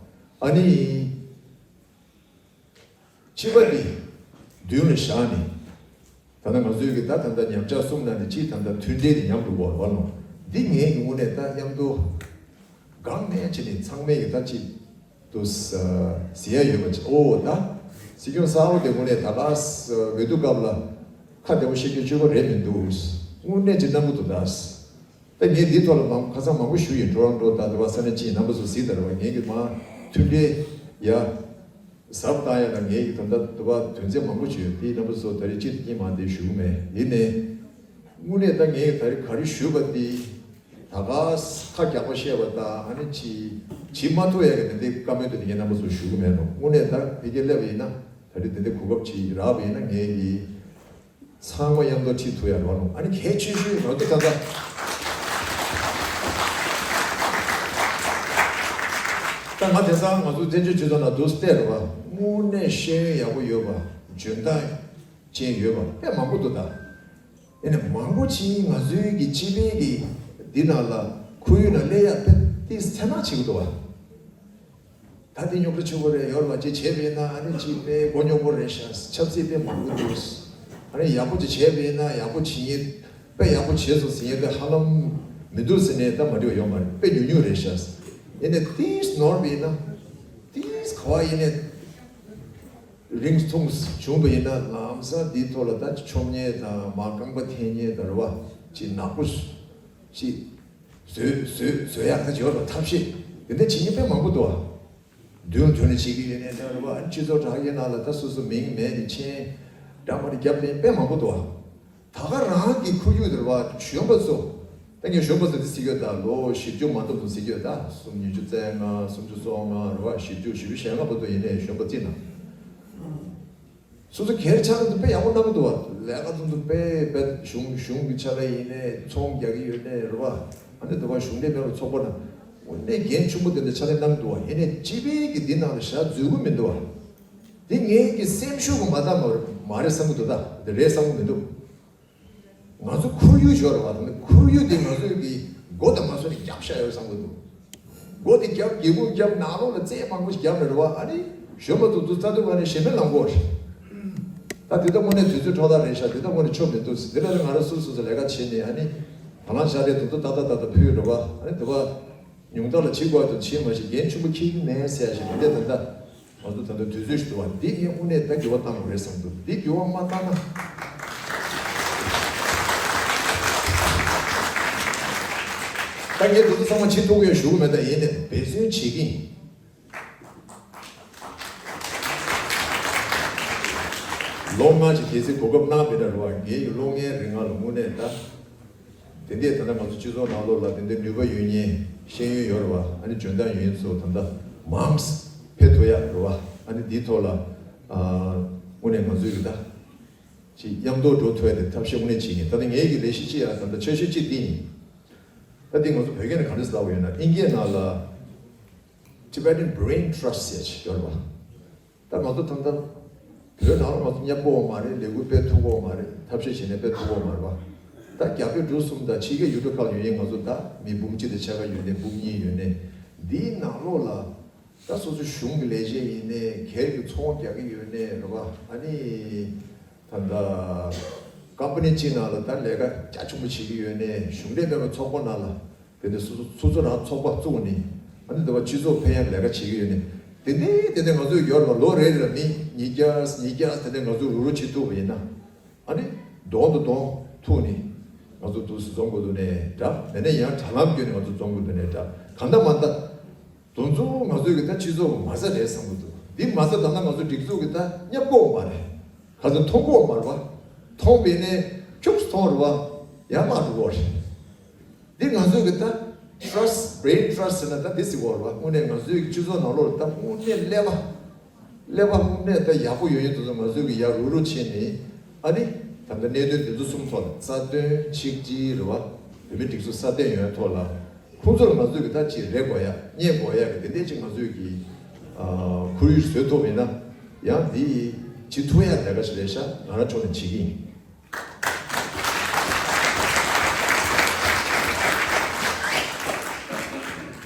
ཨ་ནི། ཕྱི་པ་འདི། མདུན་ལ་བཞག་ནས། ད་ལྟ་ང་ཚོའི་གི་ད་ད་ལྟ་ཉམས་ཆག་གསུམ་ནང་ནས་གཅིག་ད་ལྟ་མཐུན་སྒྲིལ་དེ་ཉམས་འགྲོ་གི་ཡོད་རེད་པ་ལོ། འདི་ངས་ཀྱི་དངོས་གནས་ད་མཉམ་དུ། སྒང་ནས་བྱས་ནས་ཚང་མས་ཀྱི་ད་གཅིག་ཏུ་ཟེར་ཡ་ཡོད་པ་ཅིག་ཨོ་ད། སྲིད་སྐྱོང་གསར་པ་དེ་དངོས་གནས་ད་ག་ས་འོས་བསྡུ་སྐབས་ལ་ཁ་བདེ་པོ་བཤད་རྒྱུ་སྤྱོད་པ་རེད་མི་འདུག་དངོས་གནས་ཅིག་གནང་གི་འདུག་ད། ད་ངས་འདིའི་ཐོག་ལ་མང་ཁ་སང་མང་པོ་ཞུས་ཡིན། ཊོ་རོན་ཊོ་ད་འདི་བ་ས་གནས་སྤྱི་ཡི་རྣམ་པ་ཚོ་གཟིགས་དང་རེད་བ། ངས་ཀྱི་མ་མཐུན་སྒྲིལ་ཡ། ཟབ་བཏང་ཡ་ལ་ངས་ཀྱི་ད་ལྟ་འདི་བ་དོན་ཚན་མང་པོ་བྱོས་དེའི་རྣམ་པ་ཚོ་ད་རེས་སྤྱི་དེ་སྐྱིད་མ་དེ་ཞུ་གི་མེད་ཡིན་ནའི། དངོས་གནས་ད་ངས་ད་རེས་ག་རེ་ཞུས་པ་དེ། ད་ག་ས་ཁ་རྒྱག་པ་བཤད་པ་དང་ཨ་ནི་ཅི། བྱེད་མ་ཐུབ་ཡ་གི་དེ་འདྲའི་བཀའ་མོལ་དེ་ངས་རྣམ་པ་ཚོ་ཞུ་གི་མེད་ནོ། དངོས་གནས་ད་ཕ་གིར་སླེབས་པ་ཡིན་ན་ད་རེས་དེ་འདྲའི་གོ་སྐབས་ཅིག་རག་པ་ཡིན་ན་ངས་ཀྱི། ཚང་མ་མཉམ་དུ་ཁྲིད་ཐུབ་ཡ་རོགས་གནང་། ཨ་ནི་གལ་ཆེ་ཤོས་ང་ཚོ་ད་ལྟ། ད་ང་དེང་སང་ང་ཚོ་བཙན་བྱོལ་སྤྱི་ཚོགས་ནང་འདུག་སྟེར་བ་དངོས་གནས་ཤེས་ཡོན་ཡག་པོ་ཡོད་པ། འཇོན་ཐང་ཅན་ཡོད་པ་དཔེ་མང་པོ་འདུག་ད། ཨ་ནི་མང་པོ་ཅིག་ང་ཚོའི་གི་སྤྱི་པའི་གི་འདི་ནང་ལ་ཁོར་ཡུག་ནང་སླེབས་ཡ་དཔེ་ཏིས་ཚད་མ་བྱེད་ཀྱི་འདུག་བ། ད་དེ་རྙོག་དྲ་ཆེན་པོ་རེད། ཡོད་མ་ཅིག་བྱས་པས་ན་ཨ་ནི་ཅིག་དཔེ་མགོ་རྙོག་པོ་རེད་ཤག་ཆབ་སྲིད་དཔེ་མང་པོ་འདུག་ཨ་ནི་ཡག་པོ་ཅིག་བྱས་པས་ན་ཡག་པོ་བྱེད་ཡིན། དཔེ་ཡག་པོ་བྱས་སོང་ཟེར་ཡིན་དཔེ་ཧ་ལམ་མི་འདུག་ཟེར་ནས་ད་མ་འགྲིག་པ་ཡོད་མ་རེད། དཔེ་ཉུང་ཉུང་རེད་ཤག་ཡིན་ནའི་ཏིས་ནོར་བས་ན་ཏིས་ག་བ་ཡིན་ནའི་རིང་ཐུང་བྱུང་བ་ཡིན་ན་ལམ་སང་འདིའི་ཐོག་ལ་ད་ཅིག་མཆོང་མཁན་དང་མ་རྐང་པ་འཐེན་མཁན་དང་རེད་བ་ཅིག་ནག་པོ་ཅིག་བཟོས་བཟོས་བཟོས་ཡག་ད་ཅིག་ཡོད་རེད་བ། ཐབས་ཤེས་དེ་འདྲ་བྱེད་མཁན་དཔེ་མང་པོ་འདུག་བ། མདུན་དོན་ནས་བྱེད་ཀྱི་ཡོད་ནའི་འདྲ་རེད་བ། ཨ་ནི་སྤྱི་ཚོགས་དྲ་རྒྱའི་ནང་ལ་ད་སོ་སོ་མིང་མེད་ནས་མཆན་འདྲ་མ་འདྲ་བརྒྱབ་ནས་དཔེ་མང་པོ་འདུག་བ། ད་ག་རང་གི་ཁོར་ཡུག་དེ་རེད་བ། གཞོན་པ་ཚོ། ད་ངས་གཞོན་པ་ཚོ་དེ་ཟེར་གྱི་ཡོད་ད། ལོ་བཞི་བཅུ་མ་ཐུབ་ཚོ་ཟེར་གྱི་ཡོད་ད། སུམ་ཉི་ཤུ་རྩ་ལྔ་སུམ་ཅུ་སོ་ལྔ་རེད་བ། བཞི་བཅུ་བཞི་བཅུ་ཞེ་ལྔ་བར་དུ་ཡིན་ནའི་གཞོན་པ་བརྩིས་ན། སོ་སོ་སྒེར་ཆ་ལ་དེ་དཔེ་ཡག་པོ་གནང་གི་འདུག་བ། ལས་ཀ་དེ་ཚོ་དཔེ་དཔེ་གཞུང་གཞུང་གི་ཆ་ལ་ཡིན་ནའི་ཚོང་རྒྱག་གི་ཡོད་ནའི་རེད་བ། ཨ་ནི་དེ་བ་གཞུང་འབྲེལ་མེད་པའི་ཚོགས་པ་ནང་དངོས་གནས་འགན་ཆེན་པོ་དེ་འདྲ་ཕྱག་ལས་གནང་གི་འདུག་བ། ཡིན་ནའི་སྤྱི་པའི་གི་འདི་ནང་ལ་ཞག་འཛུལ་གི་མི་འདུག་བ། འདི་ངའི་གི་སེམས་ཤུགས་གི་མ་བཏང་མ་མ་རེད་བསམ་གི་འདུག་ད་འདི་རེད་བསམ་གི་མི་འདུག་ང་ཚོ་ཁོར་ཡུག་ཞོར་བ་དང་ཁོར་ཡུག་དེ་ང་ཚོའི་གི་སྒོ་དང་མ་སོ་ནས་རྒྱབ་བཞག་ཡོད་བསམ་གི་འདུག་སྒོ་དེ་རྒྱབ་སྒེའུ་ཁུང་རྒྱབ་ནང་ལོགས་ལ་རྩེ་མང་པོ་ཞིག་རྒྱབ་ནས་རེད་བ། ཨ་ནི་གཞོན་པ་ཚོ་ཚོ་རྩ་དུ་བ་ནས་ཞེ་མེད་ལངས་གོ་རེད། ད་དེ་ལྟ་དངོས་གནས་དུས་ཚོད་འཕྲོ་བརླག་རེད་ཤག་དེ་ལྟ་དངོས་གནས་ཆོ་མི་འདུག་དེ་ལ་ང་རང་སོ་སོ་སོ་ལས་ཀ་བྱེད་ནས་ཨ་ནི་དང་བླངས་བཞག་དེ་དུ་དུ་ཏག་ཏག་ཏག་ཏག་ཕུལ་རེད་བ། ཨ་ནི་དེ་བ། ཉུང་མཐའ་ལ་བྱེད་དགོས་དང་བྱེད་མ་བྱེད་འགན་ཆེན་པོ་འཁྱེར་གྱི་མེད་ཟེར་ཡ་ཞིག་འདི་འདྲ་ད་ལྟ་ང་ཚོ་ད་ལྟ་དུས་ཚོད་ཞིག་འདུག་བ། འདི་ངས་དངོས་གནས་ད་འགྱུར་བ་བཏང་དགོས་རེད་བསམ་འདུག་འདི་འགྱུར་བ་མ་བཏང་ན། ད་ངས་འདི་ཚོ་ཚང་མ་བྱེད་ཐུབ་ཀྱི་ཡོད་ཞུ་གི་མེད། ད་ཡིན་ནས་འབད་བརྩོན་བྱེད་ཀྱི་ཡིན། ལོ་ལྔ་ཅིག་གལ་སྲིད་གོ་སྐབས་གནང་བས་ན་རེད་བ། ངའི་ལོ་ལྔའི་རིང་ལ་དངོས་གནས་ད། དེ་འདྲས་ད་ལྟ་ང་ཚོ་སྤྱི་ཚོགས་ནང་ལོགས་ལ་དེ་འདྲས་ནུས་པ་ཡོད་མཁན་ཤེས་ཡོན་ཡོད་རེད་བ། ཨ་ནི་འཇོན་ཐང་ཡོད་མཁན་ཚོ་ད་ལྟ་མང་ཙམ་ཕེབས་ཐུབ་ཡག་རེད་བ། ཨ་ནི་འདིའི་ཐོག་ལ་ཨ་དངོས་གནས་ང་ཚོའི་གི་ད་ཅིག་མཉམ་དུ་འགྲོ་ཐུབ་ཡག་དེ་ཐབས་ཤེས་དངོས་གནས་བྱེད་ཀྱི་ཡིན། ད་ལྟ་ངའི་གི་ལས་གཞི་གཅིག་ཡང་ད་ལྟ་འཆར་གཞི་གཅིག་འདི་ཡིན། ད་འདི་ང་ཚོ་བོད་སྐད་ནས་ག་འདྲས་ལབ་དགོས་ཡོད་ན། ཨིན་སྐད་ནང་ལ་Tibetan Brain Trust ཟེར་ཅིག་ཡོད་རེད་བ། ད་ང་ཚོ་ད་ལྟ་བོད་ནང་ལ་ང་ཚོ་མཉམ་པོ་མ་རེད། ལས་འགུལ་སྤེལ་ཐུབ་ཀྱི་མ་རེད། ཐབས་ཤེས་བྱས་ནས་སྤེལ་ཐུབ་ཀྱི་མ་རེད་བ། ད་རྒྱ་བོད་འབྲུག་གསུམ་དང་ཕྱི་རྒྱལ་ཡུལ་གྲུ་ཁག་ལ་ཡོད་མཁན་ང་ཚོ་ད་མི་འབུམ་གཅིག་དང་ཕྱེད་ཀ་ཡོད་ནས་འབུམ་གཉིས་ཡོད་ནས། འདིའི་ནང་ལོགས་ལ་ད་སོ་སོ་གཞུང་གི་ལས་བྱེད་ཡིན་ནས་སྒེར་གྱི་ཚོང་རྒྱག་གི་ཡོད་ནས་རེད་བ། ཨ་ནི་ད་ལྟ་ཀམ་པ་ནི་གཅིག་ནང་ལ་ད་ལས་ཀ་རྒྱ་ཆེན་པོ་བྱེད་ཀྱི་ཡོད་ནས། གཞུང་འབྲེལ་མེད་པའི་ཚོགས་པ་ནང་ལ། དེ་ནས་སོ་སོ་སོ་སོ་རང་ཚོགས་པ་བཙུགས་ནས། ཨ་ནི་དེ་བ་སྤྱི་ཚོགས་ཕན་ཡག་ལས་ཀ་བྱེད་ཀྱི་ཡོད་ནས། དེ་འདྲའི་དེ་འདྲའི་ང་ཚོའི་ཡོད་རེད་བ། ལོ་རེ་རེ་ལ་མི་ཉིས་བརྒྱ་ཉིས་བརྒྱ་དེ་འདྲའི་ང་ཚོ་རུག་རུག་བྱེད་ཐུབ་པ་ཡིན་ན། ཨ་ནི་གདོང་དང་གདོང་ཐུག་ནས་ང་ཚོ་འདུག་སེ་འཛོམས་དགོས་འདུག་ནའི་འདྲ། མེད་ན་ཡང་དྲ་ལམ་བརྒྱུད་ནས་ང་ཚོ་འཛོམས་དགོས་འདུག་ནའི་འདྲ། གང་ལྟར་མ་ལྟར། དེ་ཚོ་ང་ཚོའི་གི་ད་སྤྱི་ཚོགས་མ་རྩ་རེད་བསམ་གྱི་འདུག་འདི་མ་རྩ་ད་ལྟ་ང་ཚོ་སྒྲིག་འཛུགས་གི་ད་མཉམ་པོ་མ་རེད། ག་ཚོད་མཐོང་གི་མ་རེད་བ། མཐོང་བས་ནས་ཁྱུག་ཙམ་མཐོང་རེད་བ། ཡར་མར་འགྲོ་གི་རེད། འདི་ང་ཚོའི་གི་ད་Trust, Brain Trust ཟེར་ན་ད་འདི་ཟེར་གི་རེད་བ། དངོས་གནས་ང་ཚོའི་གི་སྤྱི་ཚོགས་ནང་ལོགས་ལ་ད་དངོས་གནས་ཀླད་པ། ཀླད་པ་དངོས་གནས་ད་ཡག་པོ་ཡོད་མཁན་དེ་ཚོ་ང་ཚོའི་གི་ཡར་རུག་རུག་བྱས་ནས། ཨ་ནི་ད་ལྟ་གནད་དོན་འདི་ཚོ་གསུམ་ཐོག་ལ། རྩ་དོན་གཅིག་སྒྲིལ་རེད་བ། བོད་མིའི་སྒྲིག་འཛུགས་སྲ་བརྟན་ཡོང་ཡག་ཐོག་ལ། ཁོང་ཚོ་ལ་ང་ཚོས་གི་ད་ཅིག་རེ་དགོས་ཡག་བརྙས་དགོས་ཡག་གི་དེ་འདྲས་ཅིག་ང་ཚོས་གི་ཨ་ཁོར་ཡུག་བཟོས་ཐུབ་པ་ཡིན་ན། ཡང་འདི་བྱེད་ཐུབ་ཡག་ལས་ཀ་ཞིག་རེད་ཤག་ང་རང་ཕྱོགས་ནས་བྱེད་ཀྱི་ཡིན།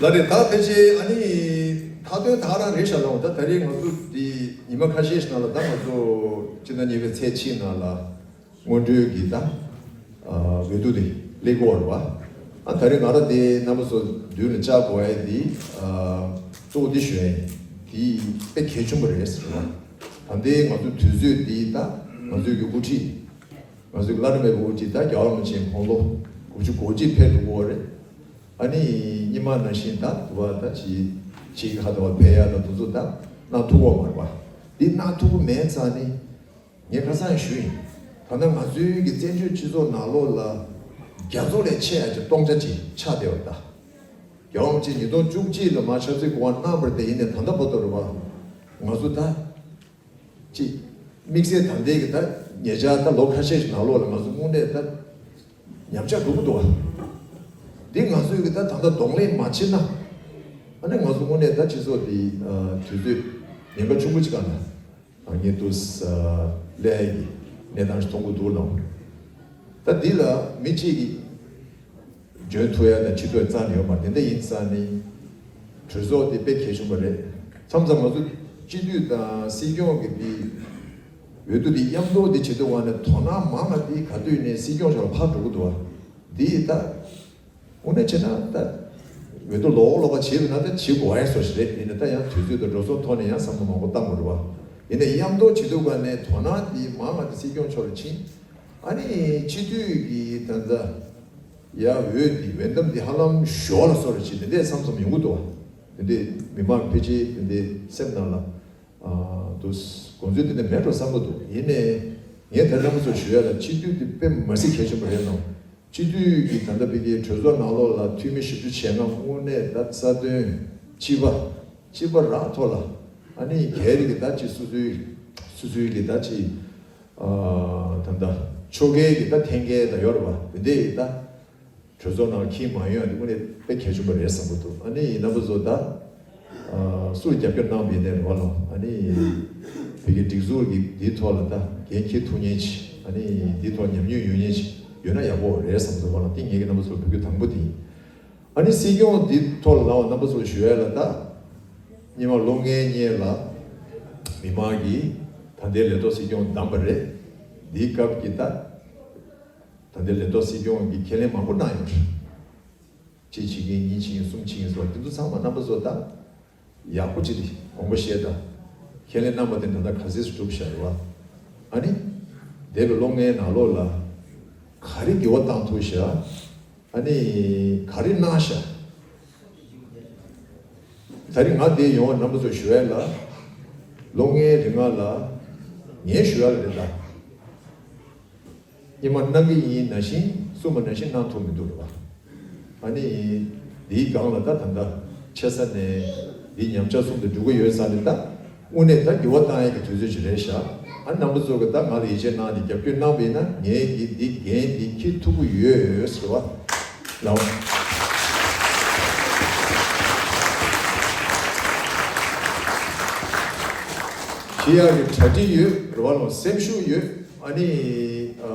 ལགས་རེད། ད་ཕལ་ཆེར་ཨ་ནི་མཐའ་དོན་ད་ག་རང་རེད་ཤག་ལགས། ད་ད་རེས་ང་ཚོ་འདི་ཉི་མ་ཁ་ཤས་ཤིག་ནང་ལ། ད་ང་ཚོ་སྤྱི་ཟླ་གཉིས་པའི་ཚེས་གཅིག་ནང་ལ་སྔོན་འགྲོའི་གི་ད་ཨ་འོས་བསྡུ་དེ་སླེབས་ཀྱི་ཡོད་རེད་བ། ཨ་ད་རེས་ང་རང་དེ་རྣམ་པ་ཚོ་མདུན་ལ་བཅར་དགོས་ཡག་དེ་ཨ་གཙོ་བོ་དེ་ཞུ་ཡག་ཡིན། དེ་དཔེ་གལ་ཆེན་པོ་རེད་ཟེར་བ། ད་ལྟའི་ང་ཚོའི་དུས་ཚོད་འདི་ད་ང་ཚོའི་གི་དབུ་ཁྲིད། ང་ཚོའི་བླ་ན་མེད་པའི་དབུ་ཁྲིད་ད་རྒྱལ་བ་རིན་པོ་ཆེ་དགུང་ལོ་དགུ་བཅུ་གོ་གཅིག་ཕེབས་འགྲོ་གི་ཡོད་རེད། ཨ་ནི་སྔོན་མ་ནང་བཞིན་ད་དུ་བ་ད་ཅི་ཅི་ཁ་དུ་བ་ཕེབས་ཡག་ད་དུ་ཚོ་ད་གནང་ཐུབ་ཀྱི་ཡོད་མ་རེད་བ། འདི་གནང་ཐུབ་ཀྱི་མེད་ཙང་ནི། ངས་ཁ་སང་ཞུས་ཡིན། ད་ལྟ་ང་ཚོའི་གི་བཙན་བྱོལ་སྤྱི་ཚོགས་ནང་ལོགས་ལ་རྒྱ་མཚོ་ལས་ཆེ་ཡག་ཅིག་སྟོང་ཆ་ཅིག་ཆགས་བསྡད་ཡོད་ད། རྒྱལ་བ་རིན་པོ་ཆེ་ཉིས་སྟོང་བཅུ་གཅིག་ལ་མར་ཆབ་སྲིད་གོ་བ་གནང་བ་རེད་དེ། ཡིན་ནའི་ད་ལྟ་བར་དུ་རེད་བ། ང་ཚོ་ད་ཅིག་དམིགས་བསལ་ད་ལྟའི་གི་ད་ཉེ་ཆར་ད་ལོ་ཁ་ཤས་ཤིག་ནང་ལོགས་ལ་ང་ཚོ་དངོས་གནས་ད་ཉམས་ཆག་འགྲོ་གི་འདུག་བ། འདི་ང་ཚོས་གི་ད་ད་ལྟ་གདོང་ལེན་མ་བྱེད་ན། ཨ་ནི་ང་ཚོ་དངོས་གནས་ད་སྤྱི་ཚོགས་འདི་ཨ་དུས་ཚོད་ཉེན་ཁ་ཆེན་པོ་ཅིག་སྒང་ལ་ཨ་ངས་འདུག་སེ་སླེབས་ཡག་གི་གནས་སྟངས་ཤིག་མཐོང་གི་འདུག་ལགས། ད་འདི་ལ་མི་གཅིག་གིས་འཇོན་ཐུབ་ཡག་དང་བྱེད་ཐུབ་ཡག་རྩ་ནས་ཡོད་མ་རེད། དེ་འདྲ་ཡིན་ཙང་ནི་གྲོས་ཚོགས་འདི་དཔེ་གལ་ཆེན་པོ་རེད། མཚམས་མཚམས་ང་ཚོ་སྤྱི་འཐུས་དང་སྲིད་སྐྱོང་གི་འདི་འོས་བསྡུ་འདི་མཉམ་དུ་འདི་བྱེད་ཐུབ་པ་ནི་དོ་སྣང་མང་བ་འདི་ག་དུས་ནས་སྲིད་སྐྱོང་མཆོག་ལ་ཕར་འགྲོ་གི་འདུག་བ། འདི་ད་དངོས་གནས་བྱས་ན་ད་འོས་བསྡུ་ལོག་ལོག་པ་བྱས་པ་ན་ད་བྱེད་དགོས་ཡག་བཟོ་ཞིག་རེད། ཡིན་ན་ད་ཡང་དུས་ཚོད་དང་འགྲོ་སོང་ཐོག་ནས་ཡང་བསམ་བློ་མང་པོ་བཏང་དགོས་རེད་བ། ཡིན་ནའི་མཉམ་དུ་བྱེད་ཐུབ་པ་ནས་དོ་སྣང་འདི་མང་བ་འདི་སྲིད་སྐྱོང་མཆོག་ལ་ཕྱིན། ཨ་ནི་སྤྱི་འཐུས་ཀྱི་ད་ལྟ་ཡ་འོས་འདི་འོས་འདེམས་འདི་ཧ་ལམ་ཞོར་ལ་སོར་བྱས་དེ་འདྲས་མཚམས་མཚམས་ཡོང་གི་འདུག་བ། དེ་འདྲས་མི་མང་ཕལ་ཆེར་དེ་འདྲས་སེམས་ནང་ལ་ཨ་འདུག་དགོངས་ཚུལ་དེ་འདྲས་མེད་འགྲོ་བསམ་གྱི་འདུག། ཡིན་ནའི་ངས་དེ་རྣམ་པ་ཚོར་ཞུ་ཡག་ལ་སྤྱི་འཐུས་དེ་དཔེ་མ་སྲིད་གལ་ཆེན་པོ་རེད་ལགས། སྤྱི་འཐུས་ཀྱི་ད་ལྟ་ཕ་གིའི་གྲོས་ཚོགས་ནང་ལོགས་ལ་འཐུས་མི་བཞི་བཅུ་ཞེ་ལྔ་དངོས་གནས་ད་རྩ་དོན་སྤྱི་པ་སྤྱི་པ་རང་ཐོག་ལ་ཨ་ནི་སྒེར་གྱི་ད་ཅིག་སོ་སོའི་སོ་སོའི་གི་ད་ཅིག་ཨ་ད་ལྟ་ཆོལ་ཁའི་གི་ད་འཐེན་འཁྱེར་ད་ཡོད་རེད་བ། དེ་འདྲས་ད་གྲོས་ཚོགས་ནང་འཁྱེར་མ་ཡོང་ཡག་དེ་དངོས་གནས་དཔེ་གལ་ཆེན་པོ་རེད་བསམ་གྱི་འདུག། ཨ་ནི་རྣམ་པ་ཚོ་ད་ཨ་སུར་རྒྱབ་སྐྱོར་གནང་བ་ཡིན་ནའི་རེད་བ་ལགས། ཨ་ནི་བོད་ཀྱི་སྒྲིག་འཛུགས་ཀྱི་འདིའི་ཐོག་ལ་ད་འགན་འཁྱེར་ཐུབ་མཁན་ཅིག། ཨ་ནི་འདིའི་ཐོག་ཉམས་མྱོང་ཡོད་མཁན་ཅིག་ཡོད་ན་ཡག་པོ་རེད་བསམ་གྱི་འདུག་བ་ལགས། དེ་ངེད་ཀྱི་རྣམ་པ་ཚོར་འབོད་སྐུལ་དང་པོ་དེ་ཡིན། ཨ་ནི་སྲིད་སྐྱོང་འདི་ཐོག་ལ་ལངས་པ་རྣམ་པ་ཚོར་ཞུ་ཡག་ལ་ད། སྔོན་མ་ལོ་ལྔའི་སྔོན་ལ་མི་མང་གིས་ད་ལྟའི་ལས་ཐོག་སྲིད་སྐྱོང་བདམས་པ་རེད། འདིའི་སྐབས་ཀྱི་ད། ད་ལྟའི་ལས་ཐོག་སྲིད་སྐྱོང་གིས་ཁས་ལེན་མང་པོ་གནང་ཡོད་རེད། གཅིག་བྱེད་ཀྱིན་གཉིས་བྱེད་ཀྱིན་གསུམ་བྱེད་ཀྱིན་ཟེར་བ་དེ་ཚོ་ཚང་མ་རྣམ་པ་ཚོ་ད་ཡག་པོ་ཅིག་དགོངས་པ་བཞེས་དང་། ཁས་ལེན་གནང་བ་དེ་ད་ལྟ་ག་ཚོད་གྲུབ་བཞག་རེད་བ། ཨ་ནི་འདས་པའི་ལོ་ལྔའི་ནང་ལོགས་ལ་ག་རེ་འགྱུར་བ་བཏང་ཐུབ་བཞག་ཨ་ནི་ག་རེ་གནང་བཞག་ད་རིང་ང་འདིར་ཡོང་བ་རྣམ་པ་ཚོ་ཞུ་ཡ་ལ། ལོ་ལྔའི་རིང་ལ་ངས་ཞུ་ཡ་ལ་རེད་ད། སྙན་མ་གནང་གི་ཡིན་ན་བཞིན་གསུངས་པ་ནང་བཞིན་གནང་ཐུབ་མི་འདུག་རེད་བ། ཨ་ནི་འདིའི་སྒང་ལ་ད་ད་ལྟ་ཆེ་ས་ནས་འདི་ཉམས་ཆག་གསུམ་དུ་འགྲོ་གི་ཡོད་ས་ནས་ད་དངོས་གནས་ད་འགྱུར་བ་བཏང་ཡ་གི་དུས་ཚོད་ཅིག་རེད་ཤག་ཨ་རྣམ་པ་ཚོ་གི་ད་ང་ལ་ཡིད་ཆེས་གནང་ནས་རྒྱབ་སྐྱོར་གནང་བ་ཡིན་ན་ངས་འདི་འདི་འགན་འདི་འཁྱེར་ཐུབ་ཀྱི་ཡོད་ཟེར་བ་ལའོ། ཞུ་ཡག་གི་གྲ་སྒྲིག་ཡོད་རེད་བ་ལོ། སེམས་ཤུགས་ཡོད། ཨ་ནི་ཨ་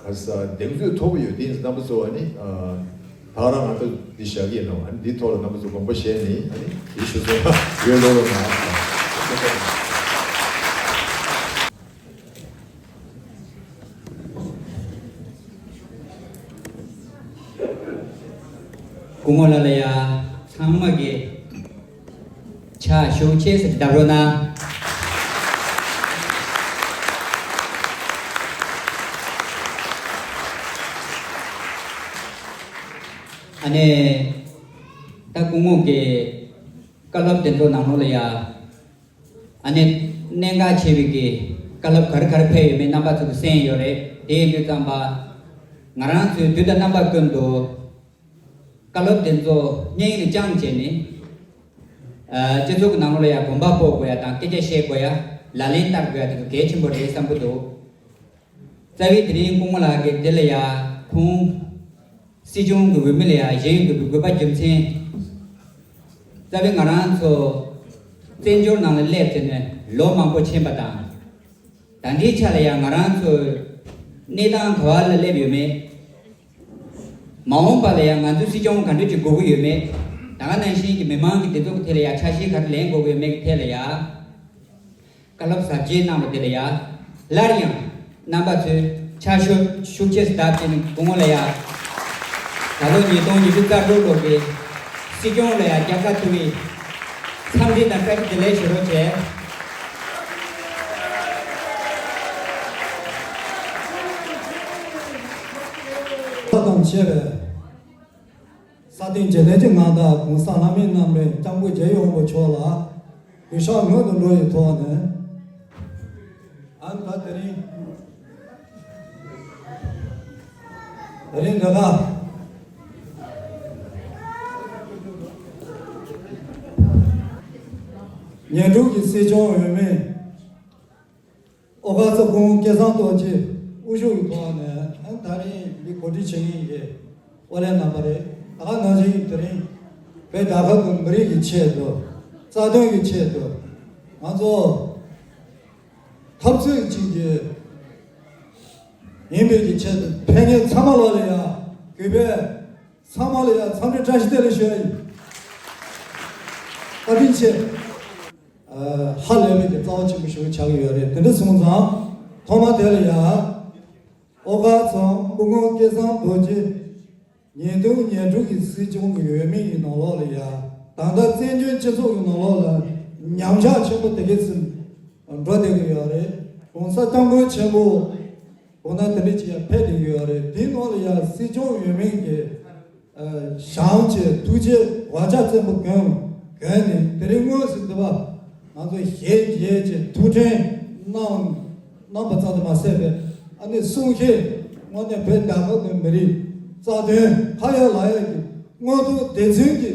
ག་ས་གདེང་ཚོད་མཐོ་པོ་ཡོད། དེ་རྣམ་པ་ཚོ་ཨ་ནི་ཨ་ད་རང་ང་ཚོ་འདི་བཞག་གི་ཡིན་ནོ། ཨ་ནི་འདི་ཐོག་ལ་རྣམ་པ་ཚོ་དགོངས་པ་བཞེས་ནས་ཨ་ནི་འདི་ཞུ་སོང་ཡོད་ལོ་ལོ་ན། སྐུ་ངོ་ལགས་ལ་ཡ་ཚང་མ་གི་ཕྱག་ཤུགས་ཆེ་ཟེར་བརྡབ་རོགས་གནང་། ཨ་ནེ་ད་སྐུ་ངོ་གི་བཀའ་སློབ་དེ་ཚོ་ནང་ལོགས་ལ་ཡ། ཨ་ནེ་གནད་འགག་ཆེ་བའི་གི་བཀའ་སློབ་ག་རེ་ག་རེ་ཕེབས་ཡོད་མེད་རྣམ་པ་ཚོ་གི་གསན་ཡོད་རེད། དེ་ཡིན་དུས་ཙམ་པ་ང་རང་ཚོའི་དུས་དང་རྣམ་པ་ཀུན་ཏུ་བཀའ་སློབ་དེ་ཚོ་སྙིང་ནས་བཅངས་བྱས་ནས་ཨ་སྤྱི་ཚོགས་ཀྱི་ནང་ལོགས་ལ་ཡང་གོམ་པ་སྤོ་དགོས་ཡ་དང་སྐད་ཆ་བཤད་དགོས་ཡ་ལག་ལེན་བསྟར་དགོས་ཡ་དེ་ཚོ་གལ་ཆེན་པོ་རེད་བསམ་གྱི་འདུག་རྩ་བའི་དེ་རིང་སྐུ་ངོ་ལགས་ཀྱིས་དེ་ལ་ཡ་ཁོང་སྲིད་སྐྱོང་གི་འོས་མི་ལ་ཡ་བཞེངས་དགོས་པའི་དགོས་པ་རྒྱུ་མཚན། རྩ་བའི་ང་རང་ཚོ་བཙན་བྱོལ་ནང་ལ་སླེབས་ཚེ་ནས་ལོ་མང་པོ་ཕྱིན་པ་དང་། ད་ལྟའི་ཆ་ལ་ཡང་ང་རང་ཚོ་གནས་སྟངས་ག་བ་ལ་སླེབས་ཡོད་མེད། མ་འོངས་པ་ལ་ཡང་ང་ཚོའི་སྲིད་སྐྱོང་ག་འདྲ་ཅིག་དགོས་ཀྱི་ཡོད་མེད། ད་ག་ནང་བཞིན་གྱི་མི་མང་གི་བདེ་སྡུག་གི་ཐད་ལ་ཡང་འཆར་གཞི་ག་རེ་ལེན་དགོས་ཀྱི་ཡོད་མེད་ཀྱི་ཐད་ལ་ཡང་། བཀའ་སློབ་ཟབ་རྒྱས་གནང་བ་དེ་ལ་ཡ། སླར་ཡང་རྣམ་པ་ཚོས་ཕྱག་ཤུགས་ཤུགས་ཆེ་བརྡབ་བྱས་ནས་སྐུ་ངོ་ལ་ཡ། ད་ལོ་ཉིས་སྟོང་ཉི་ཤུ་རྩ་དྲུག་ལོ་གི་སྲིད་སྐྱོང་ལ་ཡ་རྒྱལ་ཁ་ཐོབ་པའི་འཚམས་འདྲི་དང་བཀྲ་ཤིས་བདེ་ལེགས་ཞུ་རོགས་བྱས། དང་བཅས་པའི། ས་སྟེང་འཇིག་རྟེན་གྱི་མངའ་བདག་གོང་ས་ལྷ་མིའི་རྣམ་སྤྲུལ་སྐྱབས་མགོན་རྒྱལ་བའི་དབང་པོ་མཆོག་ལ་གུས་ཕྱག་སྔོན་དུ་འགྲོ་བའི་ཐོག་ནས། ཨ་ནི་ད་དེ་རིང་། དེ་རིང་འདི་ག་ཉིན་དྲུག་གི་སྲིད་སྐྱོང་འོས་མི། ཨོ་དཀར་ཚོ་སྐུ་ངོ་སྐལ་བཟང་རྡོ་རྗེ་དབུ་བཞུགས་ཀྱི་ཐོག་ནས་ཨ་ནི་ད་རིང་འདི་གོ་སྒྲིག་བྱེད་མཁན་གྱི་ཨོ་ལས་རྣམ་པ་རེད། ད་ག་ནང་བཞིན་དེ་རིང་བོད་རྒྱལ་ཁབ་ཀྱི་མི་རིགས་ཀྱི་ཆེད་དུ་རྩ་དོན་གྱི་ཆེད་དུ་ང་ཚོ་འཐབ་རྩོད་ཅིག་གི་ཡིན་པའི་གི་ཆེད་དུ་ཕེབས་མཁན་ཚང་མ་ལོ་ལ་ཡ་གུས་པས་ཚང་མ་ལ་ཡ་འཚམས་འདྲི་བཀྲ་ཤིས་བདེ་ལེགས་ཞུ་ཡ་ཡིན། བཀའ་དྲིན་ཆེ། ཧ་ལས་པའི་གི་རྩ་བ་ཆེན་པོ་ཞིག་ཆགས་ཀྱི་ཡོད་རེད། དེ་འདྲ་སོང་ཙང་ཐོག་མ་དེ་ལ་ཡ་ཨོ་དཀར་ཚང་སྐུ་ངོ་སྐལ་བཟང་རྡོ་རྗེ་ཉིས་སྟོང་ཉེར་དྲུག་གི་སྲིད་སྐྱོང་གི་འོས་མི་ཡི་ནང་ལོགས་ལ་ཡ་ད་ལྟ་བཙན་བྱོལ་སྤྱི་ཚོགས་ཀྱི་ནང་ལོགས་ལ་ཉམས་ཆག་ཆེན་པོ་དེ་གས་སུ་འགྲོ་བསྡད་ཀྱི་ཡོད་རེད། གོང་ས་སྐྱབས་མགོན་ཆེན་པོ་གོང་ན་དེ་འདྲ་ཅིག་ཡ་ཕེབས་བསྡད་ཀྱི་ཡོད་རེད། དེའི་ནང་ལ་ཡ་སྲིད་སྐྱོང་འོས་མི་གི་བཞེངས་བྱས་ཐུགས་རྗེ་བག་ཆགས་བཙན་པོ་གྱོན་གྱོན་ནས་དེ་རིང་དངོས་སུ་འདི་བ་ང་ཚོ་ཞལ་མཇལ་བྱས་ཐུགས་ཕྲན་གནང་གནང་བ་ཙམ་དུ་མ་ཟད་པའི་ཨ་ནི་གསུང་བཤད་དངོས་གནས་བོད་རྒྱལ་ཁབ་ཀྱི་མི་རིགས་རྩ་དོན་ཁ་ཡ་ལག་ཡ་གི་དངོས་ཐོག་བདེན་འཚོལ་གྱི་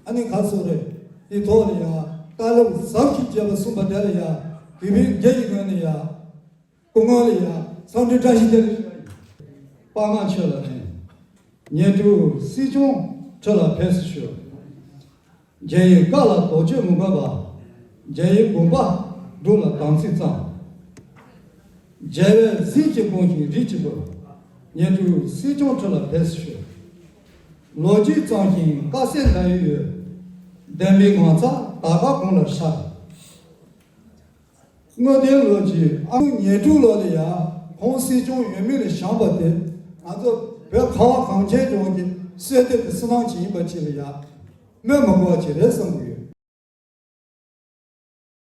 ཨ་ནི་ག་ཚོད་རེད། དེ་ཐོག་ལ་ཡང་བཀའ་སློབ་ཟབ་ཞིང་རྒྱས་པ་གསུངས་པ་དེ་ལ་ཡང་གུས་པས་རྒྱ་ཡི་ངོས་ནས་ཡང་སྐུ་ངོ་ལ་ཡང་འཚམས་འདྲི་བཀྲ་ཤིས་བདེ་ལེགས་ཞུ་བ་ཡིན། པདྨ་ཆོས་ལ་ནི། ཉེར་དྲུག་སྲིད་སྐྱོང་ཁྲི་ལ་ཕེབས་སུ་ཞུ། མཇལ་ཡི་བཀའ་ལ་དོགས་གཅོད་མི་དགོས་པ། མཇལ་ཡི་དགོངས་པ་སྒྲུབ་ལ་དམ་ཚིག་གཙང་། མཇལ་བས་གཟི་བརྗིད་སྐོང་ཞིང་རིགས་ཀྱི་བུ། ཉེར་དྲུག་སྲིད་སྐྱོང་ཁྲི་ལ་ཕེབས་སུ་ཞུ། ལོ་རྒྱུས་གཙང་ཞིང་དཀའ་སེལ་ཟླ་ཡི་འོད། བདེན་པའི་ངོ་མཚར་ད་ག་གོང་ལ་ཤར། དངོས་བདེན་ལོ་རྒྱུས་ཨང་ཉེར་དྲུག་ལོ་ལ་ཡང་ཁོང་སྲིད་སྐྱོང་འོས་མི་ལ་བཞེངས་པ་དེ་ང་ཚོ་བོད་ཁ་བ་གངས་ཅན་ལྗོངས་ཀྱི་ གསོལ་འདེབས་དེ་སུ་ནང་ཅིག་ཡིན་པ་ཅིག་ལ་ཡང་སྨོས་མ་དགོས་པ་ཅིག་རེད་བསམ་གྱི་ཡོད།